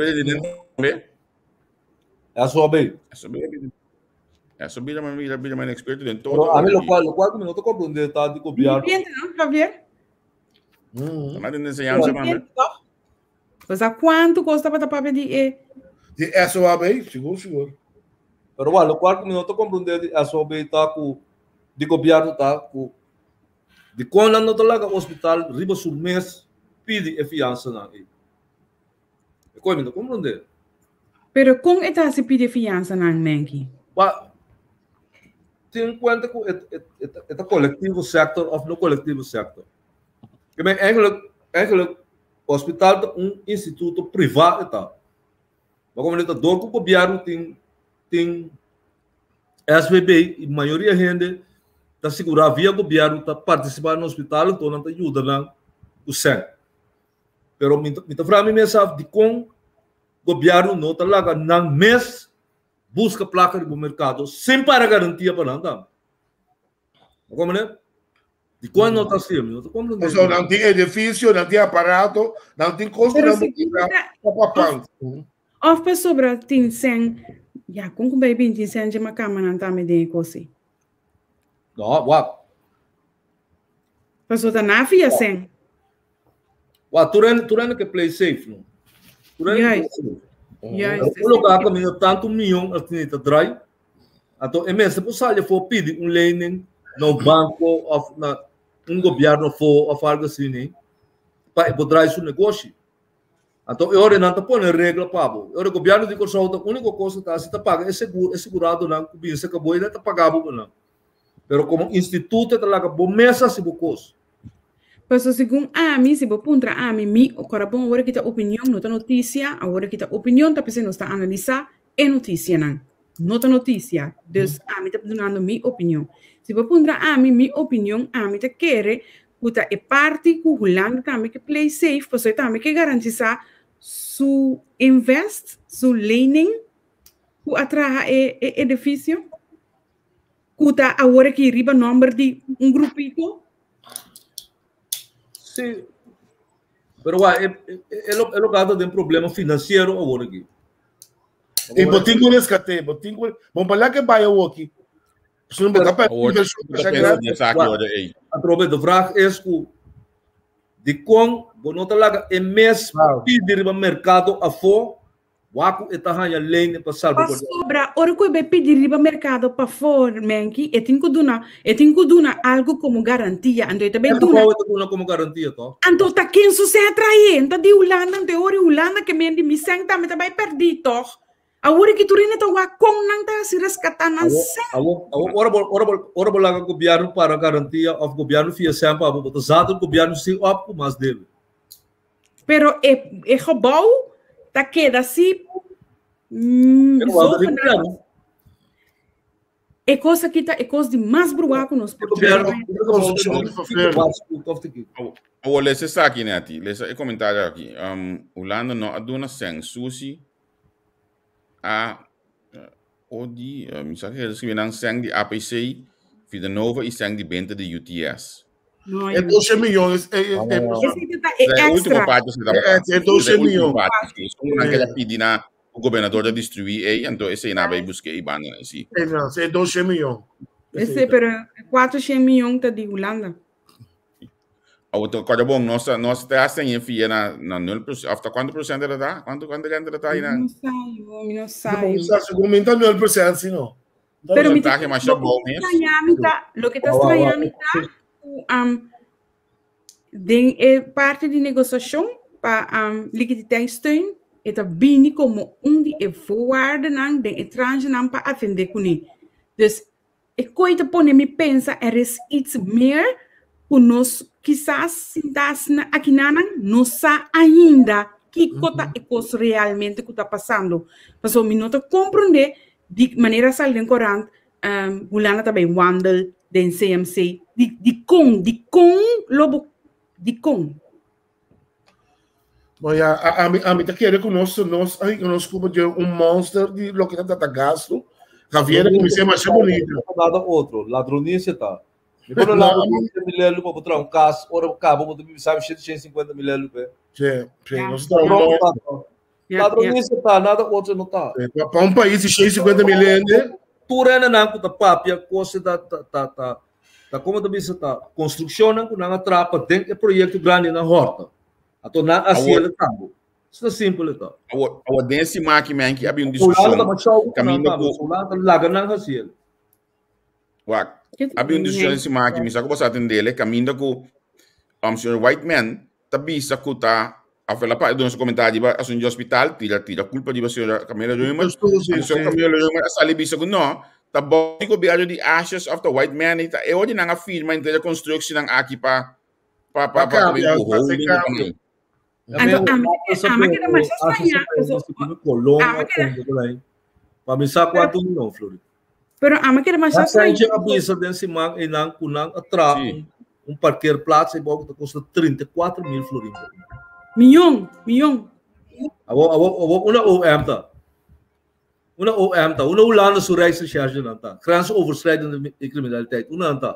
SOB. SOB. Eso bira man bira bira man experto den Pero todo. a mi lo cual lo cual que mi no te comprende ta di gobierno. Limpiente, no, Javier? Mas den enseñanza man. Limpiente, toch? O sea, kuantu kos tabata papia di e Di SOAB, sigur, sigur. Pero wa lo cual que mi no te comprende di SOB ta ku di gobierno ta ku di kon nan no ta laga hospital riba su mes pidi e fianza nan ei. E koe mi no comprende. Pero kon e ta hasi pidi e fiansa nan, Menki? Ba, tin cuenta cu e, e, e, e ta colectivo sector of no colectivo sector. Ik ben eigenlijk, eigenlijk, hospital ta un instituto priva e ta. Maar como ta door cu gobierno tin, tin SVB y mayoria hende ta sigura via gobierno ta participa na hospital, enton nan ta yuda nan cu cen. Pero mi mi ta vraag mi mes af dikon gobièrnu no ta laga nan mes buska plaka riba merkado sin para garantia pa nan tambe. Bo komprende? Dikon no ta así? Mi no ta komprende. Pasobra nan tin edifisio, nan tin aparato, nan tin kos ku Pero nan si por kumpra pa pan. Of pasobra tin sèn, ya kon ku bai bin tin sèn dje makamba nan tambe den e kos ei? No, wak. Pasobra ta na fia sèn. Wa, tur hende, tur hende ke play safe, no? Tur hende ke play Juist. safe. Juist. Un lugar kaminda tantu mion asina ta drai, anto e mester por sali afó pidi un lening na un banko òf na un gobièrnu afó òf algu asina pa e por drai su negoshi. Anto e ora nan ta pone regla pa bo. E ora gobièrnu di Kòrsou ta úniko kos ku ta hasi ta paga e seguro, e seguradonan ku bin serka bo i nan ta paga bo pa nan. Pero komo instituto ta laga bo mes hasi bo kos. Paso segun ami, si bo puntra ami, mi ora bon awor aki ta opinion, no ta noticia, awor aki ta opinion, ta p'esei nos ta analisa e noticianan. No ta noticia, dus ami ta dunando mi opinion. Si bo puntra ami mi opinion, ami ta kere ku ta e parti ku Hulanda tambe ke play safe, paso e tambe ke garantisa su invest, su lening ku a traha e e edificio. Ku ta awor aki riba nomber di un grupito? Sí. Pero wa, e, e, e, lo, e lo gata den problema financiero awor aki. E botin ku rescate, botin ku, bon pa que vai awor aki. Se não botar para Awor, inversión, Atrobe, de vraag is ku di kon bo no ta laga e mes pidi riba mercado afó Wak ku e ta haña lene pa salba guarda. Pasobra ora ku e bai pidi riba merkado pafó, Menki, e tin ku duna, e tin ku duna algu komo garantia. Anto e ta bai E duna. gebou e ta duna komo garantia tòg? Anto ta ken su sèn a trae? N ta di Hulanda, anto e ora e Hulanda ke men di mi sèn tambe ta bai pèrdí tòg? Awor ki tur hende ta wak kon nan ta hasi reskatá nan Awor, sèn. awor, awor ora bo, ora bo, ora bo laga gobièrnu para garantia òf gobièrnu fia sèn pa bo, bo ta zat gobièrnu sin òp ku mas debe. Pero e, e gebouw ta keda si mm, Pero wat zogenaamd. gobierno? E kos aki ta e kos di mas bruá ku nos por Gobierno, traha. Construcción de vervelend. Awor lesa esaki, Netty. Lesa e komentario aki. Um, Hulanda no a duna sèn sushi. A O di mi sa ke escribi nan seng di APC, Vidanova i seng di benta di UTS. No, E 12 miljoen is e e Esei ta e E último extra. parte se tabata. E 12 miljoen. Como nan keda pidi na o gobernador da destruí ei, anto esei na bai busque ei banda nan si. E no, e 12 miljoen. Ese, pero 400 miljoen ta di Hulanda. Awo to korda bon, nos nos ta hasta en fia na na 0%, of ta cuánto por ciento da? Cuánto cuánto rente da Mi na? no sa, yo, mi no sa. Sa segun mi ta 0% si no. Pero mi Porcentaje mas lo bom que mes. extraña mi ta, lo que ta extraña mi ta, ku, den e parte di negociacion pa liquiditeitssteun, e ta bini como un di e voorwaardennan den e tranchenan pa atende kuné. Dus E koe ta pone mi pensa er is iets meer ku nos kisas sinta asina akinanan no sa ainda kiko ta e kos realmente ku ta pasando. Pasobra mi no ta komprondé di manera a sali den korant Hulanda ta bai wandel den CMC. Di dikon? Dikon lo bo dikon? Bon ya, ami ami ta kere ku nos nos ay nos kuba dje un monster di loke ta ta gasto. Javier a kuminsá masha bonito. Nada otro, ladronisia ta. Mi por la mil euro pa bo traha un kas, ora bo kaba bo ta bibi sabi 750 mil euro pe. Sí, sí, nos ta un monster. Ladronisia ta, nada otro no ta. Pa un pais di 150 mil hende. Tur hendenan ku ta papia kos ta ta ta ta ta komo ta bisa ta konstrukshonnan ku nan a traha pa den e proyekto grandi nan hòrta. Anto nan a hasiel e tambe. Asina simpel e ta. Awor, awor den siman aki men ki abi un Fulano diskushon ta mashou ku nan kaminda tambe. ku Fulano ta laga nan hasiel. Wak, abi un diskushon den siman aki, mi sa ku bo sa atendele, kaminda ku señor Whiteman ta bisa ku ta afela pa duna su komentario riba asuntu di hospital, tira tira kulpa riba señora Camila Römer. Sí, Anto señor sí. Camila Römer a sali bisa ku no, ta bou di gobierno di Asjes of ta Whiteman i ta e ora di nan a firma henter e konstrukshonnan aki pa pa pa Pa pa kambia, ku pa hace holding ku kambio. nan. Anto ami ami keda masha straña paso ami keda Pa mi sa kuantu milyon, Flori. Pero ami keda masha Mas straña. Sánchez a bisa den siman einan ku nan a traha Sí. un parkeerplaats ei bou ku ta kosta 34 mil florin. Miyon, miyon. Awor, awor, awor una OM ta. Una OM ta. Una Hulanda su Rijksrecherche nan ta. Grensoverschrijdende criminaliteit. Una nan ta.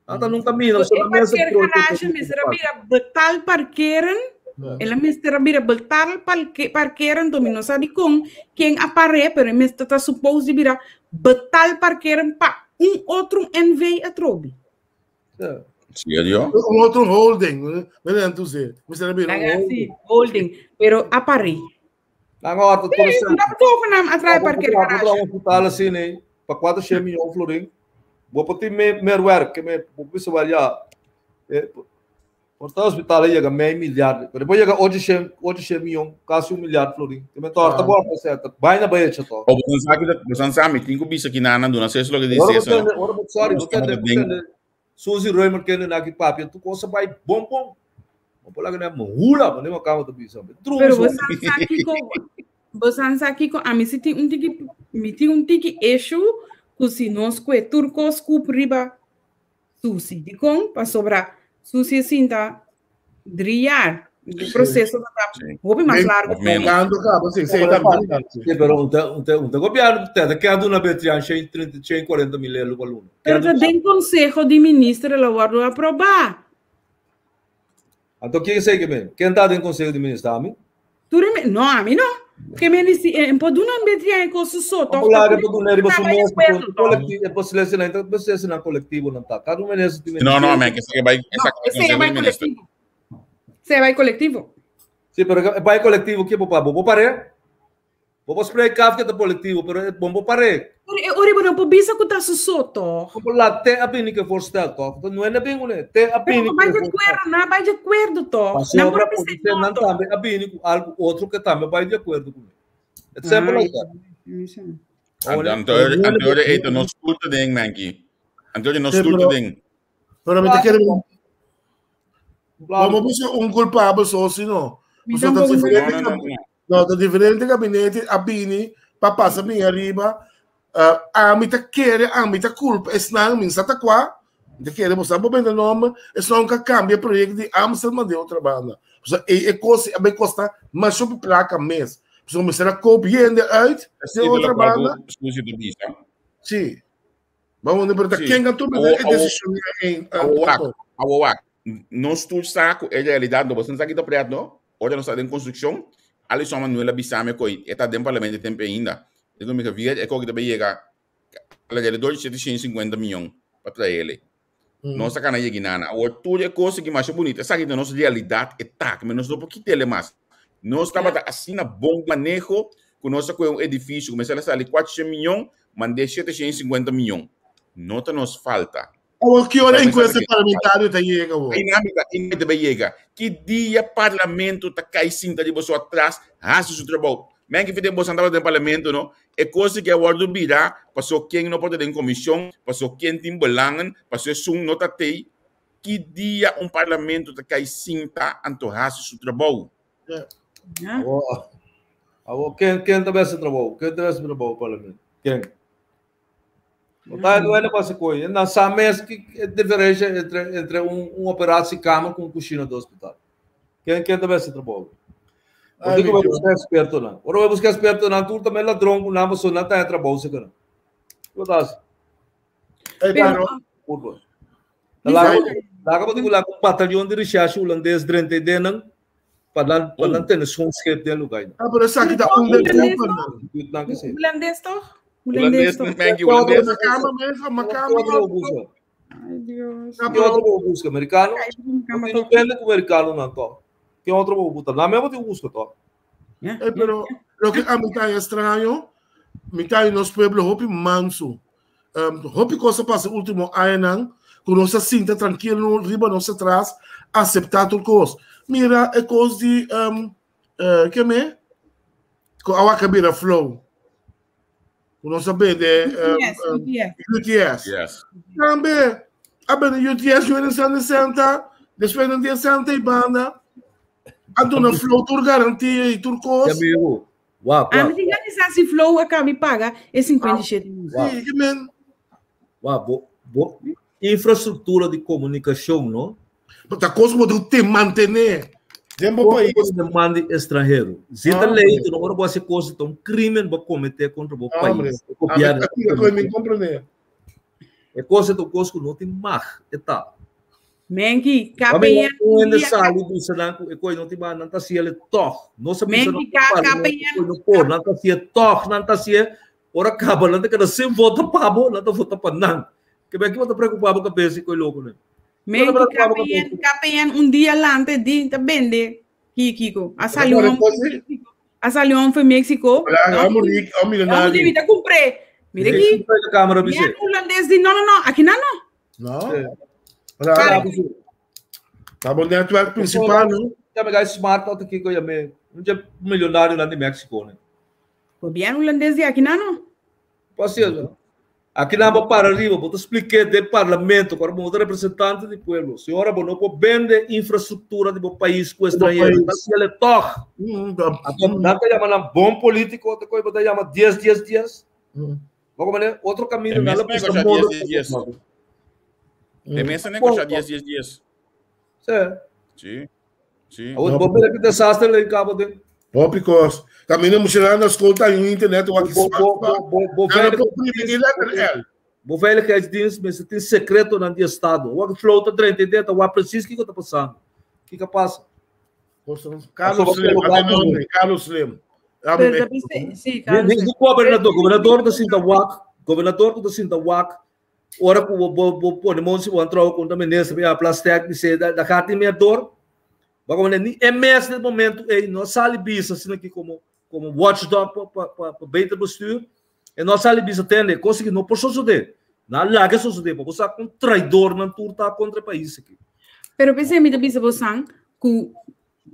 Ata nunca mira, E parkeergarage mester a bira betaal parkeren. El a mester a bira betaal parkeren, do mi no sa dikon ken a par'é, pero e mester ta supose di bira betaal parkeren pa un otro NV atrobe. Serio? Un otro holding, mira entonces, mester a bira un holding. Sí, holding, pero a par'é. Nan a Sí, no boven nam atrae parkeergarage. Un hospital asina, eh, pa 400 miljoen florin. Bo por tin meer werk, que me bo bisa wel ja. Eh, por ta hospital llega mei miljard, pero depois llega 800 800 miljoen, casi 1 miljard florin. Que me torta bo pa certo. Vai na baie chato. O bosan sa ki bosan sa mi tin ku bisa ki nana duna ses lo ke dice Ora eso. bo tende, ora bo sorry, bo tende, bo tende. Suzy Römer kende na ki papia, tu cosa vai bom bom. Bo por laga na hula, bo nem acaba ta bisa. Pero bosan sa kiko, bosan sa kiko, ami si tin un tiki, mi tin un tiki issue ku si nos kue tur kos kup riba Susi. Dikon? Pasobra Susi a sinta drie jaar. E proceso ta hopi mas largo. Of menos. Dando cabo, sí, sí, también. Sí, pero un te, un te, un te gobierno te te queda una vez 130, 140 mil euro por luna. Pero ta den consejo di minister lo wordo aproba. Anto quién sei que men? Ken ta den consejo di minister ami? Tur e no, ami no. Ke men di si en por duna un betria en kosu so, toch? Populaire por duna riba su Trabalho mes acuerdo, toch? colectivo, e por selecciona, então por selecciona colectivo nan ta. Cada un minister tin No, no, men, que se vai No, esa ese ya consejo vai di minister. colectivo. Se vai colectivo. Sí, pero e bai colectivo que bo pa bo pare. Bo por spreek af que ta colectivo, pero e bom bo pare. Pero e ori bo no por bisa ku ta su so, toch? Bo la te a bini que voorstel, toch? No é na bem né? Te a Pero bini no vai de acuerdo, não vai de acuerdo, toch? Não Sobra por pode bisa ser no, não toch? também a bini com algo outro que também vai de acordo com ele. É sempre Ai, like that. isso. Anto anto eito no skulta ding manki. Anto no Sí, skulta pero- ding. Pero mi te quiere Claro. Vamos buscar un culpable so si no. Mi Pasobra ta tampoco diferente No, no, no, no. No, ta diferente gabinete a bini pa pasa bin ariba. Ami ta kere, ami ta culpa. Esnan min sa ta kwa. Mi ta kere, bo sa bo bende nomber. Esnan ka cambia proyecto di Amsterdam de outra banda. Osea, e, e cosa, a be costa mas op placa mes. So mester a koop hende uit Esei den ta otra lokual banda. ku Suzy ta bisa. Sí. Vamos pero ta Sí. ken a tuma Awo, e awo, desishon ei awo wak, anto. awo wak. Nos tur sa ku e realidat no, boso no sa ki ta pret no. Ora nos ta den konstrukshon, Alison Manuel a bisa mi ku e ta den parlamento e tempu ainda. E ku mi Javier, e koki ta bai yega alrededor di 750 miyon pa traele. Nos ta kana yegi nana. Awor tur e kos aki masha bunita. Esaki ta nos realidat e tak, mi nos no por kit'ele mas. Nos tabata asina bon maneho ku nos a kohe un edifisio ku mester a sali 400 miyon, mand'é 750 miyon. No ta nos falta. Awor ki ora Bo ta pensa enkuesta ke parlamentario ta yega awor? Einan mi ta einan mi ta bai yega. Ki dia parlamento ta kai sinta di boso atras hasi su trabou? Men ki fite boso tabata den parlamento no, e kos ki a wordo bira paso ken no por ta den komishon, paso ken tin belangen, paso esun no ta tei. Ki dia un parlamento ta kai sinta anto hasi su trabou? Ja. Awor, awor ken ken ta bes trabou? Ken ta bes trabou parlamento? Ken? No ta duele pa se coi. Na sa mes ki diferensia entre entre un un operatiekamer ku un kushina di hospital. Ken ken ta bes trabou? Por Ai, di ku mi bo buska ekspertonan. Ora bo buska ekspertonan tur tambe ladron ku nan pasobra nan ta haña trabou seker nan. Kiko ta hasi? Ei, Pero, pero Kurba. Ta laga laga bo di ku laga un batalyon di recherche hulandes drenta e den nan pa nan pa nan tene schoonschip den lugá nan. Ah, pero esaki pero ta toch un den holandés koper toch? nan. Duurt nan ke se. Holandés toch? Holandés, Holandés toch? Menki, Ke otro holandés. Makamba mes, ke makamba. otro bo buska? Ay, Dios. Ah, Ke pero otro bo buska? Americano? Kijk, Bo kan maar tin un toch. bende ku americano nan toch? Ke otro bo buta? Nan mes bo tin buska toch? Ja, Eh, ja. pero loke a mi ta extraño, mi ta nos pueblo hopi manso. Hopi cosa pasa último añanan, ku nos a sinta trankilo riba nos atras, aseptá tur kos. Mira e kos di ke me? Ku awa ka bira flow. Ku nos a bende UTS, UTS. UTS. Yes. Tambe a bende UTS 1960, despues nan dia santa i banda. A duna flow tur garantia i tur kos. Amigo, wak, A wak, mi tin garantisa si Flow a kabi paga e 57 mil. Wak. Sí, ke men. Wak, bo, bo infrastruktura di komunikashon, no? Ta kos ku bo tin te mantené den bo Kos pais. ku bo demanda di estranhero. Si ta Ah, lei, tu no ora bo hasi kos, ta un krimen bo kometé kontra bo Ah, hombre. pais. E A mi gobièrnu a tira koe mi komprendé. E kos ta un kos ku no tin mag, e ta. Menki, Ami KPN un hende dia sali bisa nan ku e koi no tin mag, nan ta hasié tòg. Nos a bisa Menki, nan KPN e koi no por, nan ta hasié tòg, nan ta hasié. Ora kaba nan ta keda sin vota pa bo, nan ta vota pa nan. Ke ben ki bo ta preokupá bo kabes i koi loko nan? Menki, KPN, KPN un dia lante di ta bende ki kiko. A sali un a sali un for Mexico. Amo rik, amo millonario. Amo di ta compré. Mira aquí. Cámara Mi holandés di no no no, aki nan no. No. Para. Ta bo netwerk principal, no? Ya me gai smart tot kiko ya me. Un je millonario nan di Mexico ne. Gobierno holandés di aki nan no. Paciência. Aqui não vou para arriba, vou te explicar de parlamento, agora vou representante do pueblo. Senhora, vou não pode vender infraestrutura do país com estrangeiro. país. Tá ele toch. Tá. Não te chama um bom político, te coisa te chama 10, 10, 10. Vamos ver, outro caminho, É não mesmo precisa negociar modo. 10, 10, 10. Tem mesmo negociar 10, 10, 10. Sim. Sí. Sí. Agora, vou ver que desastre lá em Cabo de. Hopi kos. Também não se na school tá em internet o aqui. Bo, bo, bo, bo, Cara, letter L. Bo veiligheidsdienst, mas tem secreto na estado. O flow tá 30, o preciso que está passando. O que que passa? Carlos Slim, até Carlos Slim. Sí, Carlos. Diz o governador, governador da Sinta Wak, governador da Sinta Wak, ora ku bo bo pone monsi bo entrou com o ministro, a plastic, disse da da gaat niet meer door. Maar como ni MS nesse momento, ei, nós sali bisa assim aqui como como watchdog para pa, pa beter bestuur. E nós sali bisa tende, consegui não por suceder. Na laga suceder, para você um traidor na turta contra o país aqui. Pero pensei mi bisa bosan ku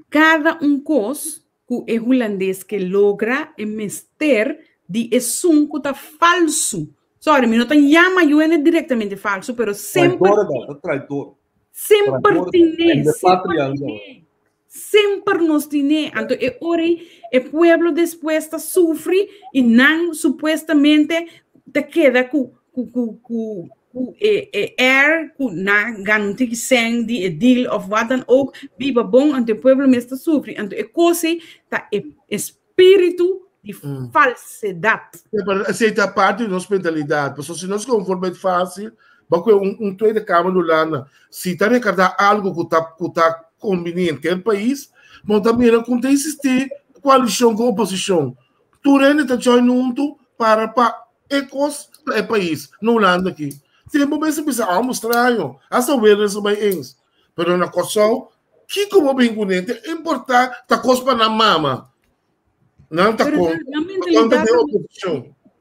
cada un kos ku e holandês que logra e mester di esun ku ta falso. Sorry, mi no ta llama UN diretamente falso, pero sempre Traidor, da, traidor. Sempre Traidor, tiene, de sempre patria, tiene. Sempre nos tiene. Anto e ori e pueblo después ta sufri e nan supuestamente te queda ku ku ku ku ku e, e air ku na ganti sen di e deal of wat dan ook biba bon, anto e pueblo mes ta sufri. Anto e kosi ta e, es spiritu di falsedat. Ja, pero esei ta parti di nos mentalidat. Pasobra si nos konforme fásil, bo kue un Tweede Kamer di Hulanda, si ta rekardá algu ku ta ku ta kombiní henter pais, bo ta mira ku ta eksistí koalishon ku oposishon. Tur hende ta join huntu para pa e kos pa e pais na Hulanda aki. Tempu mester bisa algu straño, hasta Wilders a bai eens. Pero na Kòrsou, kiko bo bin kuné? Ta importá ta kos pa nan mama. Nan ta Pero kon, nan kontra mentalidat den oposishon.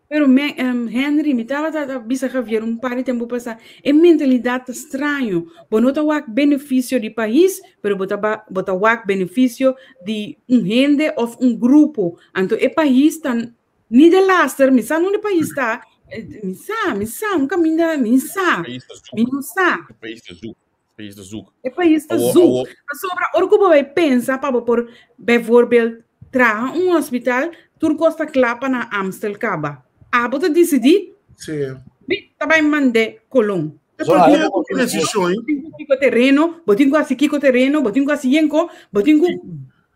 Pero me, Henry, mi tabata ta bisa Javier un par di tempu pasá, e mentalidat ta straño. Bo no ta wak benefisio di pais, pero bo ta ba, bo ta wak benefisio di un hende òf un grupo. Anto e pais ta ni de laster, mi sa nunde pais ta, mi sa, mi sa, un kaminda, mi sa, Pais ta zoek. mi no sa. E pais ta zoek. Pais ta zoek. E pais ta Awo, zoek. awo. Pasobra ora ku bo bai pensa pa bo por bijvoorbeeld traha un hospital, tur kos ta kla pa na Amstel kaba. Abo ta disidí, Sí. mi ta bai mand'é Colón. E So, por aí ke bo ku desishon? Bo tin ku kiko tereno, bo tin ku hasi kiko tereno, bo tin ku hasi yenko, bo tin ku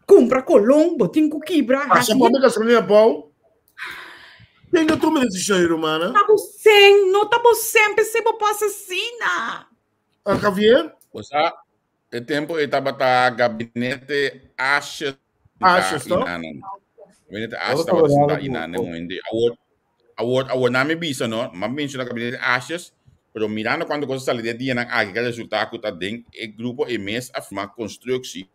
kumpra Colón, bo tin ku kibra, Pasa hasi pa mi gasolina abou. Ken ta tuma desishon, rumana? Ta bo sen, no ta bo sen, p'esei bo por asesina. Ah, Javier? Osa, e tempo e tabata gabinete Asjes Asjes, no? Inanan. Gabinete Asjes Ora tabata tabata sinta ku- inanan momento. Awor, awor, awor na mi bisa, no? Ma menciona gabinete Asjes, pero mirando cuanto cosa sali de dianan aki, que resulta ku ta den e grupo e mes a firma constructie.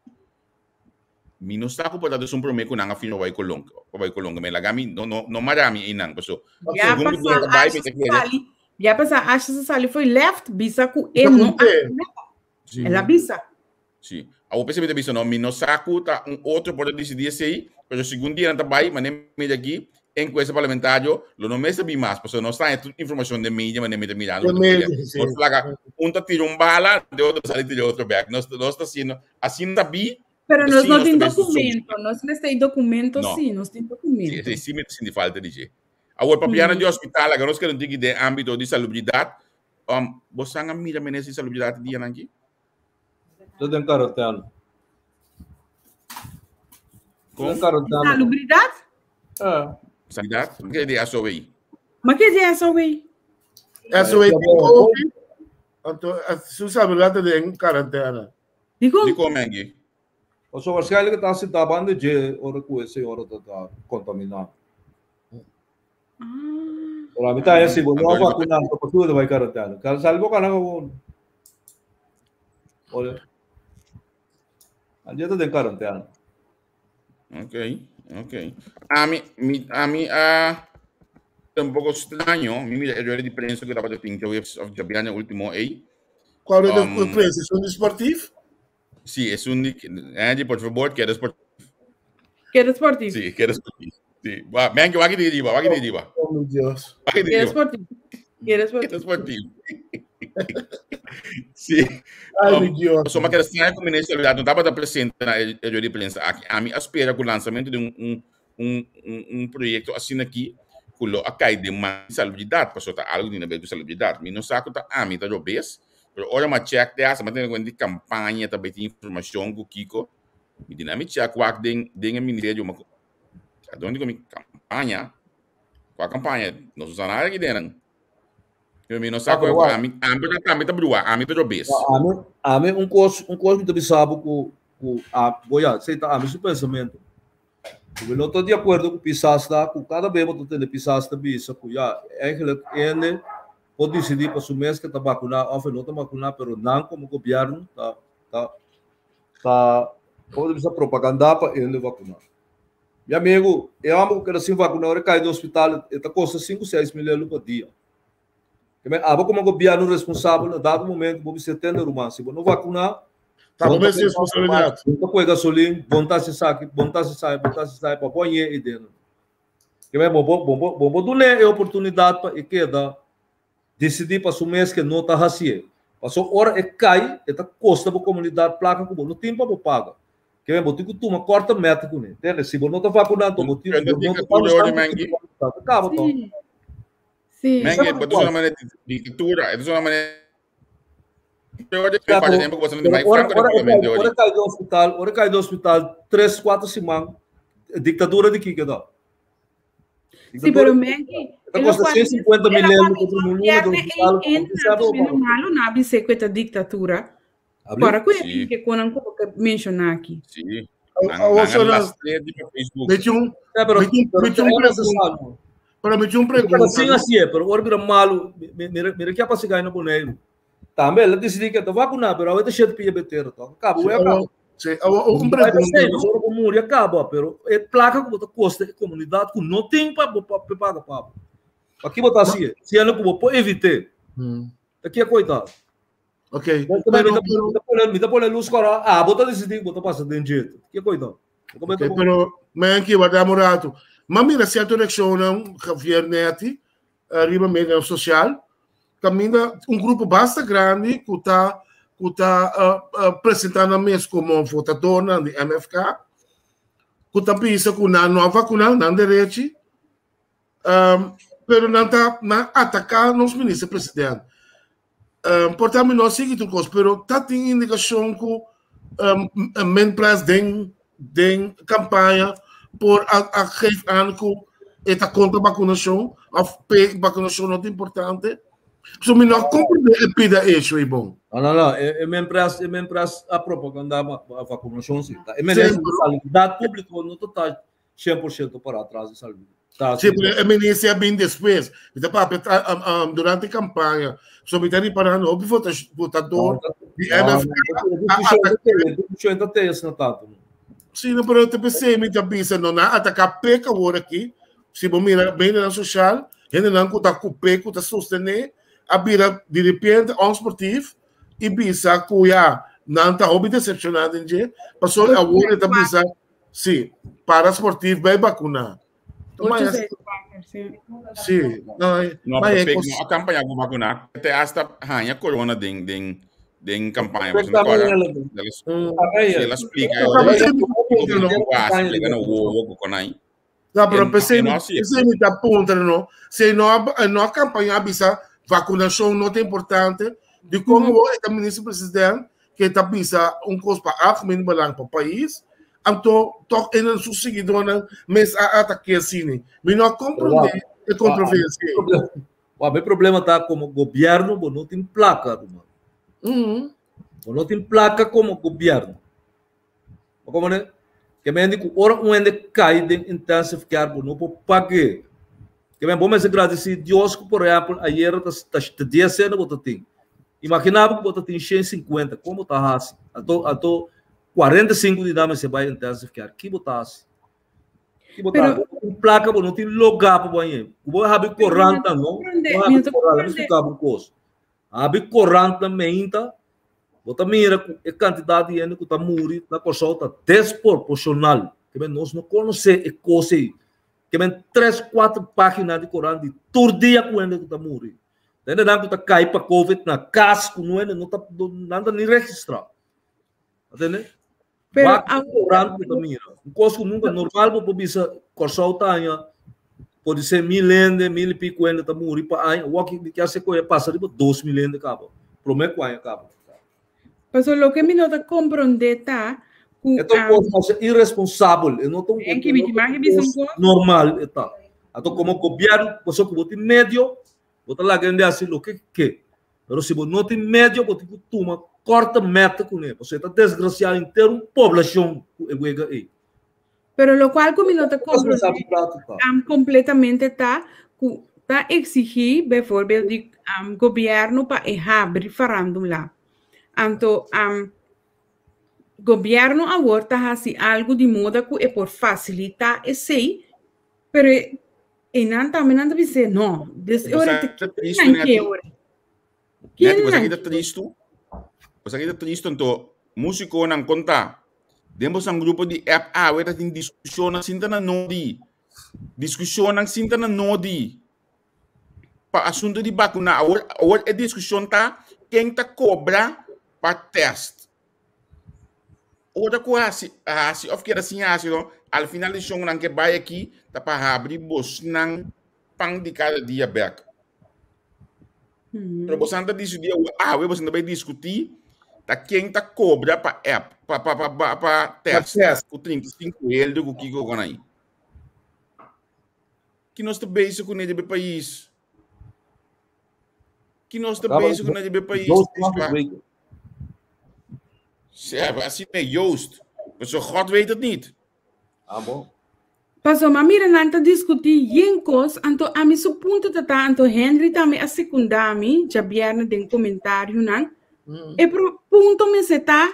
Mi no sa ku por ta un prome ku nan a firma bai Colón, bai Colón, me laga mi no no no mara mi einan, paso Ya segun ku pasa dia ta bai mi Asjes ta kere. sali, ya pasa Asjes a sali foi left bisa ku e Ta no a konté. Sí. El a bisa. Sí. Awor p'esei mi ta bisa no, mi no sa ku ta un otro por ta disidí esei, pero segun dia nan ta bai, manera mi mira aki, enkuesta parlamentario lo no mester bin mas, pasobra nos ta haña tur informashon den media manera mi ta mirando. Den media, sí. Nos laga un ta tira un bala, de otro sali tira otro bek. Nos nos ta haciendo, asina ta bi, Pero nos sí, no nos tin ta bes documento, nos mester hay documento, No. sí, nos tin Sí, documento. sí, sí, mi ta sinti falta di dje. Awor, papiando di hospital, laga nos keda un tiki den ámbito di salubridat. Bo san a mira minister di salubridat e dianan aki? Ta den karantena. Kon? Den karantena. Salubridat? Eh. Salubridat? Ke di SOW? Ma ke di SOW? SOW tin COVID, anto su salubridat ta den karantena. Dikon? Dikon, Mengi? Pasobra waarschijnlijk ta sintá banda dje ora ku e señora ta ta kontaminá. Ah. Pero a mi ta si bo no a Antonio, vakuná, anto pasobra ta bai karantena. Kal sali bo kana gewoon. Ora. Andia ta den karantena. Ok, ok. Ami, mi, ami a un poco straño. Mi mira e rueda di prensa ku tabata tin djaweps of djabièrnè último ei. Kual rueda di prensa? Esun di sportief? Sí, esun di, Angie, por favor, keda sportief. Keda sportief. Sí, keda sportief. Sí. Wa, Menke, wak di riba, wak di riba. Oh, mi Dios. Wak di Keda riba. sportief. Keda sportief. Keda sportief. Sí. Ai, mi Dios. So, ma keda straño ku minister di Salubridad no tabata presente na e rueda di prensa aki. Ami a spera ku lansamento di un, un, un, un, un proyekto asina aki ku lo a kai den man di Salubridad, pasobra ta algu di na ber ku Salubridad. Mi no sa ku ta ami ta robes, pero ora mi a check te hasta mi a tene kuenta di kampaña ta bai tin informashon ku kiko. Mi di na mi check wak den den e ministerio ma a donde ku mi kampaña? Kua kampaña? Nos no sa nada aki den nan. Yo mi no sa Ah, pero ku wak. ami ami ta ami ta brua, ami ta robes. Ami ami un kos un kos mi ta bisa bo ku ku a boya esei ta ami su pensamentu. Ku mi no ta di akuerdo ku Pisas ta ku kada bes bo ta tende Pisas ta bisa ku ya eigenlijk hende por disidí pa su mes ke ta bakuná òf e no ta bakuná pero nan komo gobièrnu ta ta ta como ta bisa propagandá pa hende vakuná. Mi amigu, e hòmber ku keda sin vakuná ora e kai den hospital e ta kosta sinku seis mil elu pa dia. Ke men abo komo gobièrnu responsabel na dado momento bo mester tende ruman si bo no vakuná Ta bo bon ta mes responsabilidat. bon ta kohe gasolin, bon ta hasi esaki, bon ta hasi esaki, bon ta hasi esaki pa bo añ'é ei dentro. Ke men bo bo bo bo dun'é e oportunidat pa e keda Disidí pa su mes ke no ta hasié. Pasobra ora e kai, e ta kosta bo komunidat plaka ku bo no tin pa bo paga. Ke men bo tin ku tuma kòrta mèt kuné. Tende? Si bo no ta vakuná, anto bo tin, bo no ta Ta kaba tò. Sí. Sí. Mengi, bo ta usando manera di diktatura. E ta usando manera Ora, ora, ora, ora kai den hospital, ora kai den hospital, tres, kuater siman, Diktadura di kiko ta? Sí, pero Menki, Ta kosta 150 mil euro pa un luna di hospital. Malo na bisa ku ta diktatura. Para ku e ke konan ku ke menciona aki. Sí. Pero mi un pregunta. Sí, así es, pero ora bira malo, mira, mira que pasa na Boneiru. Tambe el a disidí ku ta vakuná, pero awe ta shete pia betero to. Kaba, we kaba. Sí, un pregunta. Ora ku muri a kaba, pero e plaka ku bo ta kosta e komunidat ku no tin pa bo pa paga pa bo. Aki bo ta hasi, siendo ku bo por evit'é. Ta kia koitado. Ok. Pero, mi ta pone luz kora, ah, bo ta disidí ku bo ta pasa den dje. Kia koitado. Ok, pero Menki, warda un rato. Ma mira sierto reakshonnan, Javier Netti, riba media sosial, kaminda un grupo basta grandi ku ta ku ta presentá nan mes komo votadornan di MFK, ku ta bisa ku nan no a vakuná, nan derechi, pero nan ta nan ataká nos minister president. Por ta mi no a sigui tur kos, pero ta tin indikashon ku Minpres den den kampaña por a a geef aan ku e ta kontra bakunashon òf p'e bakunashon no ta importante. So mi no a komprendé e pida esho ei bon. No, no, no. E, e Minpres, e Minpres a propaganda vakunashon si. Ta e minister di Salubridat Públiko no ta ta 100% para atras di salud. Sí, pero e minister a bin despues. Mi ta papia durante campaña. So mi ta riparando hopi votador di MFK. Discussión ta te na tanto. Sí, no, pero TPC mi ta bisa no na ataca PEC awor aki. Si bo mira media social, hende nan ku ta ku PEC ku ta sostene a bira di repente onsportief i bisa ku ya nan ta hopi decepcionado den dje. Pasobra awor e ta bisa Sí, para sportief bij vacuna. Sí, no, no, maar pero no, a campaña ku vacuna, te hasta haña corona den den den campaña. Pues no cora. Se la explica. Explica no wo wo con ahí. No, pero pensei, pensei mi ta puntra no. Se no no campaña bisa vacunación no ta importante, di como mm. minister president ke ta bisa un kos pa algemeen belang pa pais, anto toch en su siguidónan mes a ataké asina. Mi no a komprondé e kontroversia ei. Wak, mi problema ta komo gobièrnu bo no tin plaka, ruman. Bo no tin plaka komo gobièrnu. Bo komprondé? Ke men di ku ora un hende kai den intensive care bo no por pag'é. Ke men bo mester gradisí Dios ku por ehèmpel ayera ta ta dies sena bo ta tin. Imaginá bo ku bo ta tin 150, kon bo ta hasi? Anto, anto 45 di nan mester bai intensive care. Ki bo ta hasi? Ki bo ta hasi? Bo tin plaka, bo no tin logá pa bo hañ'é. Ku bo habi korant no, bo habi korant, mi splika bo un kos. Habi korant nan meinta, bo ta mira ku e kantidat di hende ku ta muri na Kòrsou ta desproporshonal. Ke men nos no konosé e kos ei. Ke men tres, kuater página di korant di tur dia ku hende ku ta muri. Hendenan ku ta kai pa covid na kas ku no hende no ta nan ta ni registrá. Atende? Pero Wak korant ku ta mira. Un kos ku nunka normal bo por bisa Kòrsou ta haña pode ser mil hende, mil i piku hende ta muri pa aña. Wak ki hasi ku e pasa riba 2000 hende kaba. Promé ku aña kaba. Paso loke mi no ta komprondé ta ku E ta un kos masha iresponsabel. E no ta un kos normal e ta. Anto komo gobièrnu pasobra ku bo tin medio bo ta laga hende hasi loke ke. Pero si bo no tin medio bo tin ku tuma kòrta meta kuné pasobra e ta desgrasiá henter un poblashon ku e wega ei. Pero lokual ku mi no ta komprondé kompletamente ta ku ta eksigí bijvoorbeeld di gobièrnu pa e habri farándula. Anto gobièrnu awor ta hasi algu di moda ku e por fasilitá esei, pero einan tambe nan ta bis'é no, des e ora ta kinan ke ora. Neti, bo sa ki ta tristu? Bo sa ki ta tristu anto músikonan konta den bosan grupo di app awe ta tin diskushonnan sinta na nodi. Diskushonnan sinta na nodi pa asuntu di bakuna. Awor, awor e diskushon ta ken ta kobra pa test. Ora ku hasi, hasi of keda sin hasi no, al final di shon nan ke bai aki ta pa habri bosnan pan di kada dia bek. Pero bosan ta discuti awe, awe bosan ta bai discuti ta ken ta cobra pa app. Pa pa pa pa pa test. test. Ku 35 helde ku kiko kon aí. Ki nos ta bezig ku nede be pais? Ki nos ta bezig ku nede be pais? Ja, asina nee, Joost. Maar God weet het niet. Ah, bon. Paso, ma mira nan ta diskutí yen kos, anto ami su punto ta ta, anto Henry tambe a sekundá mi djabièrnè den komentarionan. E pro punto mester ta,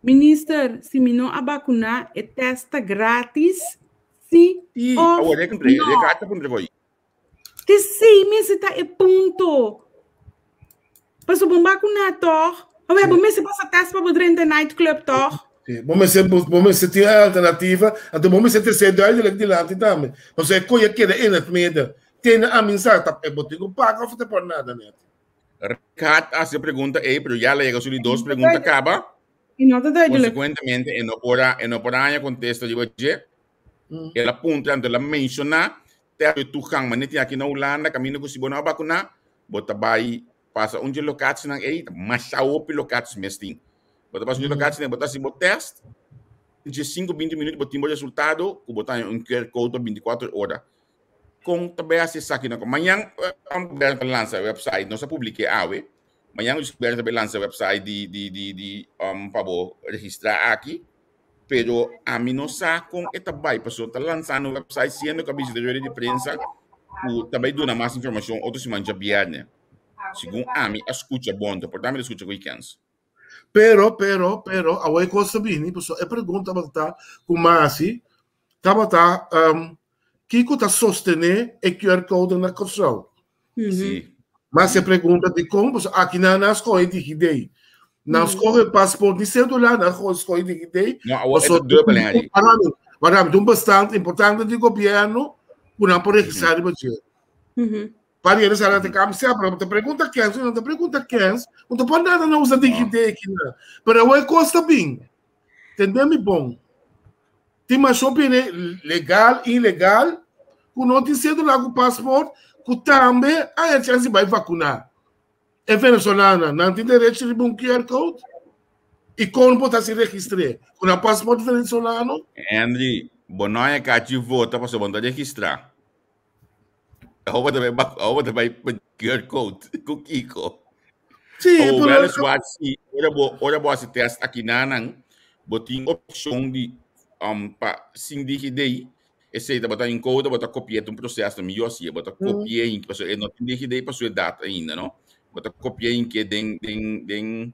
Minister, si mi no a bakuná, e tèst ta grátis, sí Sí, òf awor e kumpré, no? e ka ta puntra koi. Te sí mester ta e punto. Paso bon bakuná tòg? Awor bo mester pasa tèst pa bo drenta nightclub tòg? Sí, bo mester, bo mester tin alternativa, anto bo mester trese duidelijk dilanti tambe. Pasobra e koe a keda in het midden. Tene a min sa, ta e bo tin ku paga of te por nada net. Kat a hasi e pregunta ei, pero ya la yega su di dos pregunta kaba. I no ta duidelijk. Consecuentemente e no por a, e no por a haña contesta riba dje. El a puntra, anto el a menciona te e toegang, maar net aki na Hulanda, caminda cu si bo no a vacuna, bo ta bay pasa un dje locatienan ei, ta masha hopi locaties mes tin. Bo ta pasa un dje locatienan ei, bo ta haci bo test, dje cinco, binti minuut bo tin bo resultado, cu bo ta haña un QR code pa binticuatro ora. Con ta bay haci esakinan? Mañan gobierno ta lansa e website, nos a publica e awe, mañan gobierno ta bay lansa e website di di di di pa bo registra aki, pero ami no sa con e ta bay, pasobra ta lansando un website siendo cu a bishita rueda di prensa cu ta bay duna mas informacion otro siman djabierne, segun ami a scucha bon, ta por ta ami ta scucha cu weekends. Pero, pero, pero, awor e cos ta bini, pasobra e pregunta tabata cu Masi tabata um, kiko ta sostené e QR code na Kòrsou? Sí. Mas e pregunta di kon, pasobra aki nan a skohe DigiD. Nan skohe paspoort ni cédula, nan skohe DigiD. No, awor e ta dubbel, Henry. Waarom? Un bestand importante di gobièrnu ku nan por registrá riba dje. Para eles ela te cambia sempre, te pregunta kens, não te pergunta kens, não te pode nada não usa DigiD aqui não. Pero awor e kos ta bin. Tende mi bon. Tin mas hopi legal, ilegal, ku no tin cédula ku paspoort, ku tambe a e chance bai vacuná. E venezolana nan tin derecho riba un QR code? I kon bo ta si registr'é? Ku nan paspoort venezolano? Henry, bo no haña kachi vota pasobra bo no ta registrá. Awor bo ta bai awor bo ta bai pa QR code ku kiko? Sí, Awor pero weliswaar si ora bo ora bo hasi test akinanan bo tin opshon di pa sin DigiD esei tabata un code bo ta kopi'é ta un proseso mi yo hasié bo ta kopi'é pasobra e no tin DigiD pa su edat ainda no bo ta kopi'é hink'é den den den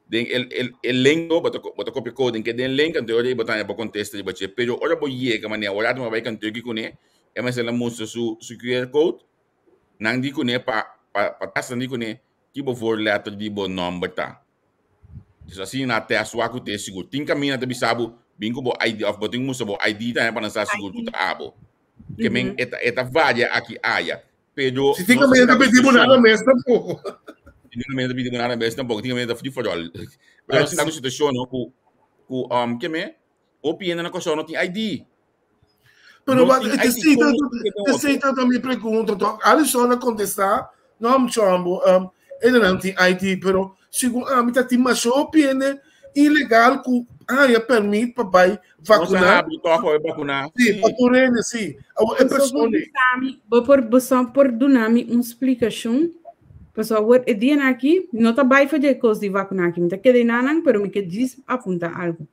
den el el el link bo ta bo ta kopia code den ke den link anto ora bo ta haña bo kontesta riba dje pero ora bo yega manera ora bo bai Kentucky kuné e mester a mustra su su QR code nan di kuné pa pa pa test nan di kuné ki bo voorletter di bo nòmber ta dus asina nan a test wak ku ta e sigur tin kaminda ta bisa bo bin ku bo ID òf bo tin ku mustra bo ID tambe pa nan sa sigur ku ta abo ke men e ta e ta varia aki aya Pero Si tin caminda ta pidi bo nada mes tampoco. Tin caminda ta pidi bo nada mes tampoco. Tin caminda ta free for all. Pero nos ta situacion no ku ku um ke me hopi hende na Kòrsou no tin ID. Pero wat het is niet dat is dat mi pregunta toch. Alison a contesta, no am chombo, um ele não tem ID, pero segundo a mi ta tin mas hopi hende ilegal ku haya permit pa bai vacunar. Nos toch pa vacunar. Sí, pa tur hende, sí. Awor e persona ei. Bo por bo por duna mi un splikashon? Pasobra awor e dianan aki no ta bai for di e kos di vacunar aki. Mi ta keda enanan, pero mi ke djis apunta algu.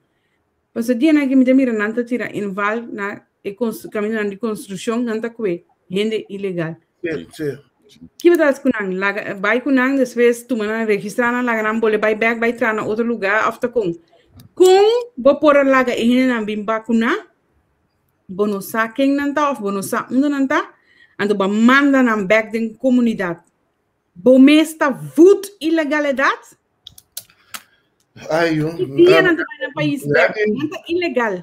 Pasobra e dianan aki mi ta mira nan ta tira inval na e kamindanan di konstrukshon, nan ta kue hende ilegal. Sí, sí. Ki bo ta hasi ku nan? Laga, bai ku nan, despues tuma nan, registrá nan, laga nan bole bai bèk, bai traha na otro lugá òf ta kon? Kon bo por a laga e hendenan bin bakuná? Bo no sa ken nan ta òf bo no sa unda nan ta, anto bo a manda nan bèk den komunidat. Bo mes ta voed ilegalidat? Ai, yo. Ki dia nan ta bai nan pais bèk? Nan ta ilegal.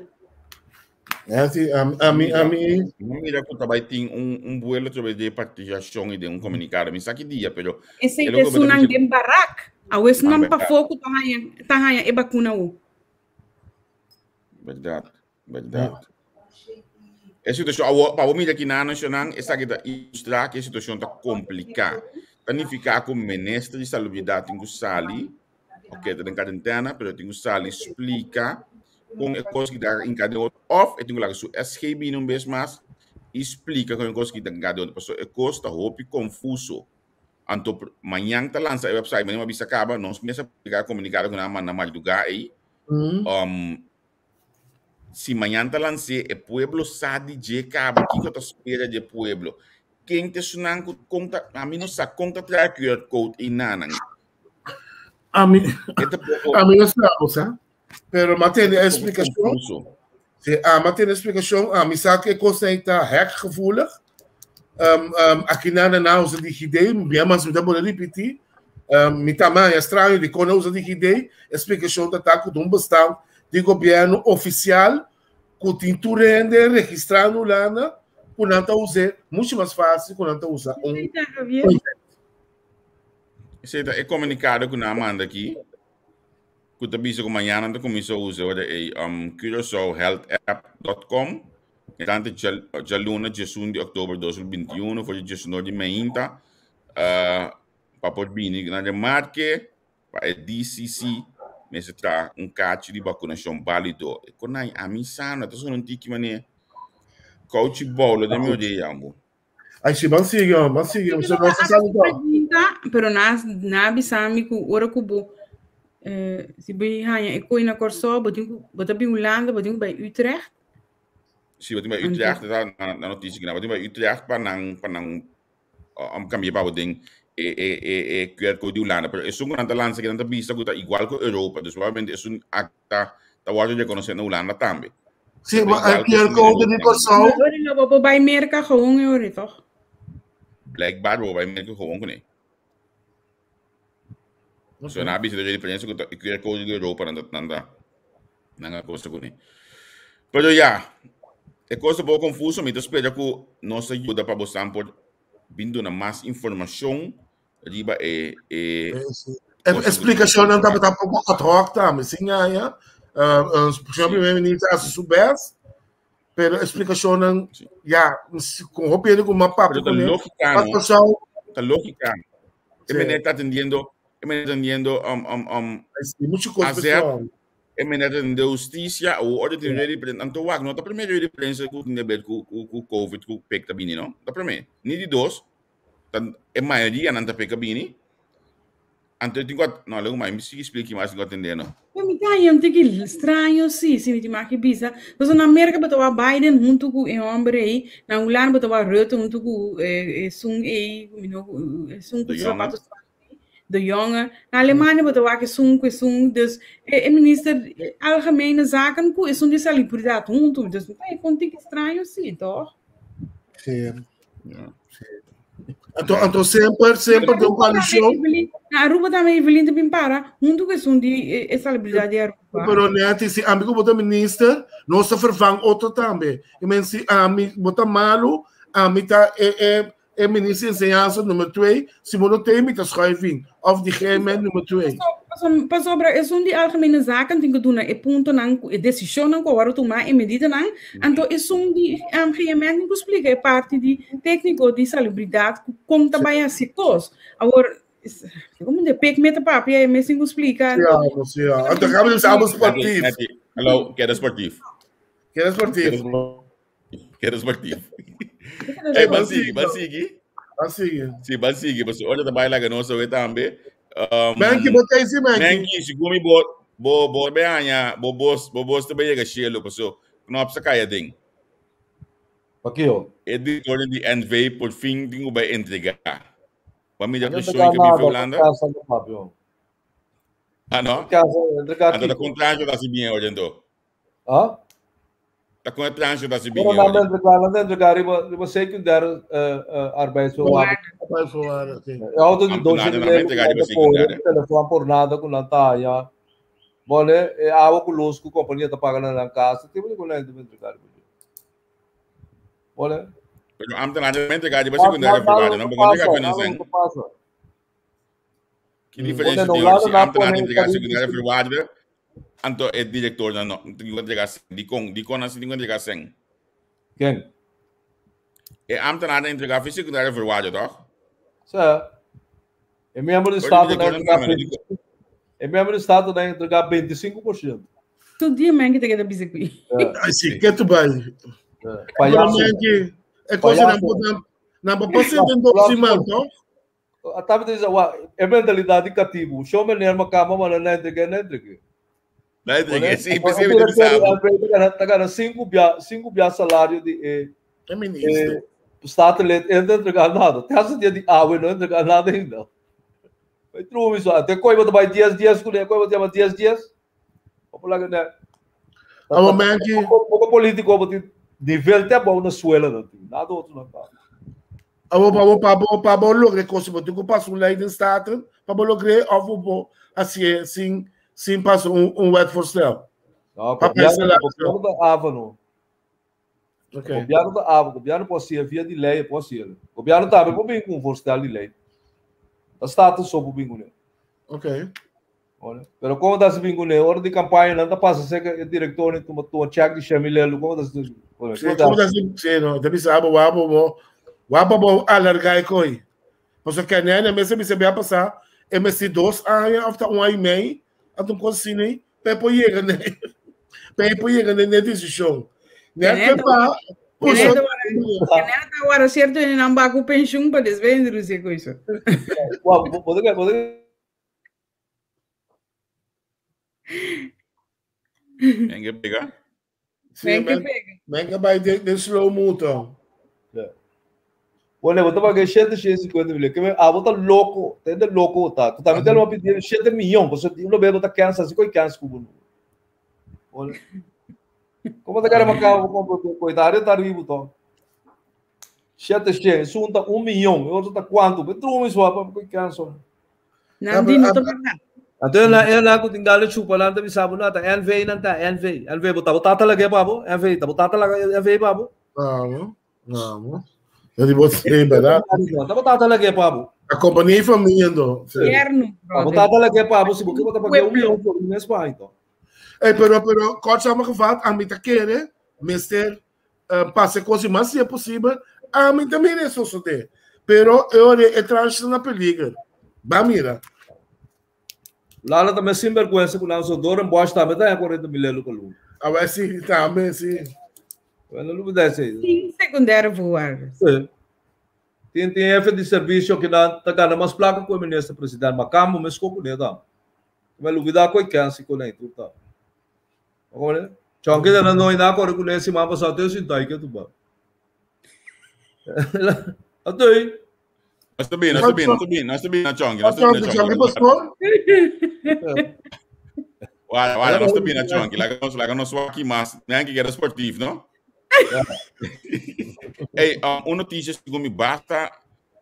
Nancy, a mi, a mi. Mira ku ta bai tin un un vuelo trobe de repatriashon i den un komunikado. Mi sa ki dia, pero Esei ta esunnan den barak. Awe esunnan pafó ku ta haña ta haña e bakuna awo. Bèrdat, bèrdat. E situashon awo pa bo mira ki nan nashonnan esaki ta ilustrá ku e situashon ta kompliká. Ta nifiká ku minister di salubridat tin ku sali. Ok, ta den quarentena, pero tin ku sali splika kon e kos ki ta inka den otro. Of e tin ku laga su SG bini un bes mas i splika kon e kos ki ta inka den otro. Pasobra e kos ta hopi konfuso. Anto mañan ta lansa e website, mañan a bisa kaba, nos mes a publiká e komunikado ku nan a manda madrugá ei. Si mañan ta lans'é, e pueblo sa di dje kaba, kiko ta spera di e pueblo. Ken ta esunnan ku kon ta, ami no sa kon ta traha QR code einanan. Ami, E ta poko ami no sa, bo sa. Pero m'a tende e poko splikashon. konfuso. Si, a m'a tende e splikashon, ami sa ku e kosnan ei ta hackgevoelig. Aki nan nan usa DigiD, bia mas mi ta por ripití. Mi ta haña straño dikon nan usa DigiD. E splikashon ta ta ku ta un bestand di gobièrnu ofisial ku tin tur hende registrá na Hulanda ku nan ta us'é muchu mas fásil ku nan ta usa un Esei ta e komunikado ku nan a manda aki ku ta bisa ku mañana nan ta kuminsá usa ora ei CuraçaoHealthApp.com Entrante djaluna 11 di oktober 2021 for di 19 di meinta pa por bini na remarke pa e DCC mester traha un kachi di bakunashon bálido. E konai ami sano ta sona un tiki manera kouchi boulo den mi odia yambo. Ai si, ban sigui, ban sigui. Pero Nos no sa ni pregunta, pero na na bisa mi ku ora ku bo eh, si bo haña e koi na Kòrsou, bo tin ku bo ta bin Hulanda, bo tin ku bai Utrecht. Si bo tin bai Utrecht, ta na na notisia kina, bo tin bai Utrecht pa nan pa nan um kambia pa bo den e e e e QR code di Hulanda, pero esun ku nan ta lansa aki nan ta bisa ku ta igual ku Europa, dus probablemente esun ak ta ta wòrdu rekonosé na Hulanda tambe. Sí, Ta maar igual e ku QR esun di code di Europa. Kòrsou, Ora lo bo por bai Merka gewoon e ora toch? Blijkbaar bo bai Merka gewoon kuné. So nan a bisa e diferensia ku ta e QR code di Europa nan ta nan ta nan a kosa kuné. Pero ya, e kos ta poko konfuso, mi ta spera ku nos a yuda pa bosan por bin duna mas informashon riba e e E kosnan ku tin explicacionnan ku tabata poko ad hoc tambe, sin haña. Señor Sí. Primer Minister hasi su best, pero explicacionnan, Sí. ya, con hopi hende ku m'a papia Pero ta kuné, lógica, pa no? Kòrsou, Ta lógica. E Sí. meneer ta atendiendo, e meneer ta atendiendo Ai, sí, mucho kos AZ, pessoal. e meneer ta atendiendo justicia, o ora tin ready prensa. Anto wak, no ta primer ready prensa ku tin de ku ku ku COVID ku pek ta bini, no? Ta primer. Ni di dos, ta e mayoria nan ta pek a bini. Anto tin ku no, luego mai mi sigui explica mas tin ku atende no. Pero mi ta haña un tiki straño sí, si mi tin mag bisa. Pasobra na Merka bo ta wak Biden huntu ku e homber ei, na Hulanda bo ta wak Rutte huntu ku esun ei, mi no esun ku De Jonge. zapato De Jonge. Na Alemania bo ta wak esun ku esun, dus e minister algemene zaken ku esun di salubridad huntu. Dus mi ta haña un tiki straño sí, toch? Sí. Ja. Anto, anto semper, semper den un koalishon. Na Aruba tambe Evelyn ta bin para huntu ku esun di e, e salubridad di Aruba. Pero Netty, si ami ku bo ta minister, nos ta vervang otro tambe. I men si ami bo ta malu, ami ta e, e, e minister di enseñansa nummer 2, si bo no tin, mi ta schuif in. Of di GMN nummer 2. Pasobra esun di algemene zaken tin ku duna e puntonan, e desishonnan ku a wòrdu tumá, e medidanan, anto esun di GMN tin ku splika e parti di tékniko di salubridat ku kon ta bai hasi kos. Awor, komo de pek meta papia e mes tin ku splika. Sí, amo, sí, amo. Anto kaba di amo sportief. Hallo, keda sportief. Keda sportief. Keda sportief. Hey, ban sigui, ban sigui. Ban sigui. Sí, ban sigui, pasobra ora ta bai laga nos awe tambe. Menki, bo ta isi, Menki. Menki, sigur mi bo, bo, bo be haña, bo bos, bo bos ta bai yega cielo, paso knop sa kai aden. Pakio? E director di NV por fin tin ku bai entrega. Ba mira Ano presión entregar que mi nada, fe Holanda. casa no papio. Ah, no? Casa, entregar Anto ta kiko. con trancho ta si bien hoy, anto. Ah? Ta con e trancho ta si bien Pero nan hoy. entregar, nan entregar riba, riba secundaire arbeidsvoorwaarden. Arbeidsvoorwaarden, sí. E auto di Ambtenaar doce nan dinero entregar ku riba nan ta pone, secundaire. telefon por nada ku nan ta haña. Bone, e awa ku luz ku kompania ta paga na nan kas, tipo di ku nan ta entregar riba dje. Bone. Pero ambtenaar nan entregar riba secundaire voorwaarden, nan por entregar ku nan sen. Ki diferensia tin ora si ambtenaar ta entrega secundaire voorwaarden, anto e director nan no tin ku entrega sen. Dikon? Dikon nan si tin ku entrega sen? Ken? E ambtenaar ta entrega fi secundaire voorwaarden, toch? Sa. E miembro di Pero Staten director na nan entrega tambe, fi dikon? E miembro di Staten a entregá 25%. Tur dia men ki ta keda bisa kui. Ai si, ke tu bai? Payaso. E cosa nan por nan por pasa den dos siman, no? Atami ta bisa, wa, e mentalidad di katibu. Show meneer ma kama ma nan entregué, nan entregué. Nan entregué, si, p'esei mi ta bisa bo. Ta gana sinku bia, sinku bia salario di e E minister. Statenlid, e no ta entregá nada. Te hasta dia di awe no entregá nada ainda. Bai trumi so. Te koi bo ta bai dies dies kuné, koi bo ta yama dies dies. Bo por laga ne. Abo menki. Poko politiko bo tin nivel te abou na suela nan tin. Nada otro nan ta. Abo pa bo pa bo pa bo logre kosi bo tin ku pasa un lei den staten pa bo logre of bo por hasié sin sin pasa un un wetvoorstel. No, Pa gobièrnu pensar gobièrnu ta ava no. Okay. Gobièrnu ta ava, gobièrnu por hasié via di lei e por hasié. Gobièrnu tambe por bin ku un voorstel di lei. Ta staten so por bin kuné. Okay. Ora, pero como ta bin kuné? Ora di campaña nan ta pasa cerca e director ni tuma tuma check di shen mil euro. Como ta ora, Sí, como ta sí, no, te bisa abo wabo bo wabo bo alarga e koi. Paso que nene mese bisa bia pasa e mesi 2 aña of ta un aña y mei at un cosa así pe por yega ne pe por yega ne ne decisión. Ne que pa puso Agora cierto ele não vai com pension para desvender o coisa. Wow, pode pode Venga pega. Sí, Venga men, pega. men que vai de, de slow moto. Bueno, bo ta paga 750 mil. Que ah, bo ta loco, te de loco ta. Tu tambe te lo pedir 7 milhão, você uno bebo ta cansa, se coi cansa com Olha. Como ta quer uma carro com coitado, tá ribo to. 7 che, isso um tá 1 milhão, e outro tá quanto? Betru me só pa coi cansa. Não di não tá Então na ela ku tinggal chupa lá tá sabe nada, NV não tá NV, NV botar botar talaga babo, NV tá botar talaga NV babo. Vamos, vamos. Eu digo você, verdade? Tá botar talaga babo. A companhia e família, então. Sí. Tierno, Tá brother. botar talaga babo, se você botar pagar 1 milhão por mês pa então. Hey, pero, pero, kort samengevat, a mim tá querer, mister, passe coisa mais se é possível, a mim também é só de. Pero eu é trans na peligro. Ba mira. Lala também sem vergonha, com o dor em Bosch também tá 40 mil euros com A ver se também sim. Eu não vou dar isso aí. Sim, secundário voar. Sim. Tem jefe de serviço que dá tá ganhando mais placa com o ministro presidente, mas campo mas com ele tá. Mas lugar com quem se com ele tá. Como é? Chonque da não ainda agora com esse mapa só tem o tai que tu ba. Até Nós também, nós também, nós também, nós também na Chongi, nós também na Chongi, Chongi. pastor? Olha, olha, nós também na Chongi, lá nós aqui mas, nem que era esportivo, não? Hey, um notícia que me basta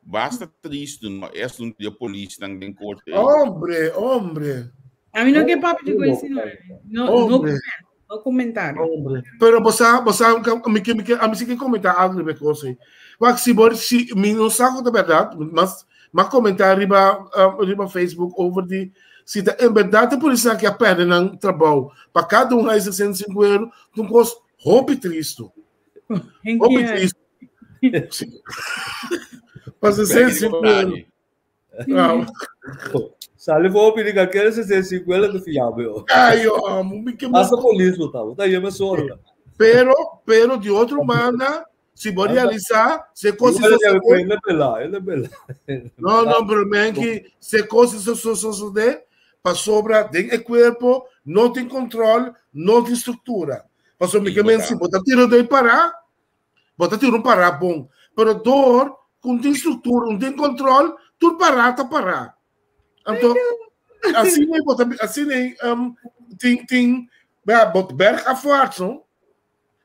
basta triste, no? É assunto de polícia não tem corte. Hombre, hombre. A mim não que papo de coisa não. No, no, Hombre. no comentário. Hombre. Pero você, você, a mim que a mim que comentar algo de coisa. Mas se bor se mi não saco de verdade, mas comentar riba riba Facebook over die se tá em verdade a polícia que a perde não trabalho. Para cada um reais 65 euros, não custa rompe triste. Rompe triste. Para 65 euros. Não. Sale vou pedir que aquele 65 euros do fiável. Ai, amo, me que Passa polícia, tá? Tá aí, mas só. Pero, pero de outro manda, se vou realizar, se coisa Ele é bela, ele é bela. Não, não, pero men que se coisa so so so so de para sobra tem o corpo, não tem controle, não tem estrutura. Passou me que men se botar tiro de parar, botar tiro parar bom, pero dor com tem estrutura, não tem controle, tudo parar tá parar. Então, assim nem bota assim nem tem bot berg afwaarts, não?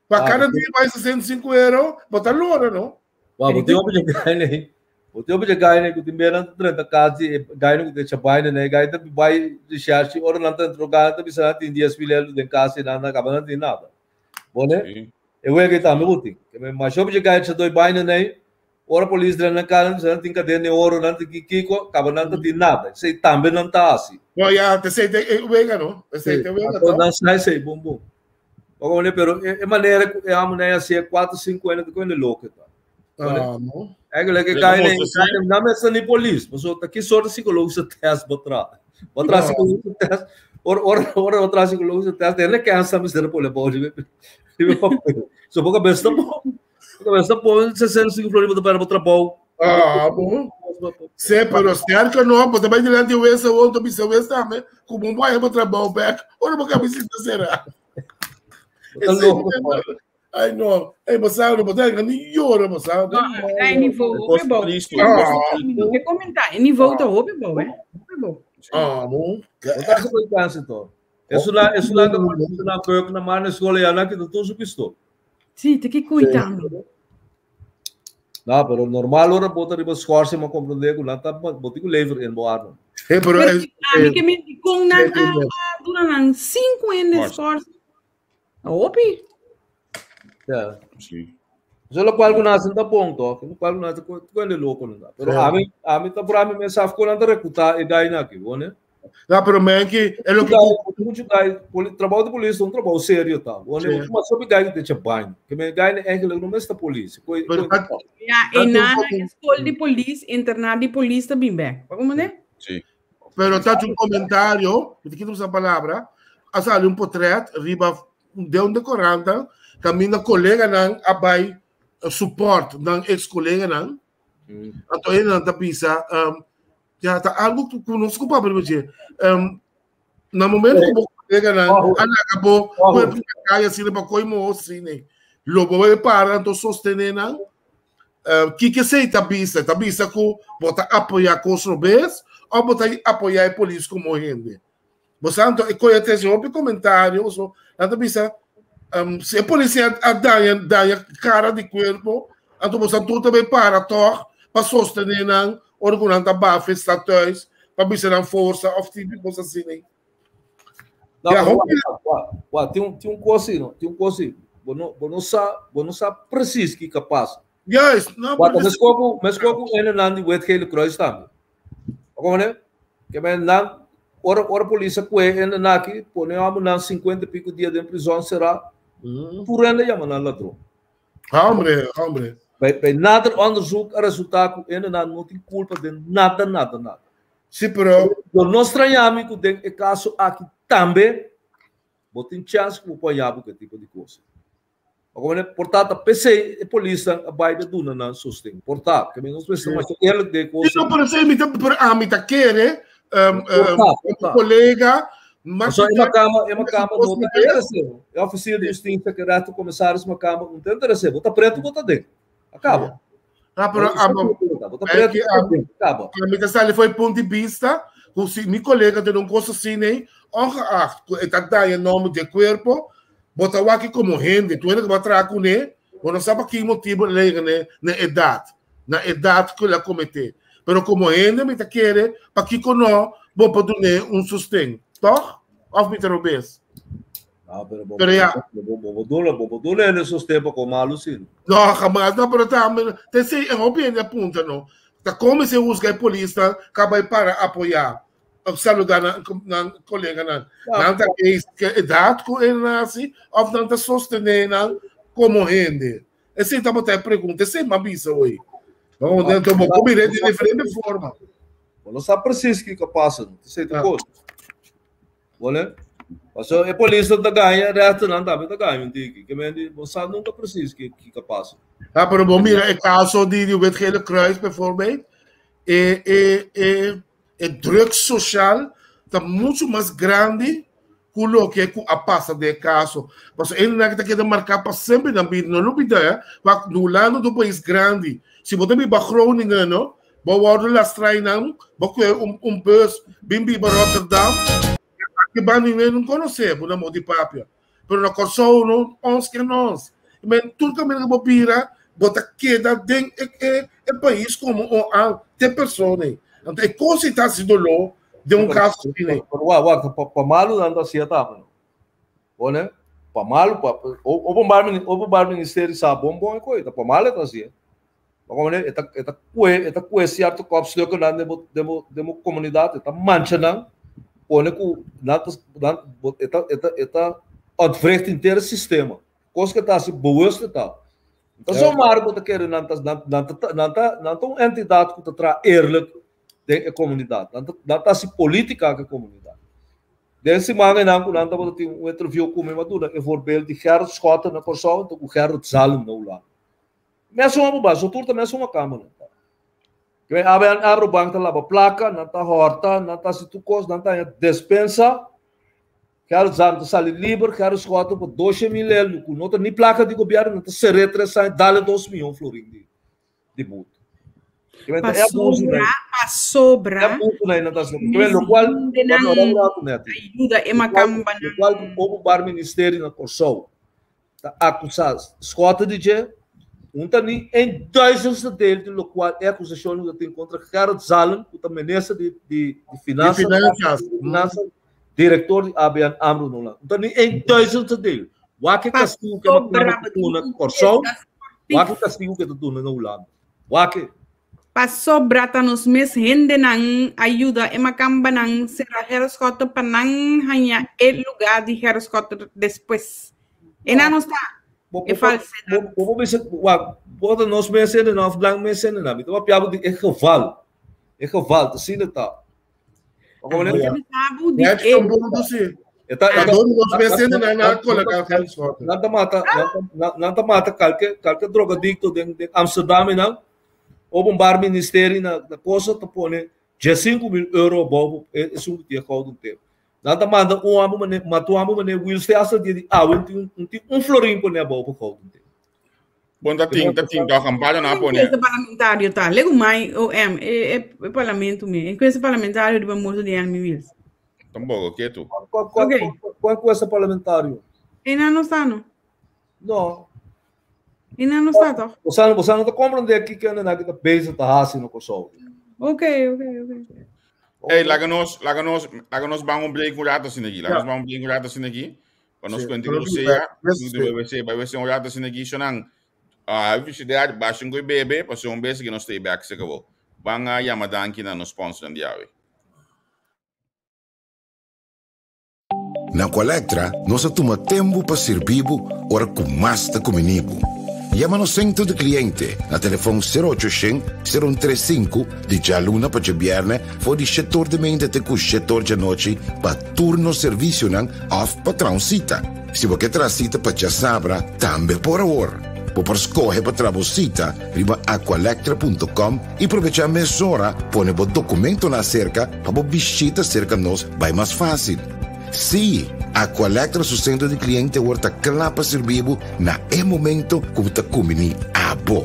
Para cada dia mais 65 euros, bota loura, não? Wa, botei uma de gaine. Botei uma de gaine que tem bem 30 casi, gaine que deixa baine, né? Gaine tá vai recherche, ora não tá entrou gaine, tá bisa tem 10 mil euros de casa, não acaba não tem nada. Bom, né? Eu é que tá me botei. Mas eu de gaine doi baine, né? Ora polícia na cara, não tem cadeia nem ouro, não tem kiko, acaba não tem nada. Sei também não tá assim. Bom, já, te sei, te wega, não? Te sei, te wega, não. Sai, sei, bom, bom. Olha, pero é maneira que a mulher assim, 4, 5 anos, que é louco, tá? Ah, não. Eigenlijk, ik ga niet, não é nem polícia, mas eu aqui só psicólogo se teste para trás. Bo traha psicologische test. Ora, ora, ora bo traha psicologische test, hele kensa mi sera pone bou di di papel. So bo cabeza ta bom. Bo cabeza ta bom, 65 florin bo ta perde bo trabou. Ah, bom. Se, pero sterker no, bo ta bai dilanti wes awor, ta bisa wes tambe, ku bo bai bo trabou bek, ora bo cabecita será. Bo ta loco. Ai no, ei bo sa, bo ta ni llora, bo sa. No, e niveau hopi bou. Ah. Ke comenta, e niveau ta hopi bou, eh. Hopi bou. Ah, bom. Bo ta super cansa to. Eso la, eso la, eso la beuk na man escola ya na kita tu su pisto. Sí, te ki cuitando. No, pero normal ora bo ta riba schorsing ma comprende ku nan ta bo tin ku lever in bo arma. Hey, pero Pero ami ke mi kon nan a dura nan 5 in de schorsing. Hopi. Ja. Sí. Zo lo cual kuna sin ta bom toch? Lo cual kuna ku ku ende loco nunca. Pero Ja. ami ami ta por ami me saf ku nan ta recruta e guy na ki, bone. No, pero menki, é lo que Mucho guy, poli, trabalho de polícia é um trabalho sério, tá? Bone, Sim. mas sobre guy que deixa banho. Que me guy ne eigenlijk no mesta polícia. Coi Pero coi. Ja, Dat e is na ook school di police, internaat di police ta bin back. Como ne? Sí. Pero tá um comentário, me quito essa palavra, a sali um portrait, riba, de um decorante, caminha colega nan, abai support nan ex-colega nan, então ele não tá pisa, já tá algo que conosco para permitir. No momento que o colega nan, Oh. ana acabou, Oh. foi para caia assim, para coimo assim, né? Logo vai para, então sostener nan, que que sei tá bisa, tá bisa ku bota apoiar com os robês, ou bota apoiar a polícia como rende. Você então, e coi até esse outro comentário, so, tá bisa, se a polícia a danha, danha cara de corpo, então você tudo também para toch, para sostener nan, ordenando a bafa, está thuis, para bisa nan força, of tipo coisa assim, né? Não, Ja, mas, hopi- wa, wa, tem um tem um coisa, não, tem um coisa. Bo não bo não sa, bo não sa precies que capaz. Juist, não, Wat porque- mas como mas como ene nan die wet gele kruis staan. Como né? Que men nan ora ora polícia kwe ene naki pone amo nan 50 e pico dia de prisão será por ene jama nan ladrão. Hombre, hombre. Bij, bij nader onderzoek er resultaat ku ene nan não tem culpa de nada nada nada. Sim, pero Eu não estranhami ku den e caso aqui também botem chance ku apanhar que tipo de coisa. Agora, portanto, PC e polícia a vai de duna nan sostém. Portanto, que nós precisamos mais eerlijk de coisa. não, pero sei, me tá, pero a mim tá querer, Portanto, um colega, mas Mas é uma cama, é uma cama, não Mas- tem interesse. É oficial de justiça que rato comissários uma cama, não tem interesse. Bota preto, bota dentro. Acaba. Ah, pero a, Bota é preto, que bota dentro. Acaba. a mim tá foi ponto de vista, com se mi colega tem um coisa assim, né, ongeacht, está dando nome de corpo, bota aqui como rende, tu ainda vai trazer com ele, mas não sabe que motivo ele né, na idade, na idade que ele comete. Pero como rende, me tá querer, para que não, vou poder um sustento, toch? Of me terobes? Ah, pero bom, Pero ja. bom, bom, bom, bom, bom, nesse tempo com malo sim. No, jamás, no, pero también, te sei, é obvio na punta, no. Ta como se usa a polícia, acaba para apoiar. Saludar na, na colega, na. Não tá que que idade com ele nasce, ou não tá sostener na como rende. Esse tá botar pergunta, esse é uma bisa hoje. Vamos dentro, vou comer de diferente forma. Não sabe preciso que que passa, não sei de Ah. coisa. Olha, mas a polícia da ganha, resto não dá, da ganha, um que me você nunca precisa que que passa. Ah, pero bom, mira, het caso die die Wit-Gele Kruis bijvoorbeeld, é, é, é, é druk social está muito mais grande que o que é a passa de caso. Mas ele não está querendo marcar para sempre na vida, não é? Mas no lado do país grande, se você vai para Groningen, não, vou worden lastrijnen, vou um bus, bem para Rotterdam, que van não conhecer, por amor de papia. Pero na Corsou, não, ons que nós. Men tudo que me bira, bota queda den é, é, é país como o a te pessoa, Então, é coisa está se dolor de um caso assim, né? Wa, wa, pa malo não dá certo, mano. Olha, pa malo, pa o bombar o bombar ministério sabe bom bom é coisa, pa malo tá assim. Como né, eta eta kue, eta kue certo kopstukken dan demo demo demo comunidade, eta mancha não. Pone ku nata eta eta eta ontwricht intero sistema. Coisa que tá se bewust tá. Então só maar moet querer nanta nanta nanta nanta uma entidade que tá tra eerlijk den e komunidat. Nan ta nan ta hasi polítika ku e komunidat. Den siman einan ku nan tabata tin un interview ku mi, mi a duna e voorbeeld di Gerrit Schotten na Kòrsou anto ku Gerrit Zalm na Hulanda. Mesun abuba, so tur ta mesun makamba nan ta. Ke ABN AMRO Bank ta laba plaka, nan ta hòrta, nan ta hasi tur kos, nan ta haña despensa. Gerrit Zalm ta sali liber, Gerrit Schotten pa doshe mil eldo ku no ta ni plaka di gobièrnu, nan ta ser'é tres aña, dale dos mion florin di di boete. Pasobra, pasobra, ayuda e makambanan. Lokual ku Openbaar Ministerie na Kòrsou ta akusá Schotten di dje, un ta ni een duizendste deel di lokual e akusashon ku ta tin kontra Gerrit Zalm ku ta minister di di Finansa, direktor di ABN AMRO Nolan. Un ta ni een duizendste deel. Wak e kastigu ku e makamba ta duna Kòrsou, wak e kastigu ku e ta duna na Hulanda. Wak e. Pasobra ta nos mes hendenan a yuda e makambanan sera Gerrit pa nan haña e lugá di Gerrit despues. E nan nos ta e falsedad. Bo por bisa, wak, por ta nos mes hendenan òf blank mes hendenan. Mi ta papia bo di e geval. E geval, ta asina ta. Nan ta mata, nan ta mata kalke, kalke drogadicto den, den Amsterdam y nan, openbaar ministerie na, na cosa ta pone 15.000 euro abou esun ku tin gouden tip. Nan ta manda un amo mane, mata un amo mane Wilste hasta dia di awe un tin un tin un florin pone abou pa gouden tip. Bon, ta tin, ta tin toch amparo na pone. Encuesta parlamentario ta. Lego mai OM, e, e, e parlamento mi. Encuesta parlamentario riba morto di Enemy Wills. Tampoco, ketu. Qual, Ok. qual encuesta parlamentario? E na no sta no. No. E na no sta toch? Você, você não tá compreendendo aqui que anda que tá bezig ta hasi no Kosovo. Ok, ok, ok. Hey, laga nos, laga nos, laga nos ban un break un rato asina aquí. Laga nos ban un break un rato asina aquí. Pa nos cuenta que sea, BBC, BBC un rato asina aquí, shonan. Ah, felicidad, bashin koy bebe, pa un bes que nos stay back se acabó. Ban a yama danki na nos sponsor di awe. Na Aqualectra nos a tuma tempu pa sirbi bo ora ku mas ta kumini bo. Yama nos sentro di kliente na telefòn sero ocho shen, sero un tres sinku di djaluna pa djabièrnè for di shetor di meinta te ku shetor djanochi pa tur nos servisionan òf pa traha un sita. Si bo ke traha sita pa djasabra, tambe por awor. Bo por skohe pa traha bo sita riba aqualectra punto com i probechá mesora pone bo dokumentonan aserka pa bo bishita serka nos bai mas fásil. Sí, Aqualectra su sentro di kliente awor ta kla pa sirbi bo na e momento ku bo ta kumbiní abo.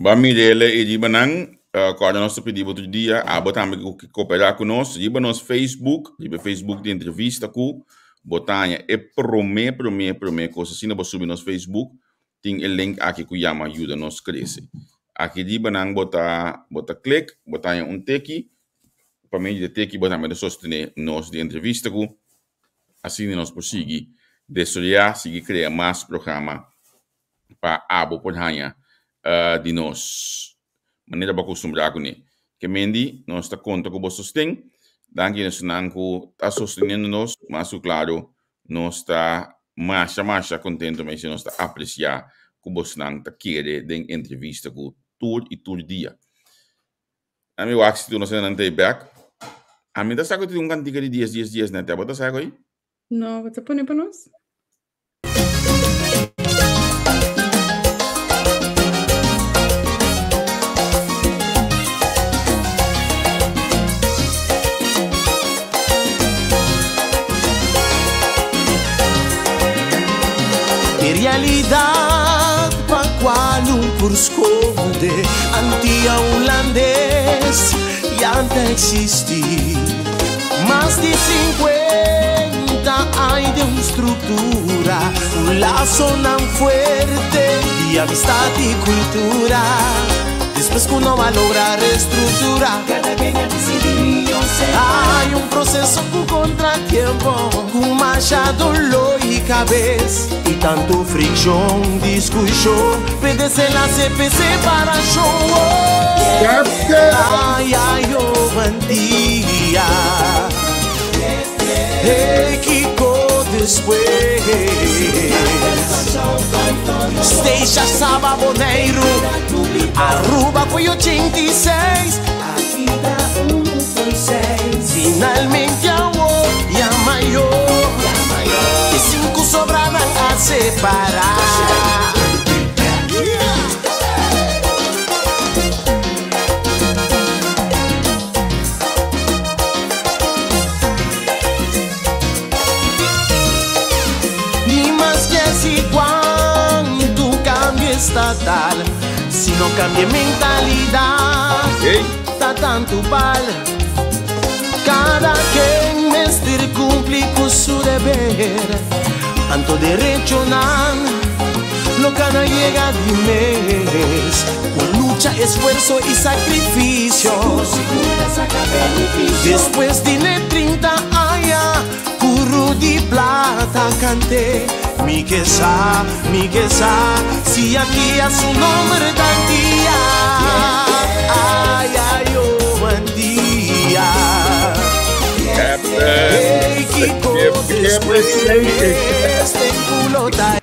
Ba mirele i riba nan, kòrda nos ta pidi bo tur dia, abo tambe ku ke koperá ku nos, riba nos Facebook, riba e Facebook di entrevista ku bo ta haña e promé promé promé kos asina bo subi nos Facebook tin e link aki ku yama yuda nos krese. Aki riba nan bo ta bo ta klik bo ta haña un teki, pa medio di e teki bo tambe ta sostené nos di entrevista ku asina nos por sigui desaroyá, sigui krea mas programa pa abo por haña di nos manera bo a kustumbrá kuné. Ke mendi nos ta konta ku bo sosten. Danki na esnan ku ta sosteniendo nos, mas ku klaro nos ta masha masha kontento mes i nos ta apresiá ku bosnan ta kere den entrevista ku tur i tur dia. Ami wak si tur nos hendenan ta ei bèk. Ami ta sa ku tin un kantika di dies dies dies nèt, abo ta sa ku ei? No, bo ta pone pa nos? E realidad pa cual un por sconde Antia Hulandes ya ta existi Mas di 50 aña de un structura Un lazonan fuerte di amistad y cultura Despues cu no a logra restructura Cada quien a dicidi Hay un proceso cu contratiempo Cu masha dolor y cabez Y tanto friccion, discusion Pe desenlace pe separacion Ay, ay, oh, buen día Hey, Kiko, despues Statia, Saba, Boneiru Aruba foi 86 Finalmente awor ya mayor E cinco sobranan a separa. Ni maske si cuanto cambio estatal, si no cambia mentalidad, ta tanto bal. Cada quien mester cumpli cu su deber, anto derechonan lo cana yega di mes. Cu lucha, esfuerzo y sacrificio, despues di ne 30 aña, cu Rudy Plata cante, Mi ke sa, mi ke sa, si aki a su nomber ta dia. Ay, ay, oh, buen dia. Hey, Kiko, despues tempo ta.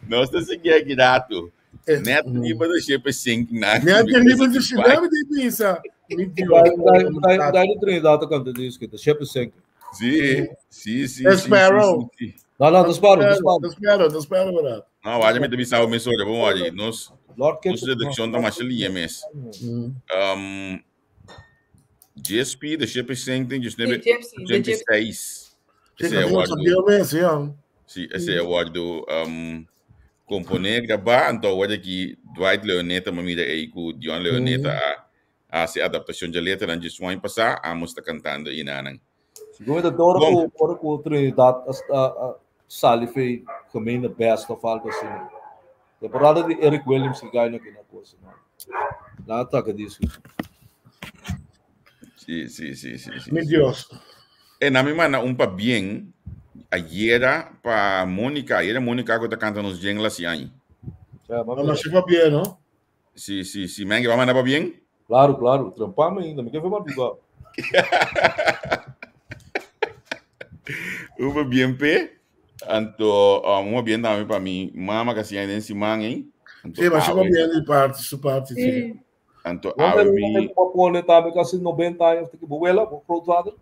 Nos ta sigui aki rato. Net riba de ship is sinking na. Net riba de ship, dame de pisa. Mi Dios. Dai de Trinidad ta canta disco, the ship is sinking. Sí, sí, sí. The Sparrow. Sí, sí, sí. No, no, the Sparrow, the Sparrow. The Sparrow, the Sparrow, verdad. No, wari mi te bisa mes ora, bon wari. Nos Lord nos redacción ta mas liye mes. GSP, the ship is sinking, just nebe Gypsy, the Gypsy. 86. Sí, Ese no sabía mes, ja. Sí, ese award componer, grabar, anto award aki Dwight Leoneta, ma mira ei ku Dion Leoneta a hasi adaptacion dje letra nan dje suaño pasá, amos ta cantando inanan. Sigur mi ta ora Bon. ku ora ku Trinidad a sali fei gemeente best of algo asina. Temporada di Eric Williams ki gai na kina cosa. Nan a taka disco. Sí, sí, sí, sí, sí. Mi Dios. E na mi manda un pabien ayera pa Monica, ayera Monica ku ta canta nos jengla si aña. Ja, maar Mama si pabien, no? Sí, sí, sí. Mengue, va mandar pabien? Claro, claro. Trampame ainda. Me quer ver madrugada. Un pabien pe. Anto, un pabien tambe pa mi mama que hacía den siman, eh. Anto, Sí, maar si awe- pabien di parte, su parte, sí. Sí. Anto, Want awe er mi... pone tambe casi 90 años. Que abuela, grootvader.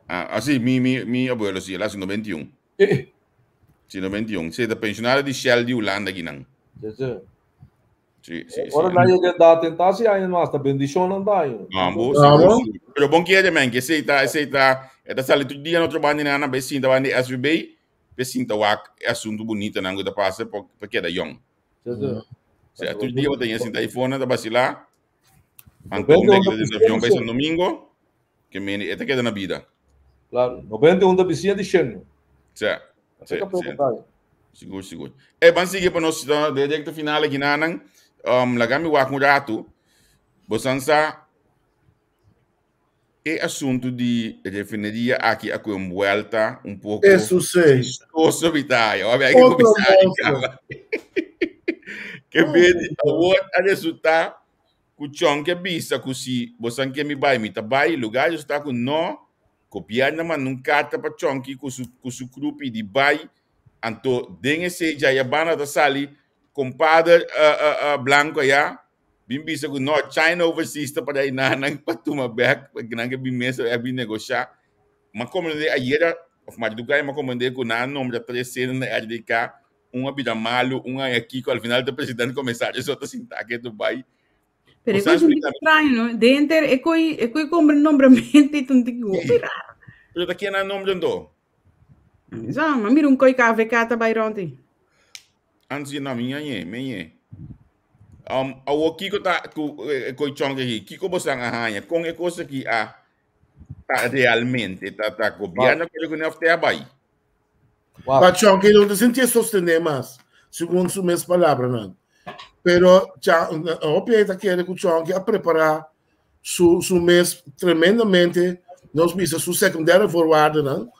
Ah, ah, sí, mi abuelo, sí, él hace 91. Sí, 91. Sí, de pensionario di Shell di Holanda aquí, nan. Sí, sí. Sí, sí, sí. Ora na je da tentatie aan maar sta bendición aan daar. No, bo, Bravo. sí, sí. Pero bon quiere, man, que sei ta, sei ta, eta sali tu dia no trabalho na na besinta van di SVB, besinta wak assunto bonito nan guta passa por queda jong. Sí, sí. O sea, tu dia tem assim iPhone da vacilar. Anto 91 um de avião vai São Domingo, que me eta queda na vida. Claro, 91 da vizinha de Schengen. Sí, sí, Fica sí. preocupado. Sigur, sigur. E ban sigue pa nos directo final aqui nanan. Lagami wak um rato. Bosansa e assunto de refineria aqui a com vuelta um pouco. Eso sei. Chistoso vitaia. Olha aí que Outro comissário, monstro. cara. Que vede a resultar ku chon que bisa ku si bosan que mi bai mi ta bai lugar está com no Gobièrnu a manda un karta pa Chonky ku su ku su crew pidi bai, anto den esei djaya banda ta sali kompader Blanco aya bin bisa ku no China Overseas ta para einan nan pa tuma bèk pa nan ke bin mesa a bin negoshá. M'a komprendé ayera òf mardugá m'a komprendé ku nan a nombra tres sena na RDK, un a bira malu, un a kiko, al final ta presidente komisario so ta sintá ketu bai. Pero e coisa un tiki extraño, no? Denter e coi e coi compra nombramiento y un tiki hopi raro. Pero ta ken a nombra anto? Sa, ma mira un coi KVK ta bai rond ei. Ansi no, mi ñañe, mi ñe. Awor kiko ta ku e coi chonk aki? Kiko bosan a haña? Kon e kos aki a ta realmente? Ta ta gobierno kere ku ne of te a bai? Pa Chonky no ta sintié sostené mas, segun su mes palabranan. Pero cha, hopi ta kere ku Chonky a prepará su, su mes tremendamente, nos bisa su secundaire voorwaardennan,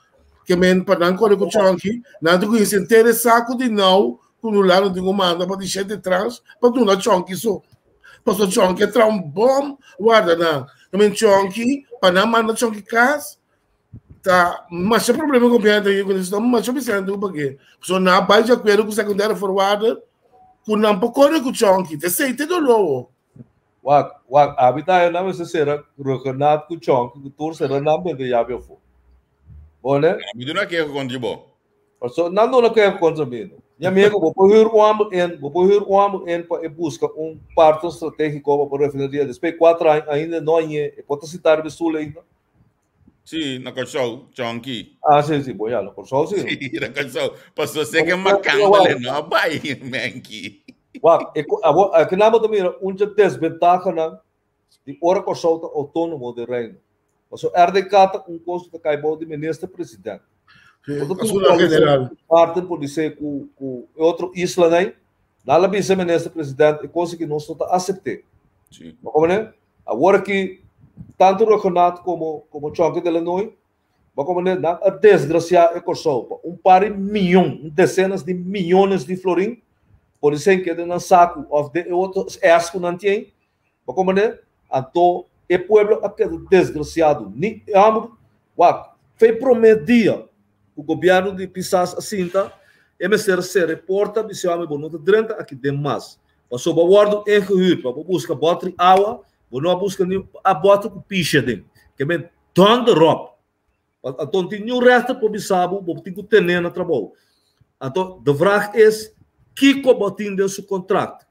ke men pa nan kore ku Chonky, nan ta kuminsa henter e saku di nou ku Lulano tin ku manda pa di shete trans pa duna Chonky so. Pasobra Chonky a traha un bom warda nan. Ke men Chonky, pa nan manda Chonky kas, Ta masha problema ku bienta ku ta masha Vicente ku pake. So na bai de acuerdo ku secundaire voorwaarden ku nan por kore ku chonki. Te sei te dolowo. Wak, wak, abi ta na mester sera Ruggenaath ku chonki ku tur sera nan bende yabi afo. Bone? Mi duna keho kontra bo. Paso nan duna keho kontra mi. Mi amigo, bo por huur un homber in, bo por huur un homber in pa e buska un partner strategico pa por refineria. Despues di 4 aña ainda no hañ'é, e por ta sintá riba e stoel ainda. Sí, na Kòrsou, Chonky. Ah, sí, sí, bo ya, na Kòrsou sí. Sí, na Kòrsou. Paso sé que makamba le no bai, menki. Wak, e ko, abo, aki nan bo ta mira un dje desbentahanan di ora Kòrsou ta outónomo den Reino. Paso RDK ta un kos ku ta kai bou di minister president. Sí, Bo ta asuntu tuma general. Maarten por disé ku ku e otro islanan, nan la bisa minister president e kos aki nos no ta asept'é. Sí. Bo komprendé? Awor aki, tantu Ruggenaath komo komo Chonky de Lanoy, bo komprendé, nan a desgrasiá e Kòrsou pa un par di mion, un desenas di miones di florin, por disen ke den nan saku òf den e otro ès ku nan tin, bo komprendé, anto e pueblo a keda desgrasiado. Ni e hòmber, wak, fe promé dia ku gobièrnu di Pisas a sinta, e mester a sera e porta, bis'é hòmber, bo no ta drenta aki den mas. Pasobra bo a wòrdu ingehuurd pa bo buska bòter di awa, bo no a buska ni a bòter ku pisha den. Ke men dònder òp. Anto no tin niun rèchter por bisa bo, bo tin ku ten'é na trabou. Anto de vraag is, kiko bo tin den su kontrakt?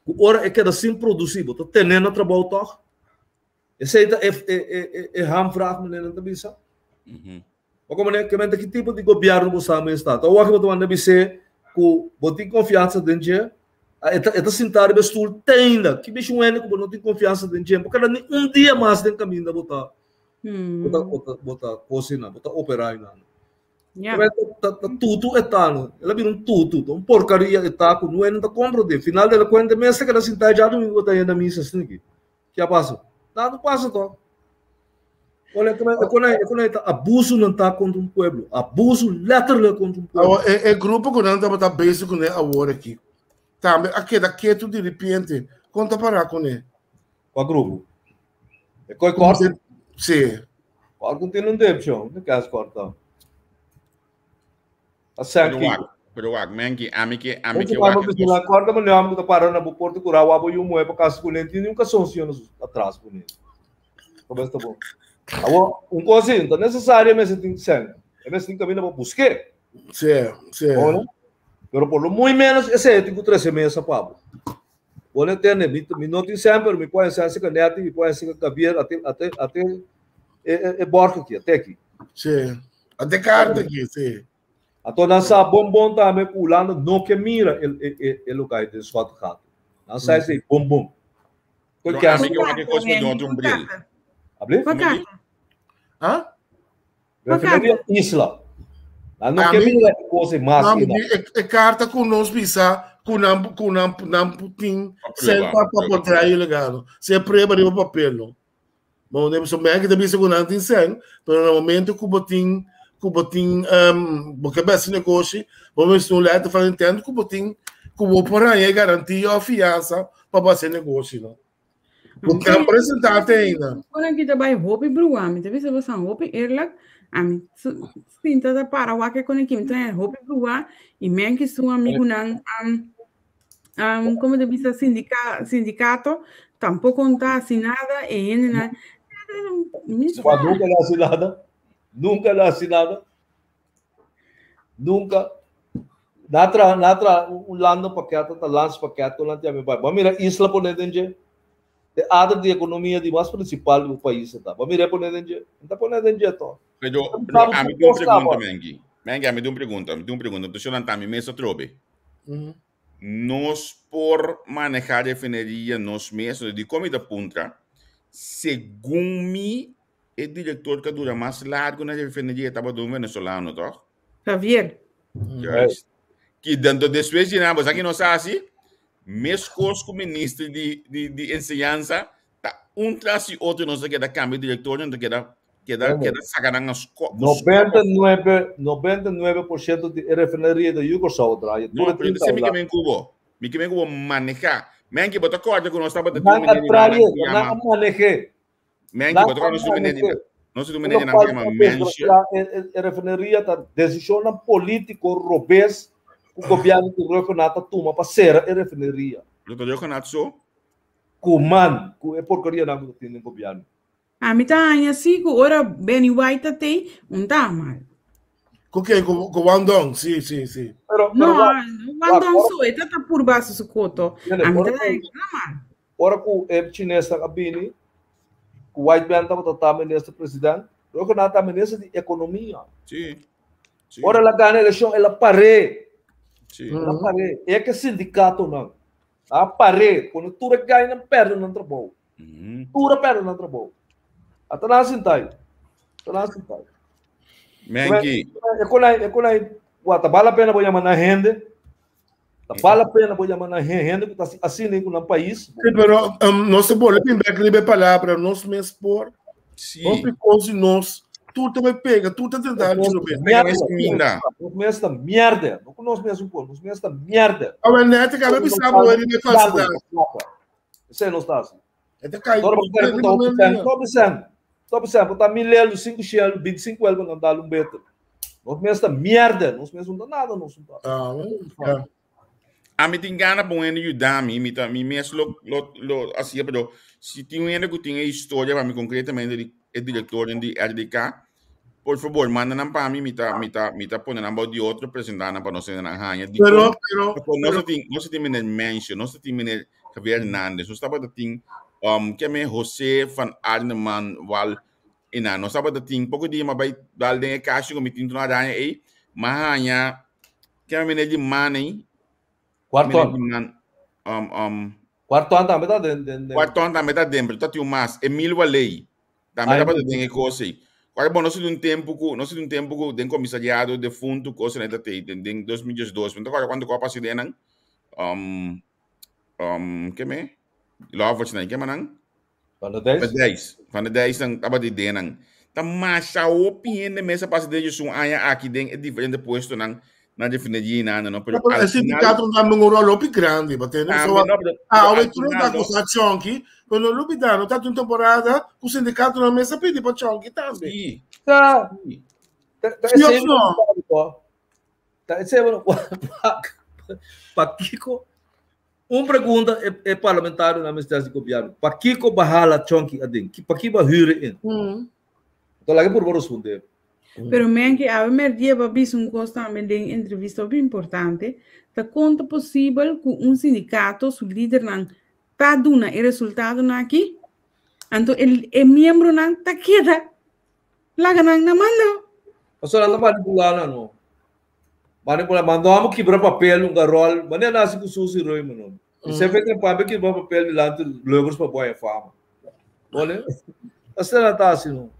Ku ora e keda sin produsí, bo ta ten'é na trabou tòg? Esei ta e e e e hamvraag meneer nan ta bisa. Bo komo ne, kemente ki tipo di gobièrnu bo sa mes ta? Ta wak bo ta manda bis'é ku bo tin konfiansa den dje, e ta e ta sintá riba e stul te ainda. Ki bishi un hende ku bo no tin konfiansa den dje? Bo keda ni un dia mas den kaminda bo ta bo ta bo ta bo ta kosina, bo ta operá einan. Kemente ta ta tutu e ta no. El a bira un tutu, ta un porkaria e ta ku no hende ta komprondé. Final de la kuenta e mes ta keda sintá djadumingu bo ta yenda misa asina aki. Ke a pasa? Nada no pasa to. Olha, e kona, e kona ta abuso nan ta kontra un pueblo. Abuso letterlijk kontra un pueblo. Awor, e, e grupo ku nan tabata bezig kuné awor aki, tambe a keda ketu di ripiente. Kon ta pará kuné? Kua grupo? E koi kort? Sí. Kort ku tin un depshon, de kas kort. A Pero sèn wak, pero wak, menki, ami ke, ami Mucho ke mas wak. bo bisa na korda mane hòmber ku ta para na bo porta kura wak bo yu muhé pa kasa kuné tin un kasonsiyo na su atras kuné. Kabes ta bon. Awor, un kos si, no ta nesesario e mester tin sèn. E mester tin kaminda pa busk'é. Sí, sí. Bo Pero por lo muy menos esei tin ku trese mesa pa bo. Bo no tende, mi, mi no tin sèn, pero mi por haña sèn serka Netty, mi por haña serka Gabriel, ate, ate, ate e, e, e bòrg aki, ate aki. Sí. A de carta aqui, sí. Anto nan sa bon bon tambe ku Hulanda no ke mira e e e e lugar den Schottegat. Nan sa esei bon bon. Koe Pero kèns ami ke wak e kos ku don un bril. Abli? Kwa karta? Ah? Kwa Refineria karta? Isla. Nan no ke Ami- mira e kos ei mas Não, ei nan. e, e carta ku nos bisa ku nan ku nan nan tin Prueba, sen pa pa prueba. contrai ilegal. Se prueba riba papel no. Bon, ne so men ta bisa ku nan tin sen, pero na momento ku bo tin ku bo tin um, bo ke besi negoshi, bo mes un letter van intent ku bo tin ku bo por haña e garantia of fiansa pa bo hasi negoshi, no. Bo kan presentá te ainda. Ora ki ta bai hopi brua, mi ta bisa bosan hopi eerlijk, ami sinta ta para wak e kone ki mi ta hopi brua i men ki su amigunan um, um, como te bisa sindika, sindikato tampoko no ta hasi nada e hendenan mi Wa nunca la hasi nada. Nunca la hasi nada. Nunca. Na tra, na tra un lando pakket, ta landspakket, kon lan bai. Ba mira isla pone den dje. De ader di ekonomia di mas prinsipal di bo pais ta. Ba mira pone den dje. No ta pone den dje to. Pero, pero ami tin un pregunta, Mengi. Mengi, ami tin un pregunta, ami tin un pregunta. Entonces, nan mi mes atrobe. Nos por maneha refineria nos mes? Dikon mi ta puntra? Segun mi, e direktor ku a dura mas largu na refineria tabata un venezolano, tòg? Javier. Juist. Ki dentro despues di nan, bo sa ki nos a hasi? Meskos ku minister di, di, di enseñansa, ta un tras di otro nos a keda kambia direktor, nos a keda Keda, keda saca nan a sco. 99, 99% di e refineria di Yugosau draai. No, pero mi ke men cubo. Mi ke men cubo maneja. Men ki bota corda ku nos tabata tin un meneer di nan nan a maneje. Men ki bota corda nos tin meneer di nos tin meneer di nan yama Mensje. E refineria ta decisionnan politico robes ku gobierno di Rhuggenaath ta tuma pa sera e refineria. Lo ta Rhuggenaath so? Ku man, ku e porkeria nan ku ta tin den gobierno. Ami ta haña si ku ora Benny White ta tei, un ta mal. Ku ken? Ku ku Wang Dong? Si, si, si. Pero, No, pero wak, Wang wak, Dong ora, so, e ta ta purba su su koto. Yele, Ami ora ta ku, haña na mal. ora ku e chinesnan a bini, ku White Man tabata ta minister president, lo ku nan ta minister di ekonomia. Si, si. Ora el a gana elekshon, el a par'é. Si. El a par'é. E ke sindikatonan a par'é, pone tur e gainan pèrdè nan trabou. Tur a pèrdè nan trabou. Ata nan sinta ai. Ata nan sinta ai. Menki. E konai, e konai, wa, ta bale la pena bo yama nan hende. Ta bale la pena bo yama nan hende ku ta asina ku nan pais. Sí, pero um, nos ta bole bin bek riba e palabra, nos mes por. Sí. Hopi kos di nos, tur ta bai pega, tur ta tenta Nos di Pega mierda. mes minda. Nos mes ta mierda. No ku nos mes un por, nos mes ta mierda. Awel net ka be bisa bo riba e falsedad. Esei nos ta hasi. E ta kai Ora bo kere ku ta hopi sen, hopi sen, hopi sen, bo ta mil elu, sinku shelu, bintisinku elu bo nan dal un beter. Nos mes ta mierda, nos mes no ta nada, nos no ta. Ah, ja. Ami tin gana pa un hende yuda mi, mi ta mi mes lo lo lo hacia, pero si tin un hende ku tin e historia pa mi konkretamente di e direktornan di RDK, por fabor manda nan pa mi, mi ta mi ta mi ta pone nan bou di otro, presenta nan pa nos hendenan haña. Dikon? Pero, pero, Pasobra nos ta tin nos ta tin meneer Mensje, nos ta tin meneer Javier Hernandez, nos tabata tin um keme Jose van Arneman wal i nan. Nos tabata tin poko dia m'a bai dal den e kashi ku mi tin tur araña ei, m'a haña keme meneer di man ei, meneer Cuarton. di man um um Cuarton tambe ta den den den. Cuarton tambe ta den, pero ta tin un mas, Emil Waley. Tambe tabata den e kos ei. Kual bon, nos tin un tempu ku, nos tin un tempu ku den komisariado defuntu kos nan ta tei den den 2012. Mi no ta kòrda kuantu kòp a hasi den nan. Um, um, ke me? Lovers nan, ke manan? Van de Dijs? Van de Dijs. Van de Dijs nan tabata di den nan. Ta masha hopi hende mes a pasa den esun aña aki den e diferente puestonan na refineria y nada, no? Pero Pero al el final sindicato tambe un rol hopi grande, pa tende. Tambe, So, no, pero, ah, pero we al tur final, ta no? kusa chonki, pero no lubida, no ta un temporada ku sindicato na mesa pidi pa chonki tambe. Sí. Ta, Sí. ta, ta Sí esei of no? no? Ta esei no? Pakiko? Un pregunta e, e parlamentario na mester di gobierno. Pakiko bahala chonki adin? Pakiko ba hure in? Enton laga por responder. Pero men que awe merdia ba bisa un kos tambe den entrevista hopi importante, ta kon ta posibel ku un sindikato su lidernan ta duna e resultadonan aki, anto e, e miembronan ta keda laga nan na mando. Pasobra nan ta manipulá nan no. Manipulá, mandó amo kibra papel, un garol, manera nan hasi ku Susi Reumann no. I semper ke papia kibra papel dilanti luegos pa bo haña fama. Ole, asina nan ta hasi no.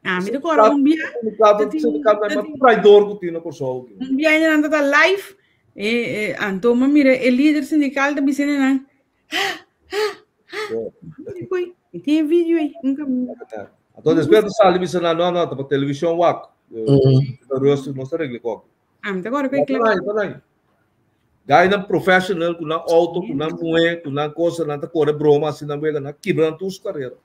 Ah, mi ta kòrda un bia. Sindicato, sindicato ta mas traidor ku tin na Kòrsou. Un bia ainda nan ta live. E, e, anto mi mira e lider sindical ta bisa nan. Ui, e tin video aí. Nunca. Anto despues ta sali bisa nan, no, no, ta pa television wak. Ta rustig, nos ta regla kòk. Ah, mi ta kòrda ku e Ta nai, ta nai. Gainan professional ku nan auto, ku nan muhé, ku nan cosa, nan ta kore broma asina nan wega, nan kibra nan tur su karera.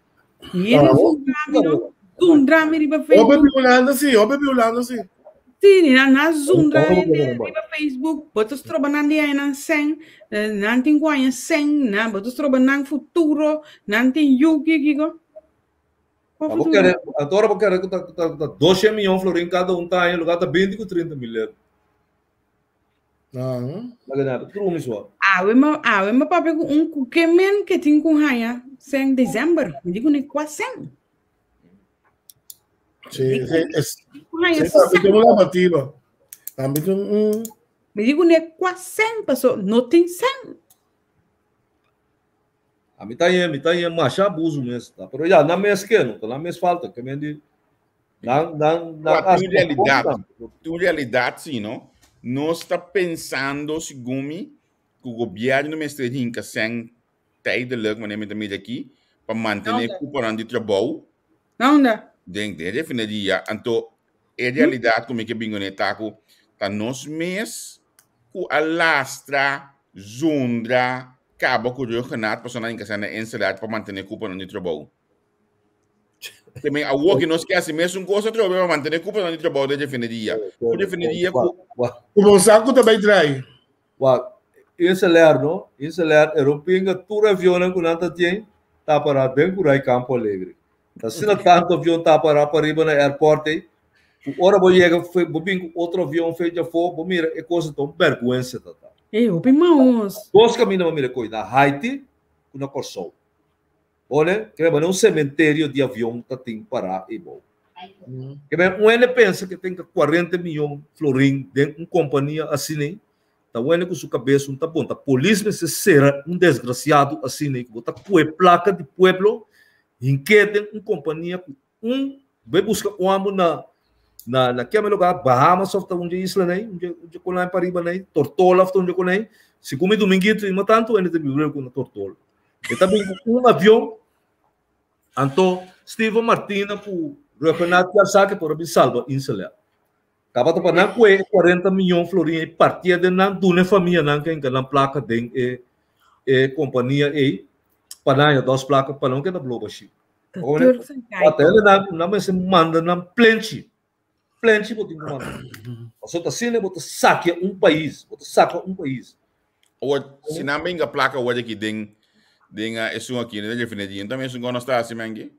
Hende zundra mi no. Zundra mi riba Facebook. Hopi Hulanda si, hopi Hulanda si. Sí, nan a zundra hende riba Facebook. Bo ta stroba nan di haña nan sèn. Nan tin ku haña sèn. Nan, bo ta stroba nan futuro. Nan tin yu kiko. Bo kere, anto ora bo kere ku ta ta 200 miyon florin kada un ta haña, lugar ta 20 ku 30 mil euro. Laga nada, tur mi so. Awe ma awe ma papia ku un ku ke men ke tin ku haña sen december. Mi di ku ne kwa sen. Sí, sí, es, sí, tambe tin un lavativa. Tambe tin un... Mi di ku ne kwa sen, paso no tin sen. A mi ta yen, mi ta yen masha abuso mes. Ta. Pero ya, nan mes ke, no ta nan mes falta. Ke men di, nan, nan, nan Wa, tin realidad, tin realidad si, no? Nos ta pensando, segun mi, ku gobierno mester hinka sen tijdelijk, wanneer mi ta mira aki, pa mantene kuponan di trabou. Na unda? Den, den refineria. Anto, e realidad ku mi ke bin kuné ta ku ta nos mes ku a lastra, zundra, kaba ku Ruggenaath pasobra nan a inkasá na Enselat pa mantené kuponan di trabou. Te men awor ku nos ke hasi mesun kos atrobe pa mantené kuponan di trabou den refineria. Ku refineria ku. Ku bo sa ku ta bai trai. Wak, Inseler no, Inseler e rompinga tur avionnan ku nan ta tin ta pará den Kurai Campo Alegre. Ta asina tantu avion ta pará pariba na airport ei, ku ora bo yega bo bin ku otro avion fe djafó, bo mira e kos ta un bèrgwensa ta ta. E hopi maos. Dos kaminda bo mira koi, na Haiti ku na Kòrsou. One, ke mane un sementerio di avion ta tin pará ei bou. Ke men un hende pensa ke tin 40 miyon florin den un kompania asina ei, ta un hende ku su kabes un ta bon. Ta polis mester sera un desgrasiado asina ei ku bo ta kue plaka di pueblo hink'é den un kompania ku un bai buska un amo na na na keme lugar Bahamas of ta un dje isla nei un dje un dje konai pariba nei Tortola of ta un dje konai segun mi Dominguito ima tantu hende ta biba ku na Tortola e ta bin ku un avion anto Steven Martina ku Ruggenaath Kiarsake por a bin salba Inselair tabata pa nan kue e 40 miyon florin ei partié den nan duna e famianan ke hinka nan plaka den e e kompania ei pa nan haña dos plaka pa nan keda bloba shi. Ata ele nan nan mester manda nan plenchi. Plenchi bo tin ku manda. Pasobra ta asina bo ta sakia un pais, bo ta saka un pais. Awor, si nan benga plaka awor aki den den esun aki den refineria, enton esun ku nos ta hasi mengi?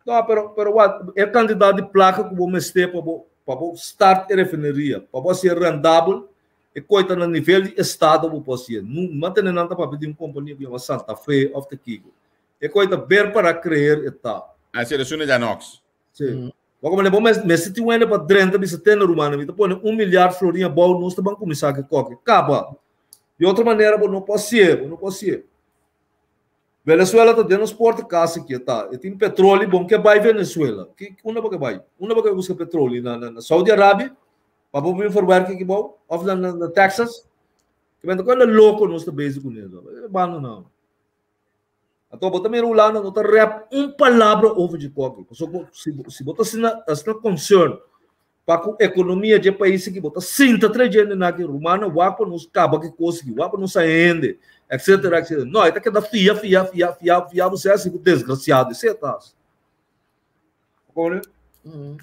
No, pero pero wat e kantidat di plaka ku bo mester pa bo pa bo start e refineria, pa bo hasié rendabel, e koi ta na nivel di estado bo por hasié. No mantene nan ta papia di un kompania ku yama Santa Fe òf ta kiko. E koi ta ber para creer e ta. A ser esun e Janox. Sí. Bo como le bo mester tin wende pa drenta bisa tene rumannan mi ta pone un milyard florin abou nos ta ban kuminsá ku e koke. Kaba. Di otro manera bo no por hasié, bo no por hasié. Venezuela ta den nos porta kasi ki e ta. E tin petroli bon ke bai Venezuela. Ki unda bo ke bai? Unda bo ke buska petroli? Na na Saudi Arabia? Pa bo bin verwerki aki bou? Of na na Texas? Ke benta ku loko nos ta bezig kuné. E banda nan. Anto bo ta mira Hulanda no ta rep un palabra over dje koki. Pasobra si si bo ta asina asina concern pa ku ekonomia dje pais aki bo ta sinta tres djende na aki rumannan wak pa nos kaba ki kos aki wak pa nos haña hende etcetera etcetera. No e ta keda fia fia fia fia fia bo sea asi ku desgrasiado esei ta hasi. Bo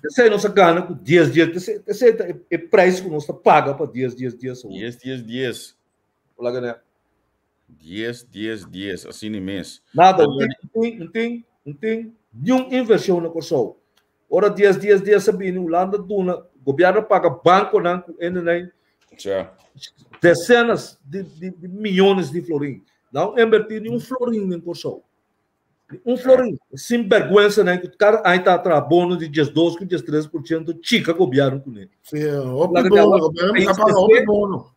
Esei nos a gana ku dies dies esei ta e prijs ku nos ta paga pa dies dies dies awor. Dies dies dies. Hola gane. Dies, dies, dies, asina mes. Nada, un tin, un tin, un tin niun inversion na Kòrsou. Ora dies, dies, dies a bini, Hulanda duna, gobièrnu a paga bankonan ku hendenan desenas di, di, di miyones di florin. Nan a invertí ni un florin den Kòrsou. Ni un florin. Sinbèrgwensanan ku kada aña ta traha bono di diesdos ku diestres por siento chika gobièrnu kuné. Sí, hopi bono, gobièrnu a paga hopi bono.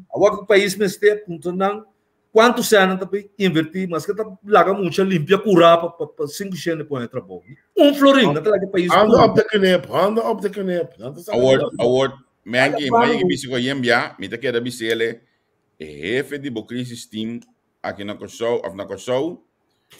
Awor ku pais mester puntra nan kuantu sènan ta bai invertí maske ta laga mucha limpia kurá pa pa sinku shende pone trabou. Ni un florin nan ta laga e pais Handen op de knip, handen op de knip. Nan ta saka Awor, awor, Menki, mi a yega bisa ku a yembia, mi ta keda bis'ele, e hefe di bo crisis team aki na Kòrsou òf na Kòrsou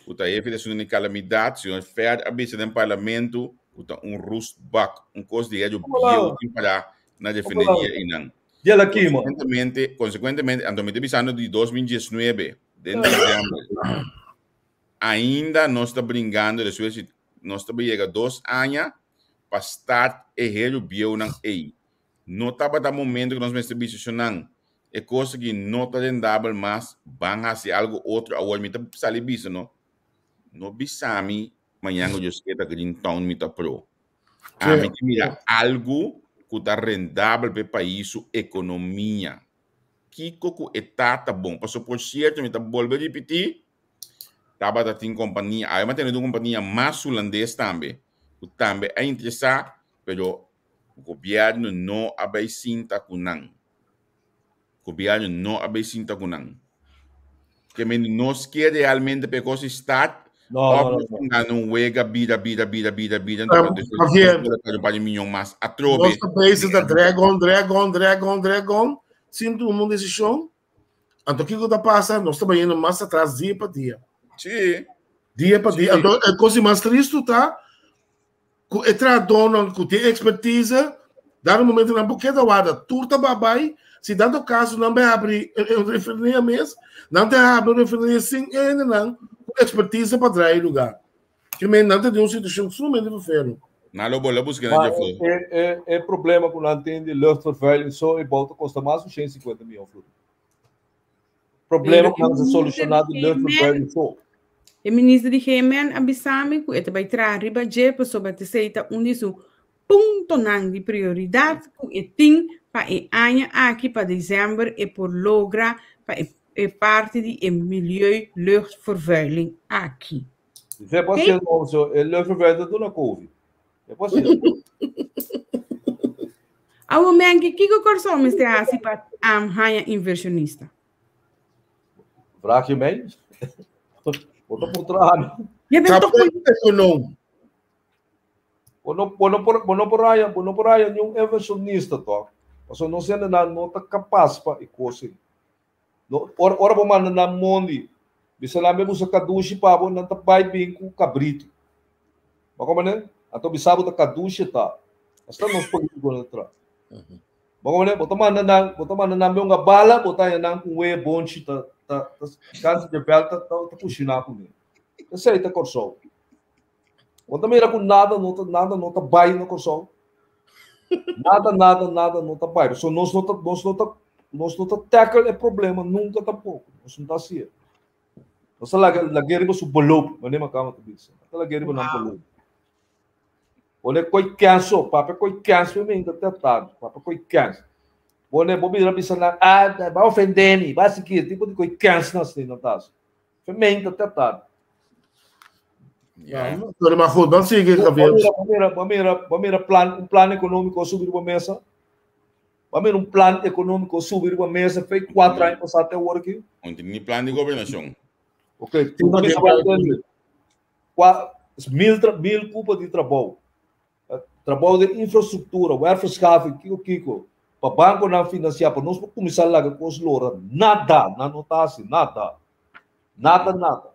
ku ta hefe di asuntu di kalamidat, señor Fer a bisa den parlamento ku ta un rustbak, un kos di hecho bieu tin pará na refineria einan. Dia la kima. Consecuentemente, consecuentemente, anto mi ta bisando di 2019, den december. Ainda nos ta bringando despues di nos ta yega dos aña pa start e heru bieunan ei. No tabata momento ku nos mester bisa shonnan e kos aki no ta rendabel mas, ban hasi algo otro. Awor mi ta sali bisa no, no bisa mi mañan ku Dios ke ta Green Town mi ta pro. Ami ke mira algu ku ta rendabel pa e pais su ekonomia. Kiko ku e ta ta bon. Pasobra por sierto mi ta bolbe ripití, tabata tin kompania, awe mi a tende di un kompania mas hulandes tambe, ku tambe a interesá, pero gobièrnu no a bai sinta ku nan. Gobièrnu no a bai sinta ku nan. Ke men nos ke realmente pa e kos di start, No, òf no, no, nos no. ta gana un wega bira, bira, bira, bira, bira, Um, entonces Javier. nos por un par di mion mas atrobe. Nos ta bezig ta drag on, drag on, drag on, drag on, sin tuma un desishon. Anto kiko ta pasa? Nos ta bayendo mas atras dia pa dia. Sí. Dia pa dia. Sí. Anto e kos di mas tristu ta ku e trahadónan ku tin ekspertise, dado momento nan por keda warda, tur ta babai, si dado kaso nan bai habri e refineria mes, nan ta habri un refineria sin e hendenan ku ekspertise pa draai e lugá. Ke men nan ta den un situashon sumamente ferfero. Nan lo bola buska na Maar dje e, e, e problema ku nan tin di luchtvervuiling so e bou ta kosta mas ku 150 mion florin. Problema Pero ku nan e ta solushoná di minister di GMN luchtvervuiling so. E minister di GMN a bisa mi ku e ta bai traha riba dje pasobra esei ta un di su puntonan di prioridat ku e tin pa e aña aki pa desèmber e por logra pa e e parti di e milieu luchtvervuiling aki. Dice por Ok? cierto, also, e luchtvervuiling ta duna COVID. E por cierto. Awor Menke, kiko Kòrsou mester hasi pa um, haña inversionista? Vraag je mij? Bo ta por traha mi. Je bent toch Sa ekonom. Bo no, bo no por, bo no por haya, bo no por haya niun inversionista toch? Pasobra nos hendenan no ta kapas pa e kos ei. No, ora, ora bo manda nan mondi, bisa nan be buska kadushi pa bo, nan ta bai bin ku kabritu. Bo komprende? Anto bisa bo ta kadushi ta. Asta nos politikonan ta traha. Bo komprende? Bo ta manda nan, bo ta manda nan be un bala, bo ta haña nan ku un wea bonchi ta, ta, ta, kansa de bèl ta, ta, ta kushiná kuné. Esei ta Kòrsou. Bo ta mira ku nada no ta, nada no ta bai na Kòrsou. Nada, nada, nada no ta bai. So nos no ta, nos no ta, nos no ta tackle e problema nunka tampoko. Nos no ta hasié. Nos ta laga, lag'é riba su beloop, manera makamba ta bisa. Ta lag'é riba nan beloop. Bo koi kèns so, papia koi kèns mi minta te tardi, papia koi kèns. Bo ne, bo bira bisa nan, ah, ba ofendé mi, ba hasi tipo di koi kèns nan asina nan ta hasi. Fermenta te tardi. Ja. Sorry, maar goed, dan zie ik Javier. Bo mira, bo mira, bo mira plan, un plan ekonómiko subi riba mesa. Bo mira un plan ekonómiko subi riba mesa, fei 4 aña pasá te awor aki. No tin ni plan di gobernashon. Ok, tin Tin bisa plan. entende. Qua, mil, tra, mil kupo di trabou. Trabou di infrastruktura, werfverschaffing, kiko kiko. Pa bankonan finansiá, pa nos por kuminsá laga kos lora. Nada, nan no ta hasi, nada. Nada, nada.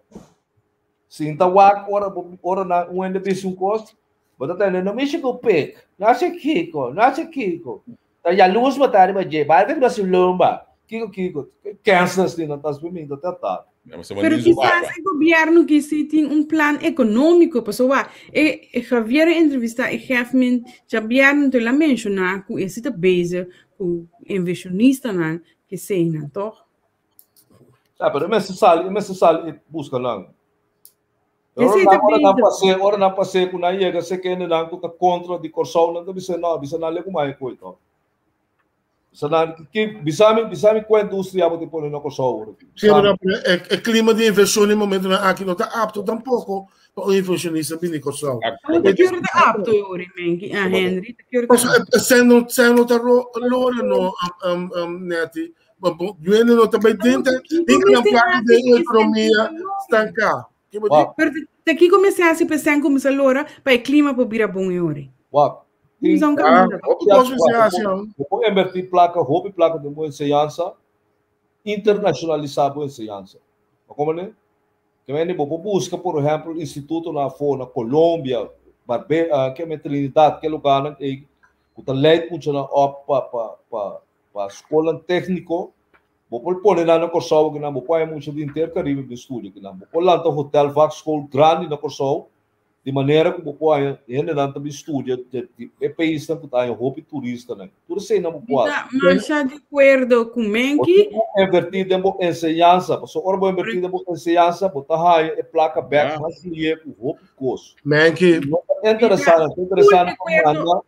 Sinta wak ora bo ora nan un hende bisa un kos, bo ta tende, no mishi ku pik, no hasi kiko, no hasi kiko. Ta yalurs bo ta riba dje, bai riba su lomba. Kiko kiko. Kènsas di nan ta hasi mi ta tratá. Pero kisas e gobièrnu ki si tin un plan ekonómiko, pasobra e e Javier a entrevistá e Hefmin djabièrnu enton el a menshoná ku e si ta bezig ku invershonistanan ke eseinan, tòg? Ja, pero e mester sali, e mester sali e buska nan. E Ora si ta nan, ora nan bezig. pas'é, ora nan pas'é ku nan yega se kendenan ku ta kontra di Kòrsou, nan ta bis'é no, bisa nan le kuma e koi tòg. Bisa nan, ki, bisa mi, bisa mi kua industria bo ta pone na Kòrsou awor aki. Sí, pero e, e klima di invershon e momentonan aki no ta apto tampoko pa un invershonista bini Kòrsou. Awor ta kere ta apto yori, Menki, ah, Henry, ta kere ta Pasobra apto. e sen no, sen no ta ro, lora no, um, um, Netty. Ma bo, duende no ta bai denter, Kiko ni gran mester plaka hasi den pa e sen ekonomia kuminsá lora? stanká. Ke bo di? Wak, Pero ta kiko mester hasi pa e sen kuminsá lora pa e klima por bira bon yori? wak. Tin, Kuminsá un Ah, kaminda. hopi kos mester hasi, hon. Bo por invertí plaka, hopi plaka den bo enseñansa, internashonalisá bo enseñansa. Bo komprendé? Ke mende bo por buska, por ehèmpel, institutonan afó na Colombia, Barbe, ke men Trinidad, ke lugarnan ei ku ta leit muchanan òp pa pa pa. pa skolnan tékniko, bo por pone nan na Kòrsou akinan, bo por haña mucha di henter Karibe bin studia akinan. Bo por lanta hotel vakschool grandi na Kòrsou, di manera ku bo por haña hendenan ta bin studia di e paisnan ku ta haña hopi turistanan. Tur eseinan bo por Mi hasi. ta masha di akuerdo ku Bo Menki. tin ku invertí den bo enseñansa, pasobra ora bo invertí den bo enseñansa, bo ta haña e plaka bèk mas lihe ku hopi kos. Menki. No ta interesá, nan ta Full interesá di pa akuerdo. manda,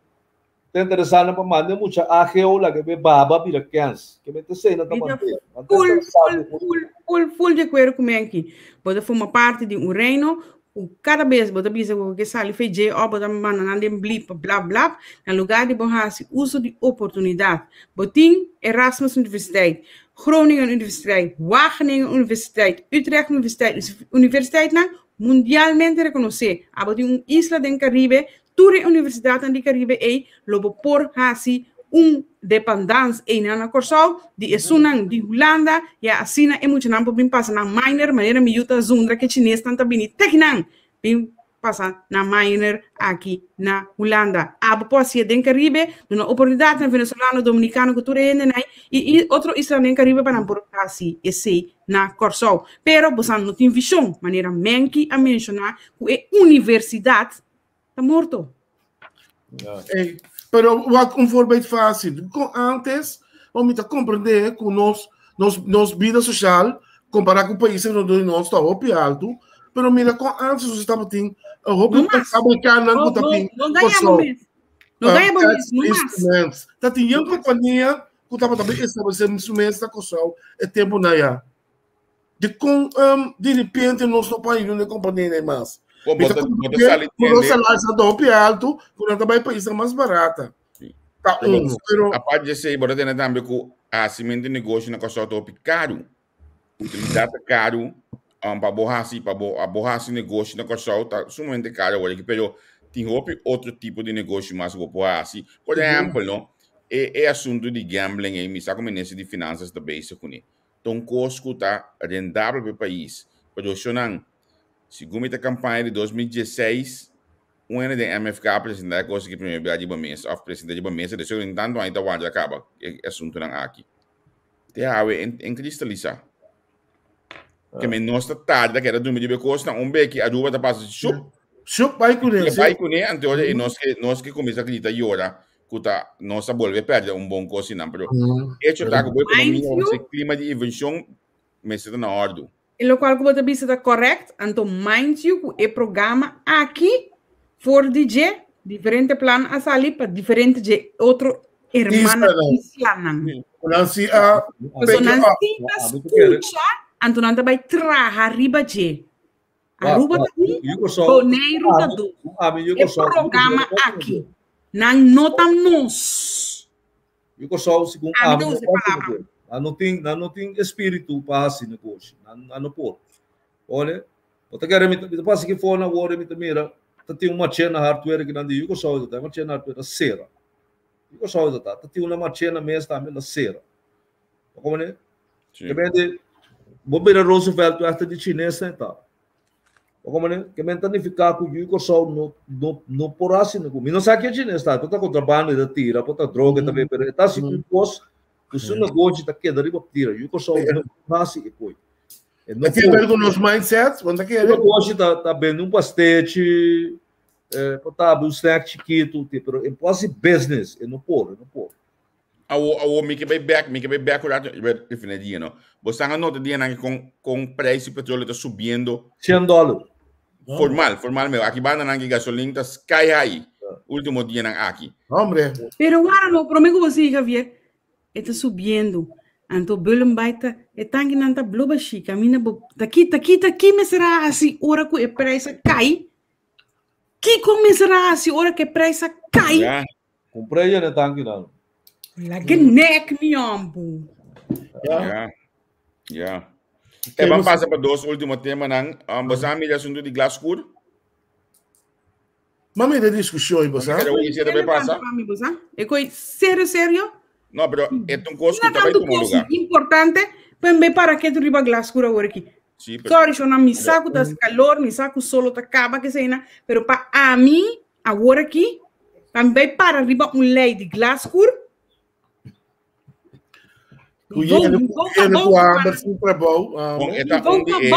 ta interesá pa manda e mucha AGO laga e baba bira kèns. Ke men ta esei nan ta Mi ta mand'é. Nan ta full, interesá full, den hopi full, full, full di akuerdo ku Menki. Bo ta forma parti di un reino ku kada bes bo ta bisa ku bo ke sali fe dje òf bo ta manda nan den blip blap blap, na lugá di bo hasi uso di oportunidat. Bo tin Erasmus Universiteit, Groningen Universiteit, Wageningen Universiteit, Utrecht Universiteit, universiteitnan mundialmente rekonosé. Abo tin un isla den Karibe, tur e universidatnan di Karibe ei lo bo por hasi un dependance einan na Kòrsou di esunnan di Hulanda, ya asina e muchanan por bin pasa nan minor, manera mi yu ta zundra ke chinesnan ta bini teki nan bin pasa nan minor aki na Hulanda. Abo por hasié den Karibe, duna oportunidat na venezolano, dominicano ku tur e hendenan ei i otro islanan den Karibe pa nan por hasi esei na Kòrsou. Pero bosan no tin vishon, manera Menki a menshoná ku e universidat ta morto. Ey, pero wat un voorbeeld fácil. Con antes, om te comprender ku nos, nos, nos vida social, compará ku países donde nos ta hopi alto, pero mira con antes nos estaba tin, hopi No mas. americano No, ku ta no, tin no gaña bo mes. No gaña bo mes, no mas. Instruments. Ta tin yen compañía ku tabata bin establecer su mes na Kòrsou e tempu na ya. Di kon um, di repente nos no por ir na compañía nei mas. Bo Mi ta bota, bota comprende sali ku nos tende. salario ta hopi alto, ku nan ta bai paisnan mas barata. Sí. Ta Pero un, pero aparte di esei, bo ta tende tambe ku hasimentu di negoshi na Kòrsou ta hopi karu. Utilidat ta karu, um, pa bo hasi, pa bo, pa bo hasi negoshi na Kòrsou ta sumamente karu awor aki, pero tin hopi otro tipo di negoshi mas ku bo por hasi. Por ehèmpel, no, e, e asuntu di gambling ei, mi sa ku minister di Finansas ta bezig kuné. Ta un kos ku ta rendabel pa e pais. Pero shonnan, segun mi ta kampaña di 2016, un hende den MFK a presentá e kos aki promé bia riba mesa òf presentá riba mesa, despues ku tantu aña ta warda kaba e asuntunan aki. Te awe en kristalisá. Ke men nos ta tarda keda drumi riba e kosnan, un beki Aruba ta pasa shup. Shup bai kuné, E bai kuné, anto e nos ke nos ke kuminsá grita yora ku ta nos a bolbe pèrdè un bon kos sinan, pero hecho ta ku bo ekonomia Mind o you, klima di invenshon mester ta na òrdu. E lokual ku bo ta bisa ta kòrèkt, anto mind you ku e programa aki for di dje diferente plan a sali pa diferente dje otro hermana islanan. Nan si a Pasobra nan si ta skucha, anto nan ta bai traha riba dje. Aruba ta un, Boneiru ta dos. E programa aki, nan no ta nos. Yu Kòrsou, segun Ami ami, ta no usa e por hasi palabra. negoshi. Nan no tin, nan no tin espíritu pa hasi negoshi. Nan, nan no por. Ora, bo ta kere, mi ta, mi ta pasa aki for na awor, mi ta mira, ta tin un machena hardware kinan di Yu Kòrsou ta ta, e machena hardware ta sera. Yu Kòrsou ta ta, ta tin una machena mes tambe la sera. Bo komprende? Sí. Ke men di, bo mira Roosevelt tu hasta di chines na ta. Bo komprende? Ke men ta nifiká ku yu Kòrsou no, no, no por hasi ningún. Mi no sa ke chines ta, por ta kontrabando e ta tira, por ta droga e ta bebe, pero e ta hasi un kos ku su negoshi ta keda riba tira. Yu Kòrsou no por hasi e koi. E no E tin por. ver ku nos mindset, want ta Su kere. negoshi ta, ta bende un pastechi, eh, por ta un snack chikitu, pero e por hasi business, e no por, e no por. Awo, awo, mi ke bai bek, mi ke bai bek un rato, riba refineria, no. Bo stan a nota dianan ke kon, kon prijs di petroleo ta subiendo. 100 dòler. Formal, formal meu. Aki banda nan ke gasolin ta sky high. Ultimo dianan aki. Hombre. Pero wara no, prome ku bo sigui Javier, e ta subiendo. Anto Bullen bai ta, e tankinan ta blo bashí, kaminda bo, ta ki, ta ki, ta ki mester a hasi ora ku e prijs a kai? Kiko mester a hasi ora ku e prijs a kai? Ja. Compré ya na tanki nan. Laga nek mi ombu. Ja. Ja. E van pasa pa dos último tema nan. Um, bosa mira asunto di glaskuur? Ma mira discussão, bosa. Pero hoy se pasa. Bosa. E coi serio serio. No, pero é un cos que tá tanto cos importante, pero para que tu riba glaskuur agora aqui. Sí, pero, Sorry, shona, mi saco ta calor, mi saco solo ta caba que sei na, pero pa a mi Awor aki, pa mi bai para riba un lei di glaskur. Ku yende ku hamber sin trabou. Bon, e ta un di e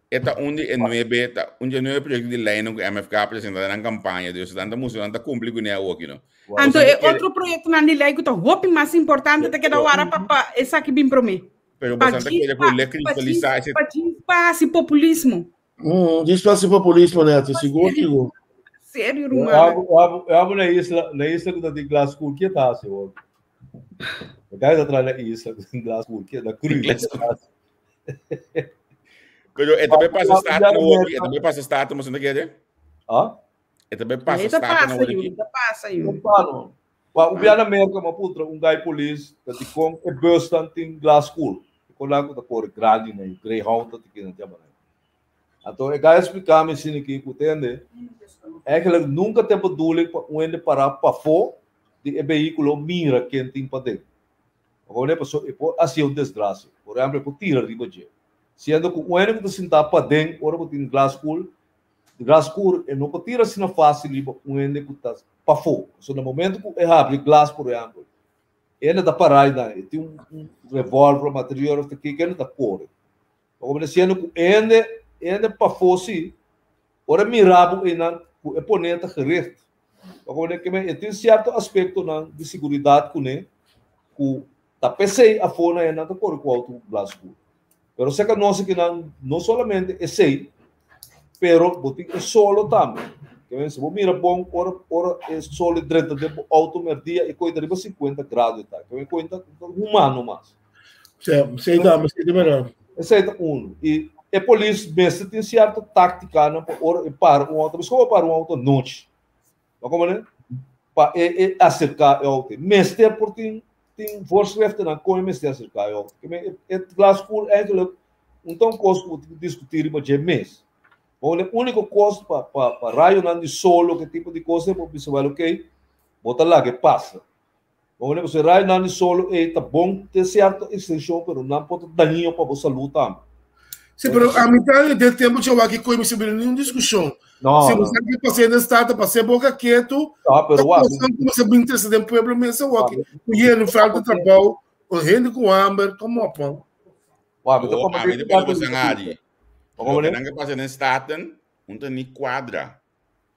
e ta un di e nuebe ta un di e nuebe proyekto di leinan ku MFK a presenta den nan kampaña. Dus nan ta mustra nan ta kumpli kuné awoki no. Anto e otro proyektonan di lei ku ta hopi mas importante ta keda wara pa pa esaki bin promé. Pero boso ta kere ku le kristalisá ese Pa djis pa hasi populismo. Djis pa hasi populismo nèt, sigur sigur. Serio ruman. Abo na isla, na isla ku ta tin glas koel, ke ta hasi awor? E guy ta traha na isla ku tin glas koel, ke na cru. Pero e ta bay pasa Staten awor, e ta bay pasa Staten, boso ta kere? Ah? E ta bay pasa Staten awor aki. E ta pasa, yu. Pa un bia na Merka m'a puntra un guy polis ta di kon e busnan tin glas koel. E kon nan ku ta kore grandi na yu, Greyhound ta tiki nan chama nan. Anto e guy a splika mi asina ki ku tende, eigenlijk nunka ta e bedoeling pa un hende para pafó di e behíkulo mira ken tin paden. Pasobra pasobra e por hasi un desgrasia. Por ehèmpel e por tira riba dje. Siendo ku un hende ku ta sintá paden ora ku tin glas koel, Glas skur e no por tira asina fácil riba un hende ku ta pafó. So na momento ku e habri glas, por ehèmpel, e hende ta pará einan, e tin un revòlver, material òf ta kiko, e hende ta kore. Pasobra siendo ku e hende, e hende pafó si, ora e mira bo einan ku e pone ta gericht. Pasobra ke men e tin sierto aspektonan di siguridat kuné ku ta p'esei afó nan hende nan ta kore ku outo ku glas skur. Pero seka nos akinan no solamente esei, pero bo tin e solo tambe. Ke men si bo mira bon ora ora e solo e drenta den bo auto merdia e koita riba 50 grado e ta. Ke men koita humano mas. Sí, sí, tambe, sí, de verdad. Esei ta uno. I e polis mester tin sierto táktikanan pa ora e para un auto. Miskon bo para un auto anochi. Bo komprende? Pa e e aserká e outo. Mester por tin tin voorschriftennan kon e mester aserká e outo. Ke men e e glas koel eigenlijk un ta un kos ku bo tin ku diskutí riba dje mes. Bo e úniko kos pa pa pa rayonan di solo ke tipo di kos ei bo bisa wèl okey bo ta laga e pasa. Bo komprende? Pasobra e rayonan di solo ei ta bon te sierto ekstenshon pero nan por ta dañino pa bo salú tambe. Sí, pero a mitad del tempo che waki koi mi se ni un discussión. No, Se no. você que passei na estata, passei boca quieto, Ah, pero wak. como se bem interesse do pueblo mesmo, waki. O falta de trabalho, o gente com hambre, como op, man. Wak, mi ta Oh, como a mi te pone bosan ari. Como Loke ne? nan ke pasa den Staten, un ta ni cuadra.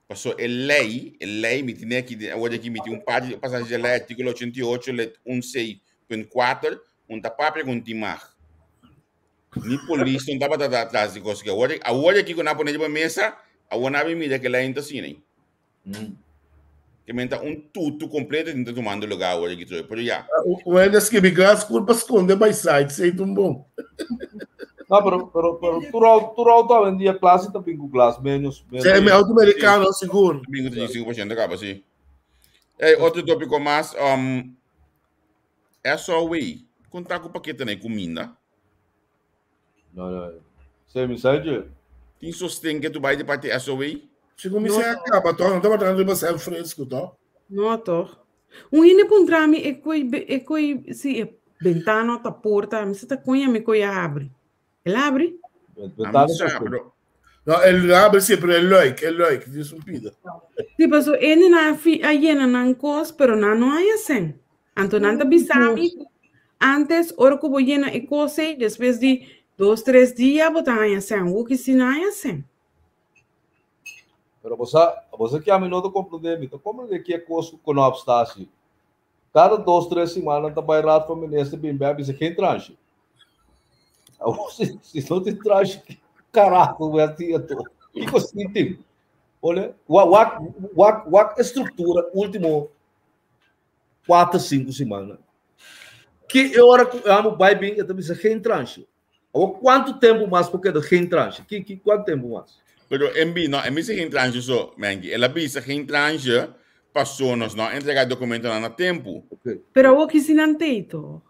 Paso e lei, e lei, mi tin aki, awor aki mi tin un par di pasaje di lei, artíkulo 88, let 16.4, un ta papia ku un tin mag. Ni polis no tabata atras di kos ki. Awor, awor aki ku nan a pone riba mesa, awor nan a bin mira ku e lei no ta asina. Ke men ta un tutu kompleto tin ta tumando lugar awor aki trobe. Pero ya. O ainda skibi glas kool pa skonde by side, sei ta un bon. No, pero, pero, pero tur auto, tur auto hoy en dia klase ta bin ku glas menos, menos. Sí, mi auto americano, sigur. Bin ku 35% kaba, sí. Hey, otro tópiko mas, um, SOW, konta ku pakete na e kuminda? No, no. Sei mi sai je. Tin sosten ke tu bai di parti SOW? Segun mi sei acaba toch, no tabata riba zijn fresco toch? No toch. Un hende puntra mi e koi e koi si e bentana ta porta, mi sa ta koña mi koi a habri. El habri? Bentana sa, pero No, el abre sí, pero el luik, el luik, dios un pida. Sí, paso hende na fi a yena nan kos, pero nan no haya sen. Anto nan ta bisa mi antes ora ku bo yena e kos ei, despues di dos, tres dia bo ta haña sen. Woki si no haña sen. Pero bo sa, bo sa ke ami no ta komprendé, mi ta komprendé ke kos ku Knops ta hasi. Kada dos, tres siman nan ta bai Raad van Minister bin bai a bisa geen tranche. Awor si, si no tin tranche, ke karajo bo a tin anto? Kiko si tin? Ole, wak, wak, wak, wak e struktura ultimo kuater, sinku simannan. Ki e ora ku e amo bai bin e ta bisa geen tranche. Awor kuantu tempu mas por keda geen tranche? Ki, ki, kuantu tempu mas? Pero en bi, no, en bisa geen tranche so, Menki. El a bisa geen tranche paso nos no a entrega dokumentonan na tempu. Okay. Pero awor ki si nan tei toch?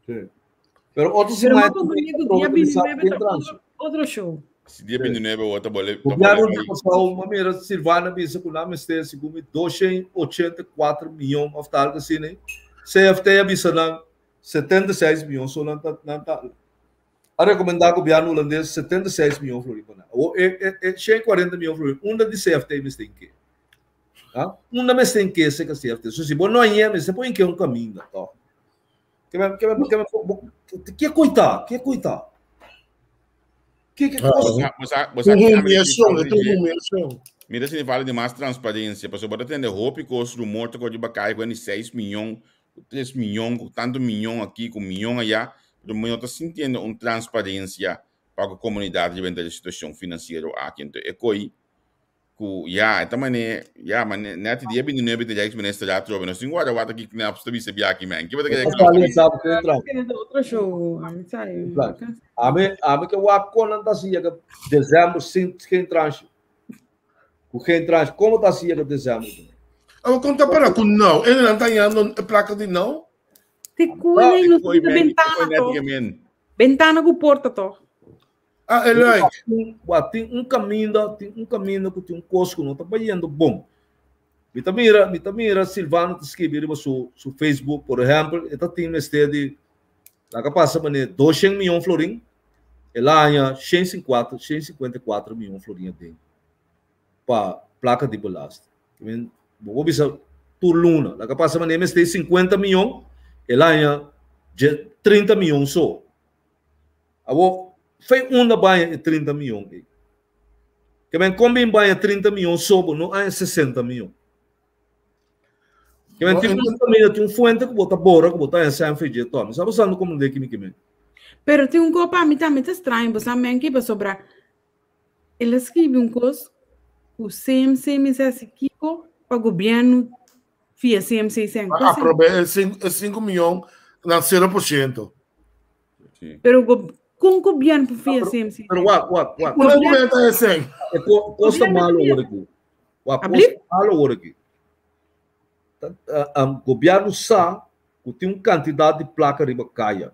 Sí. Pero otro Pero siman mi komprendé ku dia ta bisa 29 geen ta tranche. otro, otro show. Si dia 29 awor ta bole, ta bole Gobièrnu di bai. Kòrsou, m'a mira Silvana bisa ku nan mester segun mi 284 mion òf ta algu asina. CFT a bisa nan 76 mion so nan ta nan ta a rekomendá gobièrnu hulandes 76 mion florin pa nan. Awor e e e 140 mion florin unda di CFT mester inke? Ha? Unda mester inke esei ka CFT? So si bo no hañ'é mester por inke un kaminda tòg. Ke men, ke men, ke men, ke koita, ke koita. Ke ke kos. Bosa Un humiashon, e ta un humiashon. Mira si fala di mas transparencia, pasobra bo ta tende hopi kos rumor ta kos riba kai ku e 6 miyon, 3 miyon, ku tantu miyon aki, ku miyon aya, pero mi no ta sintiendo un transparencia pa ku komunidat riba e situashon finansiero aki. Enton e koi ku ya e ta mane ya mane net dia 29 ta Rijksminister ya atrobe nos tin guarda wata ki Knops ta bisa biaki men ki bo ta kere Knops ta bisa? Otro show, ami sa. Ami ami ke wak kon nan ta hasi yega december sin geen tranche. Ku geen tranche komo ta hasi yega december? Awo kon ta para ku nou? E nan ta yando e plaka di nou? Te koe no ta bentana to. Bentana ku porta to. Ah, e leuk. Wa tin un caminda, tin un caminda ku tin un kos ku no ta bayendo bon. Mi ta mira, mi ta mira Silvano ta skibi riba su su Facebook, por ehempel, e ta tin mester di laga pasa manera 200 miyon florin, el a haña 154, 154 miyon florin aden pa plaka di belasting. I mean, bo por bisa tur luna, laga pasa manera mester 50 miyon, el a haña 30 miyon so. Awor, fei unda baña e 30 miyon ei? Ke men kon bin baña 30 miyon so bo no haña 60 miyon? Ke men tin un kaminda, tin un fuente ku bo ta bora ku bo ta haña sèn fei dje tò. Mi sa bo sa no komprendé kimi ke men. Pero tin un kos pa mi tambe ta straño, bo sa men ki pasobra el a skibi un kos ku CMC mi sa si kiko pa gobièrnu fia CMC sèn. Pa aprobé e 5 miyon na 0%. Sí. Pero go, con gobierno por fia CMC? Pero wak, wak, wak. Una gobierno ta esen. E ko, kosta malo ora aquí. Wak, Abli? kosta malo ora aquí. Gobierno sa ku tin un kantidat di plaka riba kaya.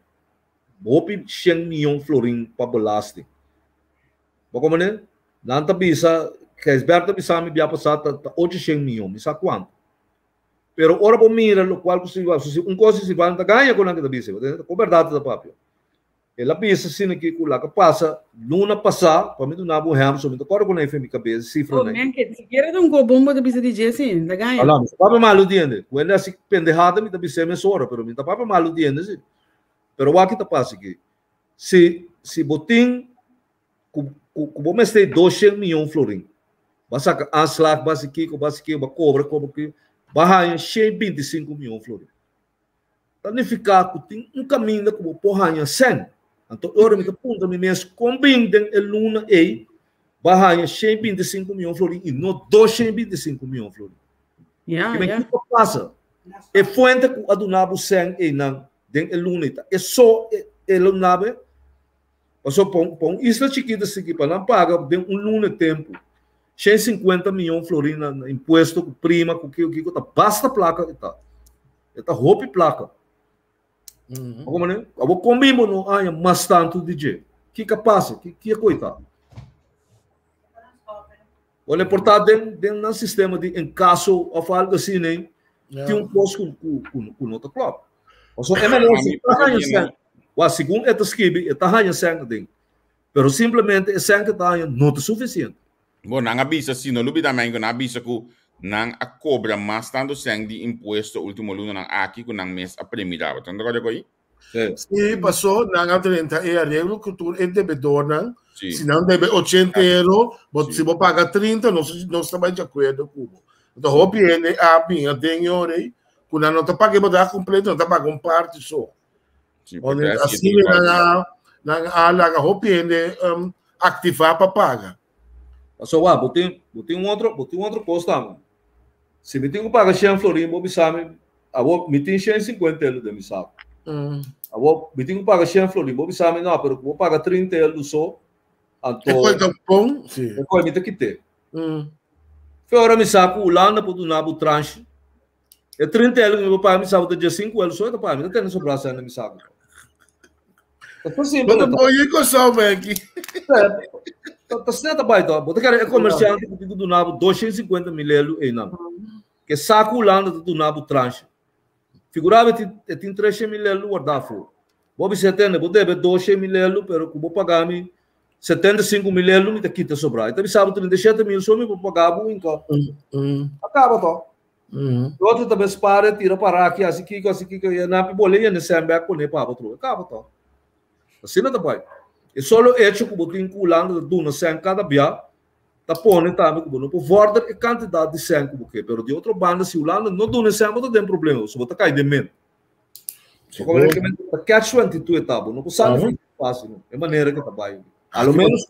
Hopi 100 miyon florin pa belasting. Bo komprende? Nan ta bisa, Gijsbert ta bisa mi bia pasá ta, ta 800 miyon, mi sa kuantu. Pero ora bo mira locual cu Silvano, si un cos si Silvano ta gaña cu nan ke ta bisa, bo ta cu berdad ta papia. El a bisa asina aki cu laga pasa luna pasa, pa mi duna bo un ehempel, so mi ta corda cu nan efe mi cabeza, cifra Oh, nan. men ke siquiera ta un co bombo ta bisa di dje si, ta gaña. Ala, mi ta papia malu diende. Cu hende haci pendejada mi ta bis'é mesora, pero mi ta papia malu diende si. Pero wak ki ta pasa aki. Si, si bo tin ku ku bo mester 200 miyon florin, ba saka aanslag, ba hasi kiko, ba hasi kiko, ba kobra, kobra kiko, ba haña 125 miyon florin. Ta nifiká ku tin un kaminda ku bo por haña sèn. Anto e ora mi ta puntra mi mes kon bin den e luna ei ba haña 125 miyon florin i no 225 miyon florin. Ja, Kimen ja. kiko pasa? E fuente ku a duna bo sèn einan den e luna ei ta e so e luna be? Pasobra pa un, pa un isla chikito así pa nan paga den un luna tempu 150 miyon florin na, na impuesto ku prima ku kiko kiko ta basta plaka e ta. E ta hopi plaka. Como ne? Abo kon bimbo no aña mas tantu di dje. Kiko pasa? Ki ki koita? Olha, portar den den nan sistema di encaso of algo así ne. Tin un kos ku ku ku ku no ta klop. Pasobra e manera si ta haña sèn, wak segun e ta skibi e ta haña sèn aden. Pero simplemente e sèn ku e ta haña no ta sufisiente. Bo, nan a bisa, si no lubida men, ku nan a bisa ku nan a kobra mas tantu sèn di impuesto ultimo lunanan aki ku nan mes a premira. Bo ta rekòrda ku ei? Sí. Sí, pasó nan a drenta e areglo ku tur e debedornan. Sí. Si nan debe 80 euro, bo, Sí. si bo paga 30, nos, nos ta bai de akuerdo ku bo. Anto hopi hende a bin aden e ora ei, ku nan no ta paga e bedrag kompleto, nan ta paga un parti so. Sí, Onde porque así asina es nan a, nan a laga hopi hende um, aktivá pa paga. Paso wak, bo tin, bo tin un otro, bo tin un otro kos tambe. Si mi tin ku paga 100 florin, bo bisa mi, abo mi tin 150 euro den mi saku. Abo mi tin ku paga 100 florin, bo bisa mi no, pero ku bo paga 30 euro so, anto E koi ta bon, si. E koi mi ta kite. Fe ora mi sa ku Hulanda por duna bo tranche. E 30 euro ku mi por paga, mi sa bo ta 15 euro so e ta paga, mi ta tene sobrá sèn den mi saku. Ta ta simpel Bo ta ta. boye kosou, Becky. Ta ta snel ta bai to. Bo ta kere e komersiante ku tin ku duna bo 250 mil euro einan. Ke sa ku Hulanda ta duna bo tranche. Figura bo e tin 300 mil euro guardá afó. Bo bisa e tende, bo debe 200 mil euro, pero ku bo paga mi 75 mil euro mi ta kita sobrá. E ta bisa bo 37 mil so mi por paga bo inka. A kaba to. Otro ta bes pare tira para aki hasi kiko hasi kiko i nan pi bole yende sèn bèk pone pa bo trobe kaba tò. Asina ta bai. E solo echo ku bo tin ku Hulanda ta duna sèn kada bia ta pone tambe ku bo no por vòrder e kantidat di sèn ku bo ke. Pero di otro banda si Hulanda no duna e sèn bo ta den problema pasobra bo ta kai den ment. Ta catch 22 e ta bo no por sali for di fácil no. E manera ku ta bai. A lo menos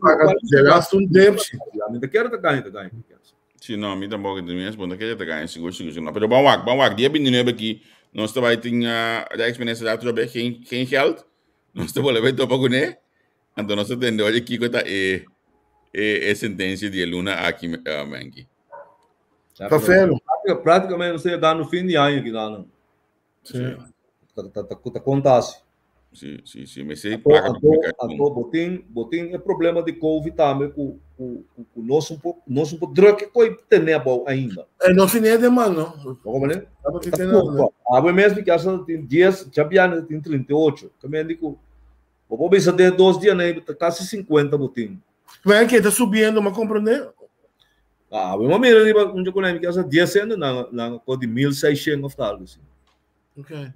De laatste un depsi. Mi ta kere ta gaña ta gaña. Si no, mi tampoco ta mes, bo no kere ta gaña sigur sigur sigur no. Pero ban wak, ban wak, dia 29 aki nos ta bai tin uh, Rijksminister atrobe, geen, geen geld. Nos ta bolbe topa kuné. Anto nos ta tende oye kiko ta e e, e sentencia di e luna aki, uh, Menki. Ta fero. Prácticamente nos ta yegando fin di aña aki nan. Sí. Ta, ta, ta, ta conta así. Sí, sí, sí. Me sei Anto, placa anto, publicación. anto botin, botin e problema di COVID tambe ku, ku, ku, ku nos un po, nos un po druk koi tene abou ainda. Eh, no fine de man, no. Como ne? Abo Ta fine culpa. Awe mes mi casa tin 10, Chabiano tin 38. Que men dico, bo por bisa den dos dia nee, ta casi 50 botin. Maar que está subiendo, ma comprende? Ah, we maar mira riba un jokonai mi casa 10 centen na na ko di 1600 of tal assim. Okay.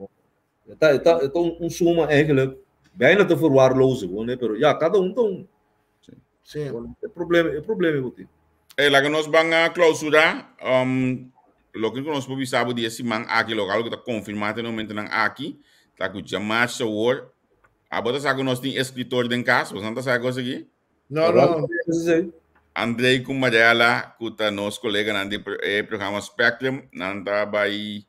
Eta eta eta un, un suma eigenlijk bijna te verwaarlozen gewoon, hè, pero ja, cada un un. Sí. E problema, e problema botin. Hey, laga nos ban a clausura. Um, loke nos por bisa bo di e siman aki, loke algo ta confirma te momentonan aki, ta ku djamarsa awor. Abo ta sa ku nos tin escritor den kas, bo ta sa kos aki? No, no. Andrei ku Mariela, ku ta nos koleganan di e programa Spectrum, nan ta bai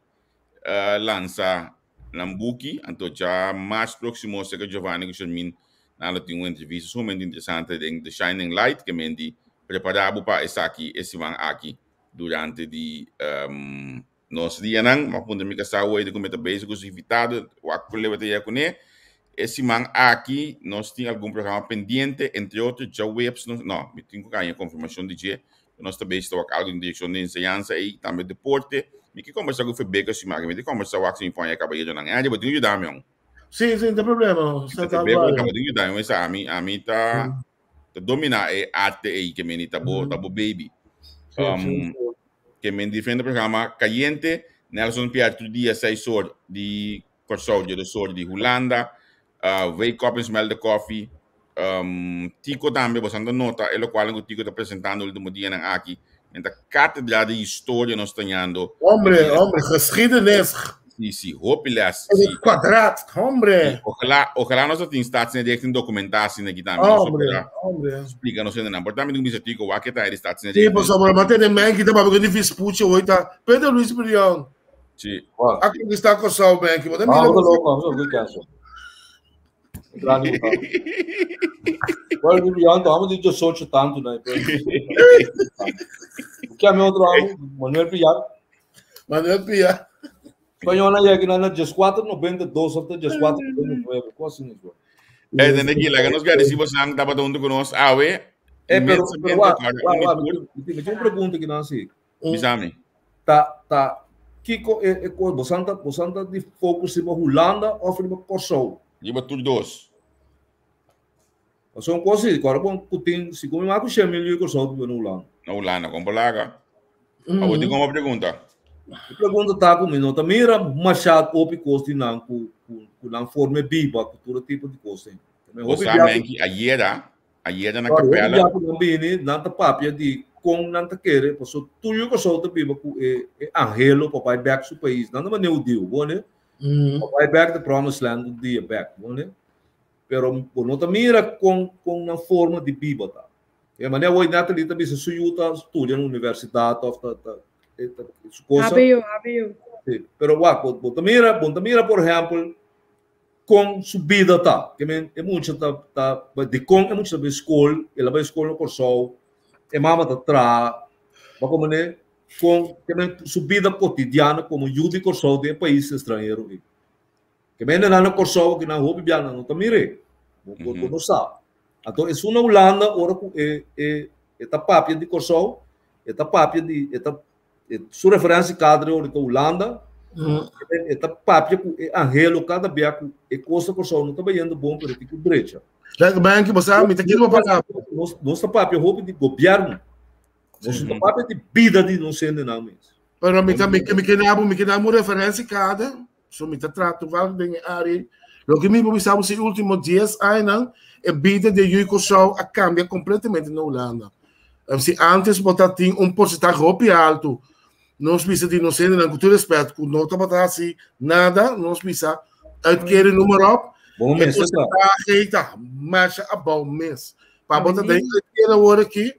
uh, lansa nan buki, anto ja mars próximo seka Giovanni ku Shermin nan lo tin un entrevista sumamente interesante den The Shining Light, ke men di prepara bo pa esaki e siman aki durante di um, Nos dianan, m'a puntra mi kasá hoy di ku mi ta bezig ku su invitado, wak ku leba ta yega kuné. E siman aki nos tin algun programa pendiente, entre otro djaweps nos, no, mi tin ku haña konfirmashon di dje, ku nos ta bezig ta wak algu den direkshon di enseñansa ei, tambe deporte. Mi ke kombersá ku Febeca siman aki, mi tin kombersá wak si mi por haña e kabayeronan. Andy, bo tin ku yuda mi on. Sí, sí, no tin problema. Sa ta Febeca, igual. bo tin ku yuda mi, sa ami, ami ta ta dominá e arte ei ke meni ta bo, ta bo baby. Sí, sí, sí. Ke men diferente programa Cayente, Nelson Pierre tur dia 6 or di Kòrsou, 10 or di Hulanda, uh, Wake Up and Smell the Coffee, um, Tico tambe, bosan ta nota e lokual ku Tico ta presentando último dianan aki, men ta katedra di historia nos ta ñando. Hombre, hombre, geschiedenis. Sí, sí, hopi les. In Sí. het kwadraat, hombre. Sí, ojalá, ojalá nos tin staatsnederrichting documentatie aquí también. Nos Hombre, podrá hombre. explica nos en Por también bisa Tico, wa que ta de Sí, staatsnederrichting. por favor, mantene men que tá porque difícil hoy tá. Pedro Luis Brion. Sí. A conquistar Kòrsou, men que Ah, mira. bo ta loko, bo ta caso. Grande botar. Agora, Juliano, vamos de 18 tanto, né? O que é meu outro amigo, Manuel Piar. Manuel Piar. Espanhol na yega na 1492 of 1499, quase nisso. Eh, desde aquí, la que nos agradecimos ang dapat junto con nos awe. Eh, pero, pero, wa, Inmensamente, wa, wa, claro, mi tin un pregunta aki nan si. Bisami. Ta, ta, kiko e, e ko, bosanta, bosanta di focus riba Hulanda of riba Kòrsou? Riba tur dos. Pasobra un kos si, kòrda bon ku tin, si ku mi mas ku shen mil yu di Kòrsou ta biba na Hulanda. Na Hulanda, kon por laga? Abo tin komo pregunta? E pregunta ta ku mi no ta mira mashá hopi kos di nan ku ku ku nan forma e biba ku tur e tipo di kos ei. Bo sa Menki, ayera, ayera na Hopi kapèla. bia ku nan bini, nan ta papia di kon nan ta kere, pasobra tur yu Kòrsou ta biba ku e e anhelo pa bai bèk su pais. Nan ta manera hudiu, bo ne? Pa bai bèk the promised land un dia bèk, bo ne? Pero bo no ta mira kon kon nan forma di biba ta. E manera awor Natalie ta bisa su yu ta studia na universidat of ta ta ta su cosa. HBO, HBO. Sí, pero wak bo bo ta mira bo ta mira por ehempel kon su bida ta. Ke men e mucha ta ta dikon e mucha ta bai skol, el a bai skol na Kòrsou, e mama ta traha, bo komprende? Kon ke men su bida kotidiano komo yu di Kòrsou den e pais estranhero ei. Ke men nan na Kòrsou aki nan hopi bia nan no ta mir'é. Bo bo bo no sa. Anto esun na Hulanda ora ku e e e ta papia di Kòrsou, e ta papia di e ta e su referensia kader ora ta Hulanda, e ta papia ku e anhelo kada bia ku e kos na Kòrsou no ta bayendo bon pero tin ku drecha. Like Banky, bo sa mi ta kere bo palabra. Nos nos ta papia hopi di gobièrnu. Nos no ta papia di bida di nos hendenan mes. Pero mi ta mi mi ke nabo mi ke nabo referentie kader. So mi ta trato wel den e área. Loke mi por bisa si último 10 añanan e bida de Yu Kòrsou a kambia kompletamente na Hulanda. Si antes bo ta tin un porsentahe hopi alto, nos bisa di nos hendenan ku tur respet ku no tabata hasi nada, nos bisa uitkering noem maar op. Bon E mes, ta. porsentahe ta masha abou mes. Pa bo ta den uitkering awor aki,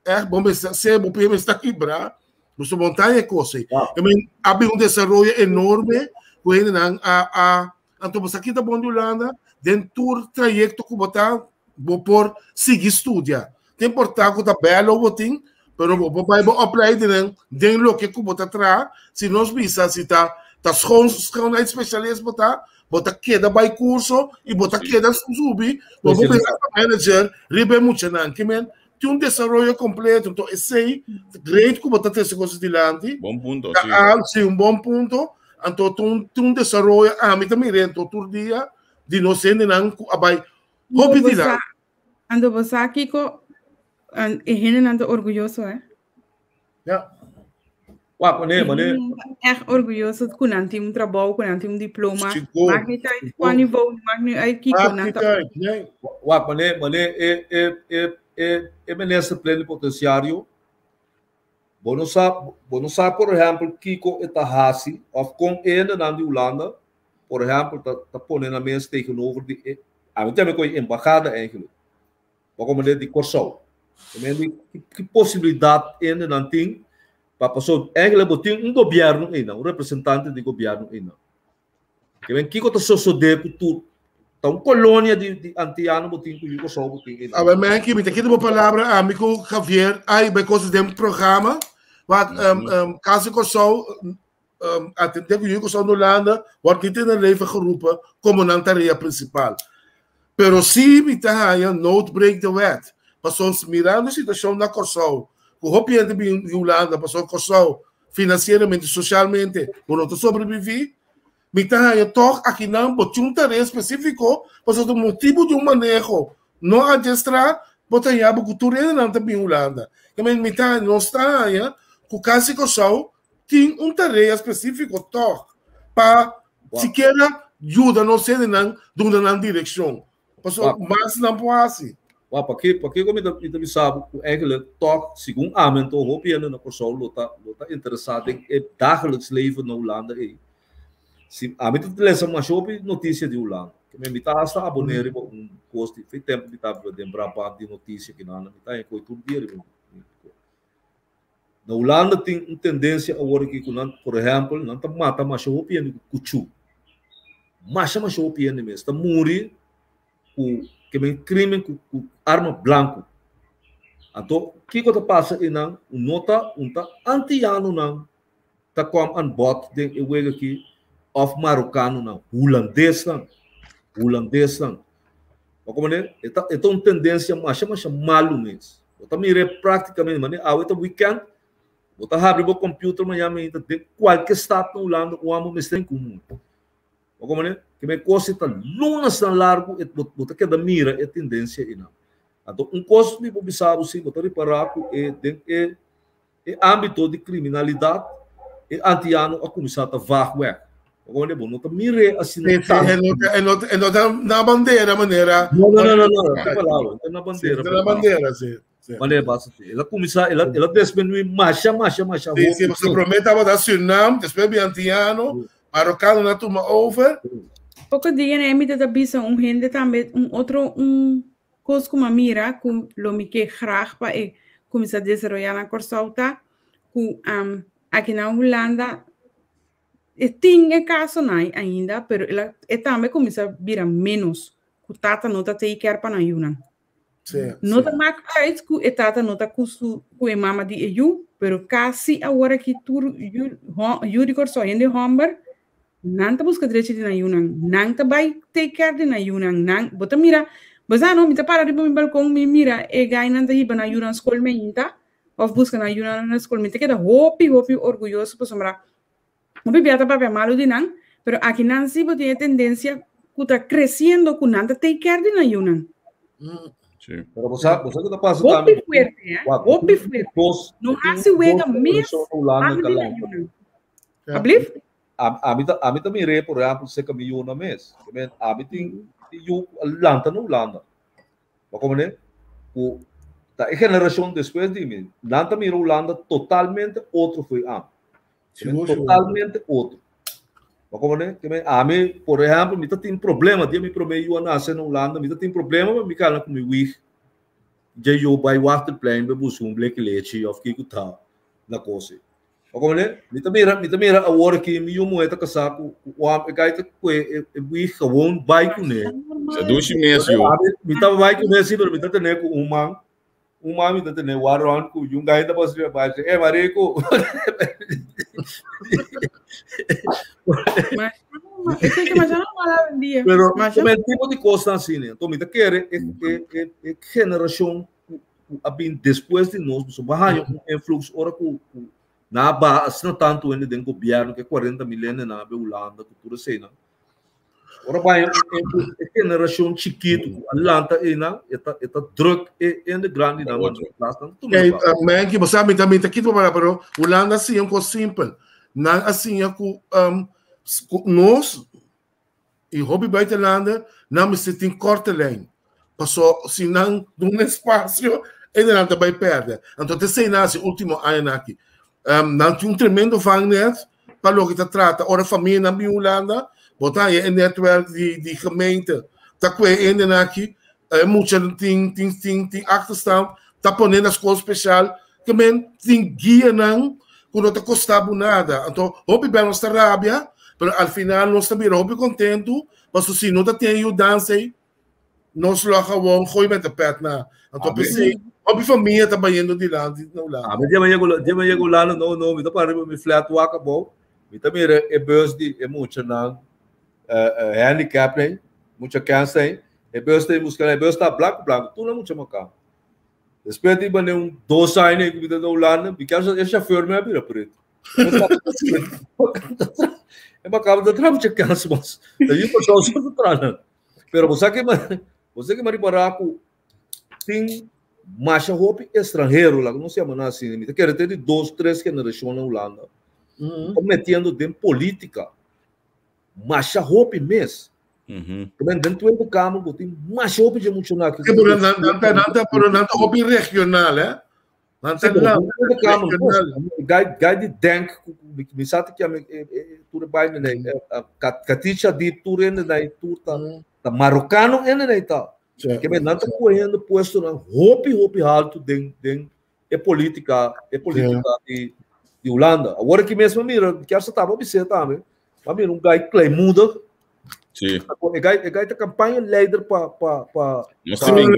echt bo mester se bo pie mester kibra. Nos montaña e cosa. Wow. I mean, a bin un desaroyo enorme ku hendenan a a anto bo sa kita bon di Hulanda den tur trayekto ku bo ta bo por sigui studia. Ta importa ku ta belo bo tin, pero bo por bai bo opleidingen den loke ku bo ta traha. Si nos bisa si ta ta schoon schoonheidsspecialist bo ta, bo ta keda bai kurso i bo ta keda subi, bo por bira manager riba e muchanan. Ke men tin un desaroyo completo. Entonces, esei great ku bo ta trese cosas dilanti. Bon punto, Ta sí. al, sí, un bon punto. Anto tin un desaroyo, ami ta mira ento tur dia di nos hendenan ku a bai hopi Ando dilanti. Ando bo sa kiko e hendenan ta orguyoso, eh? Ja. Wak, mané, mané. Echt orguyoso ku nan tin un trabou, ku nan tin un diploma. Sigur. Maakt niet uit kwa niveau, maakt niet uit kiko Maakt nan niet ta. uit, nee. Wak, mané, mané, e, e, e, e, e minister plenipotenciario, bo no sa, bo no sa, por ehempel, kiko e ta hasi, of kon e hendenan di Hulanda, por ehempel, ta, ta pone nan mes tegenover di e, ami tambe koe embahada eigenlijk. Bo komo di Kòrsou. Ki, ki posibilidat hendenan tin pa paso eigenlijk bo tin un gobièrnu einan, un representante di gobièrnu einan. Ke men kiko ta sosodé ku tur ta un kolonia di di antiano bo tin ku yu Kòrsou bo tin einan. Awe Menki, mi ta kita bo palabra ami ku Javier ai bai kos den programa wak Cas di Kòrsou atendé ku yu Kòrsou na Hulanda wordt niet in het leven geroepen komo nan tarea prinsipal. Pero si mi ta haña nood breekt de wet. Pasobra mirando e situashon na Kòrsou, ku hopi hende bin di Hulanda pasobra Kòrsou finansieramente, sosialmente bo no ta sobreviví, mi ta haña tòg akinan bo tin un tarea spesífiko pasobra ta motibu di un maneho no adestrá bo ta haña bo ku tur hendenan ta bin Hulanda. Mi ta nos ta haña ku kasi Kòrsou tin un tarea spesífiko tòg pa sikiera yuda nos hendenan duna nan direkshon. Pasobra mas nan por hasi. Wak, pake, pake ku mi ta, mi ta bisa bo ku eigenlijk tòg, segun ami anto, hopi hende na Kòrsou lo ta, lo ta interesá den e dagelijks leven na Hulanda ei. Si, ami ta lesa masha hopi notisia di Hulanda. Ke men mi ta hasta aboné riba un kos di, fe tempu mi ta biba den Brabant di notisia kinan, mi ta haña koe tur dia riba mi kos. Na Hulanda tin un tendensia awor aki ku nan, por ehèmpel, nan ta mata masha hopi hende ku kuchú. Masha masha hopi hende mes ta muri ku ke men krimen ku ku arma blanku. Anto kiko ta pasa einan? Un no ta un ta antianonan ta kom aan bod den e wega aki òf marokanonan, hulandesnan, hulandesnan. Bo komprende? E ta e ta un tendensia masha masha malu mes. Bo ta mir'é práktikamente manera awe ta weekend, bo ta habri bo computer mañana mainta den kualke stad na Hulanda un amo mester den komun. Bo komprende? Ke men kos ta lunasnan largu e bo bo ta keda mira e tendensia einan. Anto un kos mi por bisa bo si bo ta ripará ku e den e E ámbito di kriminalidat, e antiano a kuminsá ta vaag wèg. Bo bo no ta mir'é asina Sí, sí, tantu. e no ta, e no ta, e no ta na bandera manera. No, no, no, no, no, te palabra, no ta na Sí, bandera. ta na bandera, sí. Sí, Manera basta. El a kuminsá, el a, el a disminuí masha, masha, masha sí, sí, hopi. pasobra promé tabata Surinam, despues bin antiano, marokano nan a tuma over. Poko dia na mi ta bisa un hende tambe un otro un Kos ku m'a mira ku lo mi ke graag pa e kuminsá desaroyá na Kòrsou ta ku aki na Hulanda e tin e kasonan ainda pero el a e tambe kuminsá bira ménos ku tata no ta take care pa nan yunan. No ta mak uit ku e tata no ta ku su ku e mama di e yu pero kasi awor aki tur yu yu di Kòrsou hende hòmber Nan ta buska drechi di nan yunan. Nan ta bai take care di nan yunan. Nan, bo ta mira, bo sa no, mi ta para riba mi balkon, mi mira e gainan ta hiba nan yunan skol meinta, òf buska nan yunan na skol. Mi ta keda hopi, hopi orguyoso pasobra hopi bia ta papia malu di nan, pero aki nan si bo tin e tendensia ku ta kresiendo ku nan ta take care di nan yunan. Sí. Pero bo sa, bo sa ke ta pasa Hopi tambe. fuerte, eh? Wak, bo Hopi tin fuerte. dos, No bo tin hasi dos wega mes generashon na Hulanda malu ka di nan lanta. yunan. Alblief? Ami ta ami ta mir'é por ehèmpel serka mi yu na mes. Ke men ami tin tin yu ku a lanta na Hulanda. Bo komprendé? Ku ta e generashon despues di mi, nan ta mira Hulanda totalmente otro fo'i ami. Ke men totalmente otro. Bo komprendé? Ke men ami por ehèmpel mi ta tin problema dia mi promé yu a nase na Hulanda mi ta tin problema pa mi kana ku mi wig dje yu bai Waterplein bai buska un bleki lechi òf kiko ta na kos ei. Bo komprendé? Mi ta mira, mi ta mira awor aki mi yu muhé ta kasá ku ku un hòmber, e gai ta kue e e wig gewoon bai kuné. Sa dushi mes yu. Mi ta bai kuné si, pero mi ta tene ku un man, un man mi ta tene wak rònt ku yu gai ta pasa riba bai, e mariku. Pero como e tipo di kosnan asina, enton mi ta kere e e e e generashon ku ku a bin despues di nos, pasobra bo a haña un influx ora ku ku nan a baha asina tantu hende den gobièrnu ku e 40.000 hendenan a bin Hulanda ku tur eseinan. Ora bo haña un influx, e generashon chikitu ku a lanta einan, e ta e ta druk e hende grandinan manda pa plas, nan ta tuma Kay, lugar. Menki, bo sa mi ta mi ta kita bo palabra, pero Hulanda a siña un kos simpel. Nan a siña ku ku nos i hopi buitenlander nan mester tin korte lijn. Paso si nan duna espasio, nan ta bai pèrdè. Anto ta esei nan hasi último añanan aki. Nan tin un tremendo vangnet pa loke ta trata ora famianan bin Hulanda, bo ta haña e netwerk di gemeente ta kue e hendenan aki, e mucha tin tin tin tin achterstand, ta pone na skol spesial, ke men tin guianan ku no ta kosta bo nada. Anto hopi bia nos ta rabia, pero al final nos ta bira hopi kontentu, pasobra si no ta tin e yudansa ei, nos lo a gewoon gooi met de pet na. Anto p'esei hopi famia ta bayendo dilanti na Hulanda. Ami dia mi yega dia mi yega Hulanda no no mi ta para riba mi flat wak abou, mi ta mira e bus di e muchanan handicap ei, mucha kèns ei, e bus ta buska nan, e bus ta blanku blanku, tur nan mucha makan. Despues di mane un dos aña ku mi ta na Hulanda, mi kèr e shofèr mi a bira pretu. E makaba ta traha mucha kèns mas. Ta yu Kòrsou so ta traha nan. Pero bo sa ke bo sa ke mi a ripará ku tin masha hopi estranhero, laga nos yama nan asina, mi ta kere te di dos, tres generashon na Hulanda, ta metiendo den polítika masha hopi mes. También den Tweede Kamer bo tin masha hopi dje muchanan aki. Pero nan nan ta nan ta pero nan ta hopi regional, eh? Nan ta nan Tweede Kamer gai gai di denk mi sa te kiami tur e bai nee Katicha di tur ende nei tur ta ta marokano ende nei ta. Ke men nan ta cogiendo puestonan hopi hopi haltu den den e politica e politica di di Hulanda. Awor aki mes mi mira, kier sa taba bisé tambe, mi mira un guy kleinmoedig. Sí. E guy e guy ta campaña leider pa pa pa Nos ta bin.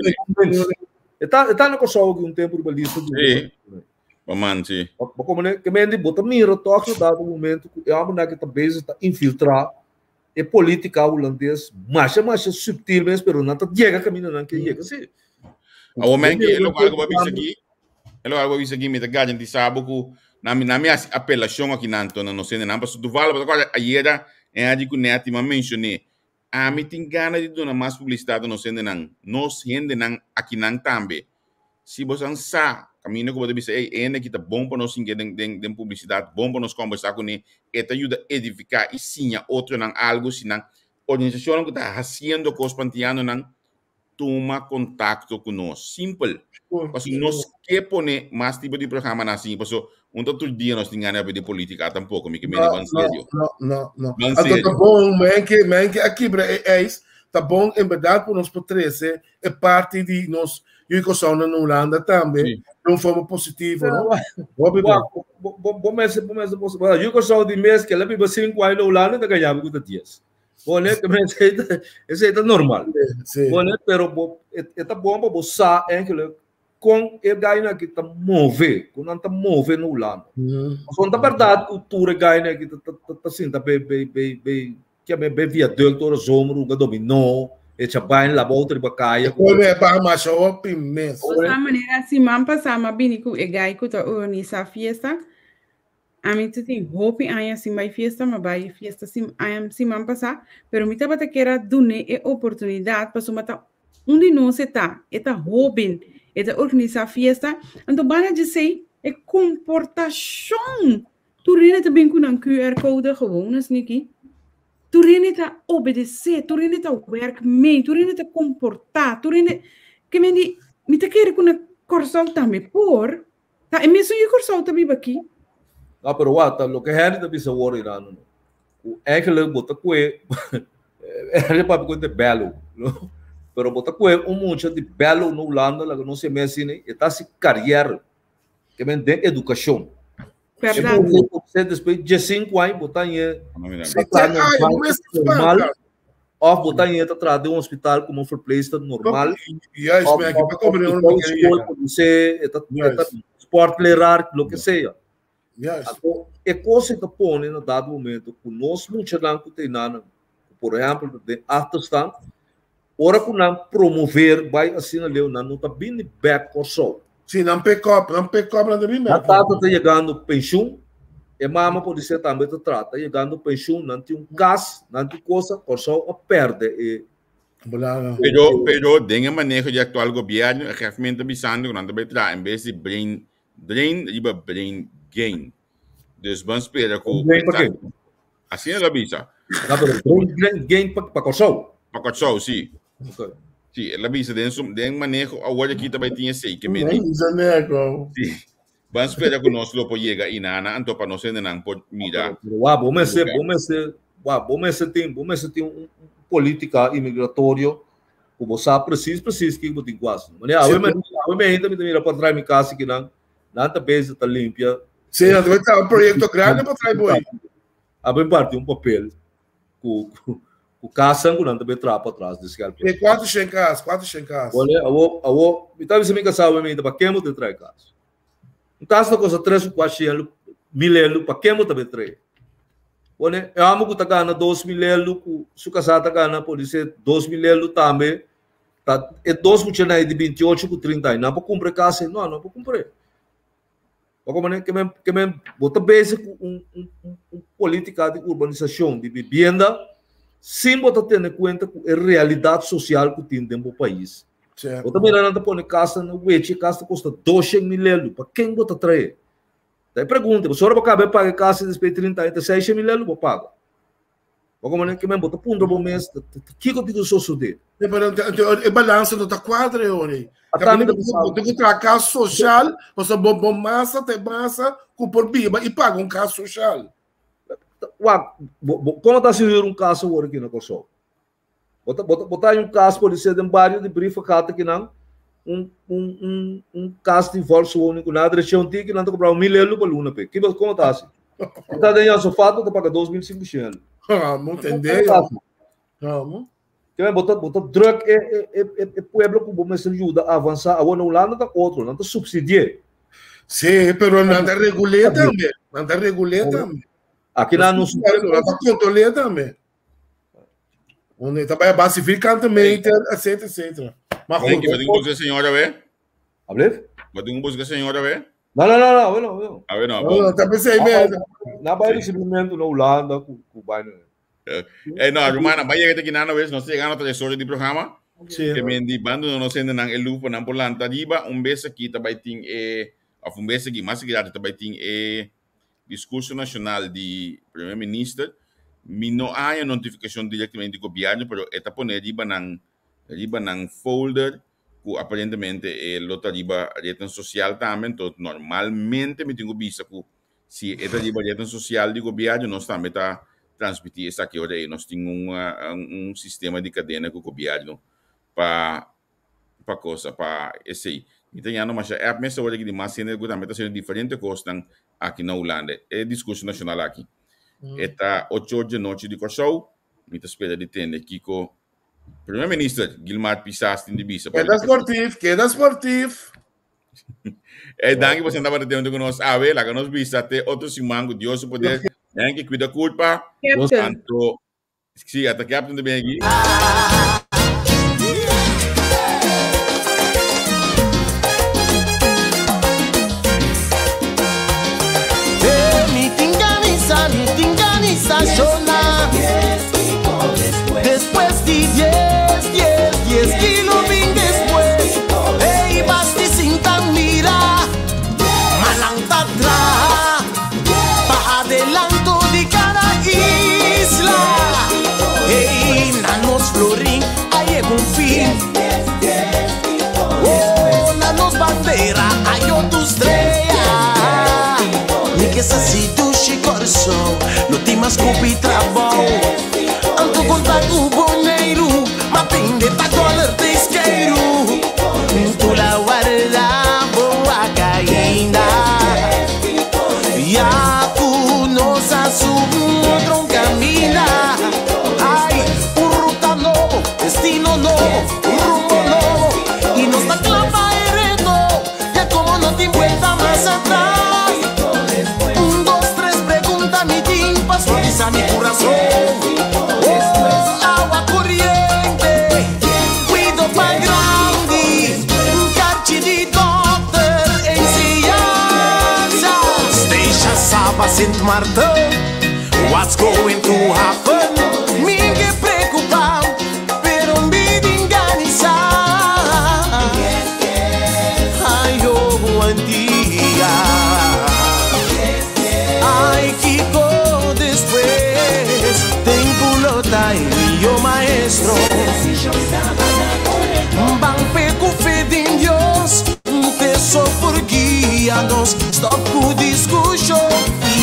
E ta e ta na Kòrsou aki un tempu riba lista di Sí. Pa man, sí. Bo komo ne ke men di bo ta mira tòg na dado momento ku e hòmbernan aki ta bezig ta infiltrá e politica hulandes masha masha subtil mes pero nan ta yega caminda nan ke yega si. Awor men ke lo algo ba bisa aki, e lo algo ba bisa aki mi ta garantisa bo ku na mi na mi hasi apelashon aki nan to na nos hende nan pasobra toevallig bo ta kòrda ayera e hadi ku Netty mi a menshoné ami tin gana di duna mas publisidat na nos hendenan, nos hendenan akinan tambe. Si bosan sa kaminda ku bo ta bisa, ey, e hende aki ta bon pa nos sinke den den den publisidat, bon pa nos kombersá kuné, e ta yuda edifiká i siña otronan algu, si nan organisashonnan ku ta hasiendo kos pa antianonan tuma kontakto ku nos. Simpel. Pasobra nos ke pone mas tipo di programanan asin, pasobra un ta tur dia nos tin gana di papia di politika tampoko, mi ke mende ban serio. No, no, no. Ban Anto serio. ta bon, men ke, men ke a kibra e ijs, ta bon en berdad ku nos por trese e parti di nos yu Kòrsou na Hulanda tambe Sí. de un forma positivo, no? Hopi bon. Bo, bo, bo, bo mester, bo mester, bo, bo, yu Kòrsou di mes ke la biba 5 aña na Hulanda ta gaña ku ta 10. Bo ne, ke mester, esei ta, esei ta normal. Sí. Bo ne, pero bo, e, e ta bon pa bo sa eigenlijk kon e gainan aki ta move, kon nan ta move na Hulanda. Pasobra ta bèrdat ku tur e gainan aki ta, ta, ta, ta sinta be, be, be, be, Kia be be viaducto ora zomer uga dominó, echa bain laba auto riba kaya. Koe me baha masha hopi mes. Bo sa manera siman pasá m'a bini ku e guy ku ta organisá fiesta. Ami ta tin hopi aña sin bai fiesta, m'a bai fiesta sim aña siman pasá, pero mi tabata kier a dun'é e oportunidat pasobra ta un di nos e ta, e ta hóben, e ta organisá fiesta, anto banda djesei e komportashon. Tur hende ta bin ku nan QR code gewoon asniki. Tur hende ta obedesé, tur hende ta wèrk mee, tur hende ta komportá, tur hende ke men di mi ta kere ku na Kòrsou tambe por. Ta e mesun yu Kòrsou ta biba aki. No, pero wak, ta loke hende ta bisa awor Irano no. Ku eigenlijk bo ta kue hende papia ku e bèlo, no? Pero bo ta kue un mucha di bèlo na Hulanda laga nos yam'é asina, e ta hasi karièr, ke men den edukashon. Berdad. Você después de 5 anos botar em normal of botar em atrás de um hospital como verpleegster normal. Juist, maar ik heb ook een Você sportleraar, lo que seja. Juist. E coisa que põe no dado momento, que nós muito não que tem nada, por exemplo, de achterstand, ora que não promover vai assim ali, não está bem back or so. Si, nan pick up, nan pick up, nan ta bin bek. Nan tata ta yegando penshun, e mama por ser tambe ta trata, yegando penshun, nan tin un kas, nan tin kosa, Kòrsou a pèrdè e. Pero, pero den e maneho di aktual gobièrnu, e gegeven ta bisando ku nan ta bai traha en bes di brain drain riba brain gain. Dus ban spera ku. Brain pa ke? Asina el a bisa. No, pero brain gain pa Kòrsou. Pa Kòrsou, si. Okay. Sí, el a bisa den su den maneho awor aki ta bai tin esei ke medi. Sí. Ban spera ku nos lo por yega inana anto pa nos hendenan por mira. Wa, bo mester, bo mester, wa, bo mester tin, bo mester tin un política imigratorio ku bo sa precies precies kiko bo tin ku hasi. Manera awe me awe me hende mi ta mira pa trae mi kas aki nan, nan ta bezig ta limpia. Sí, nan ta un proyecto grande pa trae bo ei. A bin parti un papel ku ku kasan ku nan ta bin traha pa tras di skelp. E 400 kas, 400 kas. Wale, awo, awo, mi ta bisa mi kasá mi pa ken bo ta trae kas? Un kas ta kosta tres ku kuatrocientos mil elu, pa ken bo ta bin trae? Wale, e hòmber ku ta gana 2000 elu, ku su kasá ta gana por dise 2000 elu tambe, ta e dos muchanan ei di 28 ku 30 aña, nan por kumpra e kas ei? No, nan por kumpr'é. Bo manera ke men ke men bo ta bezig ku un un un polítika di urbanisashon di bibienda sin bo ta tene kuenta ku e realidat sosial ku tin den bo pais. Bo ta mira nan ta pone kasnan na wechi, e kas ta kosta doshen mil elu, pa ken bo ta trae? Ta e pregunta, pasobra bo kaba e paga e kas despues di 30 aña ta seishen mil elu bo paga. Bo komo ke men bo ta puntra bo mes kiko tin ku sosodé. Pero e balansa no ta kuadra e ora ei. Bo tin ku traha kas sosial, pasobra bo bo masa ta e masa ku por biba i paga un kas sosial. Wak, komo ta hasi hür un kas awor aki na Kòrsou? Bo ta bo ta haña un kas por di ser den bario di Brievengat akinan, un un un un kas di volkswoning ku nada drechon tin akinan ta kobra un mil euro pa luna p'e. Kiba komo ta hasi? Bo ta den Josafat bo ta paga 2500. Amo tende ya. Amo. Keme bo ta bo ta druk e e e e pueblo ku bo mester yuda avansa. Awor na Hulanda ta otro, nan ta subsidi'é. Sí, pero nan ta regul'é tambe. Nan ta regul'é tambe. Akinan nos Nan ta kontrol'é tambe. Onde ta bai a base vierkante meter, etcétera, etcétera. Maar goed. Wat doen busca señora we? Alblief? Wat doen busca señora we? No, no, no, no, no, no. A ver, no, No, no, ta pensei me. Na bai recibimento na Holanda ku ku bai no. Eh, no, Romana, vai llegar aqui na vez, nós chegando a história do programa. Sí. Que men di bando no sende nan e lupa nan polanta riba, un bes aqui ta bai tin e of un bes aqui, mas aqui ta bai tin e discurso nacional di Primer Minister, mi no a haña notificacion directamente di gobierno, pero e ta pone riba nan riba nan folder cu aparentemente e lo ta riba rednan social tambe, entonces normalmente mi tin cu bisa cu si e ta riba rednan social di gobierno nos tambe ta transmiti esaki ora ey nos tin un un sistema di cadena cu gobierno pa pa cosa pa esey. Mi ta yando masha app mes awor aki di mas hende ku tambe ta haciendo diferente kosnan aki na Hulanda. E diskurso nashonal aki. E ta ocho or dje nochi di Kòrsou. Mi ta spera di tende kiko Primer Minister Gilmar Pisas tin di bisa. Keda sportief, keda sportief. Eh, danki pa senta para tempo ku nos awe. Laga nos bisa te otro siman ku Dios su poder. Danki, kuida kurpa. Captain. Anto Sí, ata Captain ta bin aki. Despues di dies, dies, dies kilo bin despues. Ey, basti sinta mira, manan ta traha pa. hasi dushi Kòrsou No tin mas kupi trabou Anto konta ku Boneiru Ma tende ta dòler te skeiru Tula warda bo wak ainda Ya ku nos a subi un otro kaminda Ai, un ruta nobo, destino nobo, un rumbo nobo I nos ta kla pa e reto Ya komo no tin buelta mas atras Un, dos, tres pregunta mi tin pa suavisa mi kurason Oh, awa koriente, kuido pa grandi Karchi di dòkter, enseñansa Statia, Saba, Sint Maarten What's going to happen? Mi ke preokupá, pero mi di organisá. Ai, oh, Antia. Ai, kiko despues. Tempu lo ta e mihó maestro. Ban p'e ku fe den Dios. T'e so por guia nos. Stòp ku diskushon.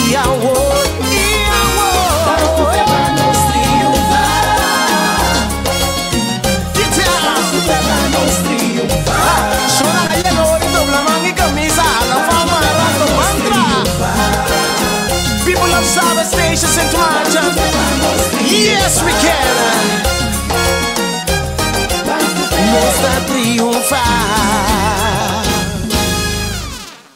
I awor, i awor. Nos triunfá. Get Nos triunfá. Shona llegó y dobla man y camisa. La fama, rato, mantra. People of Saba Station, Sint Maarten. Yes, we can. Nos ta triunfá.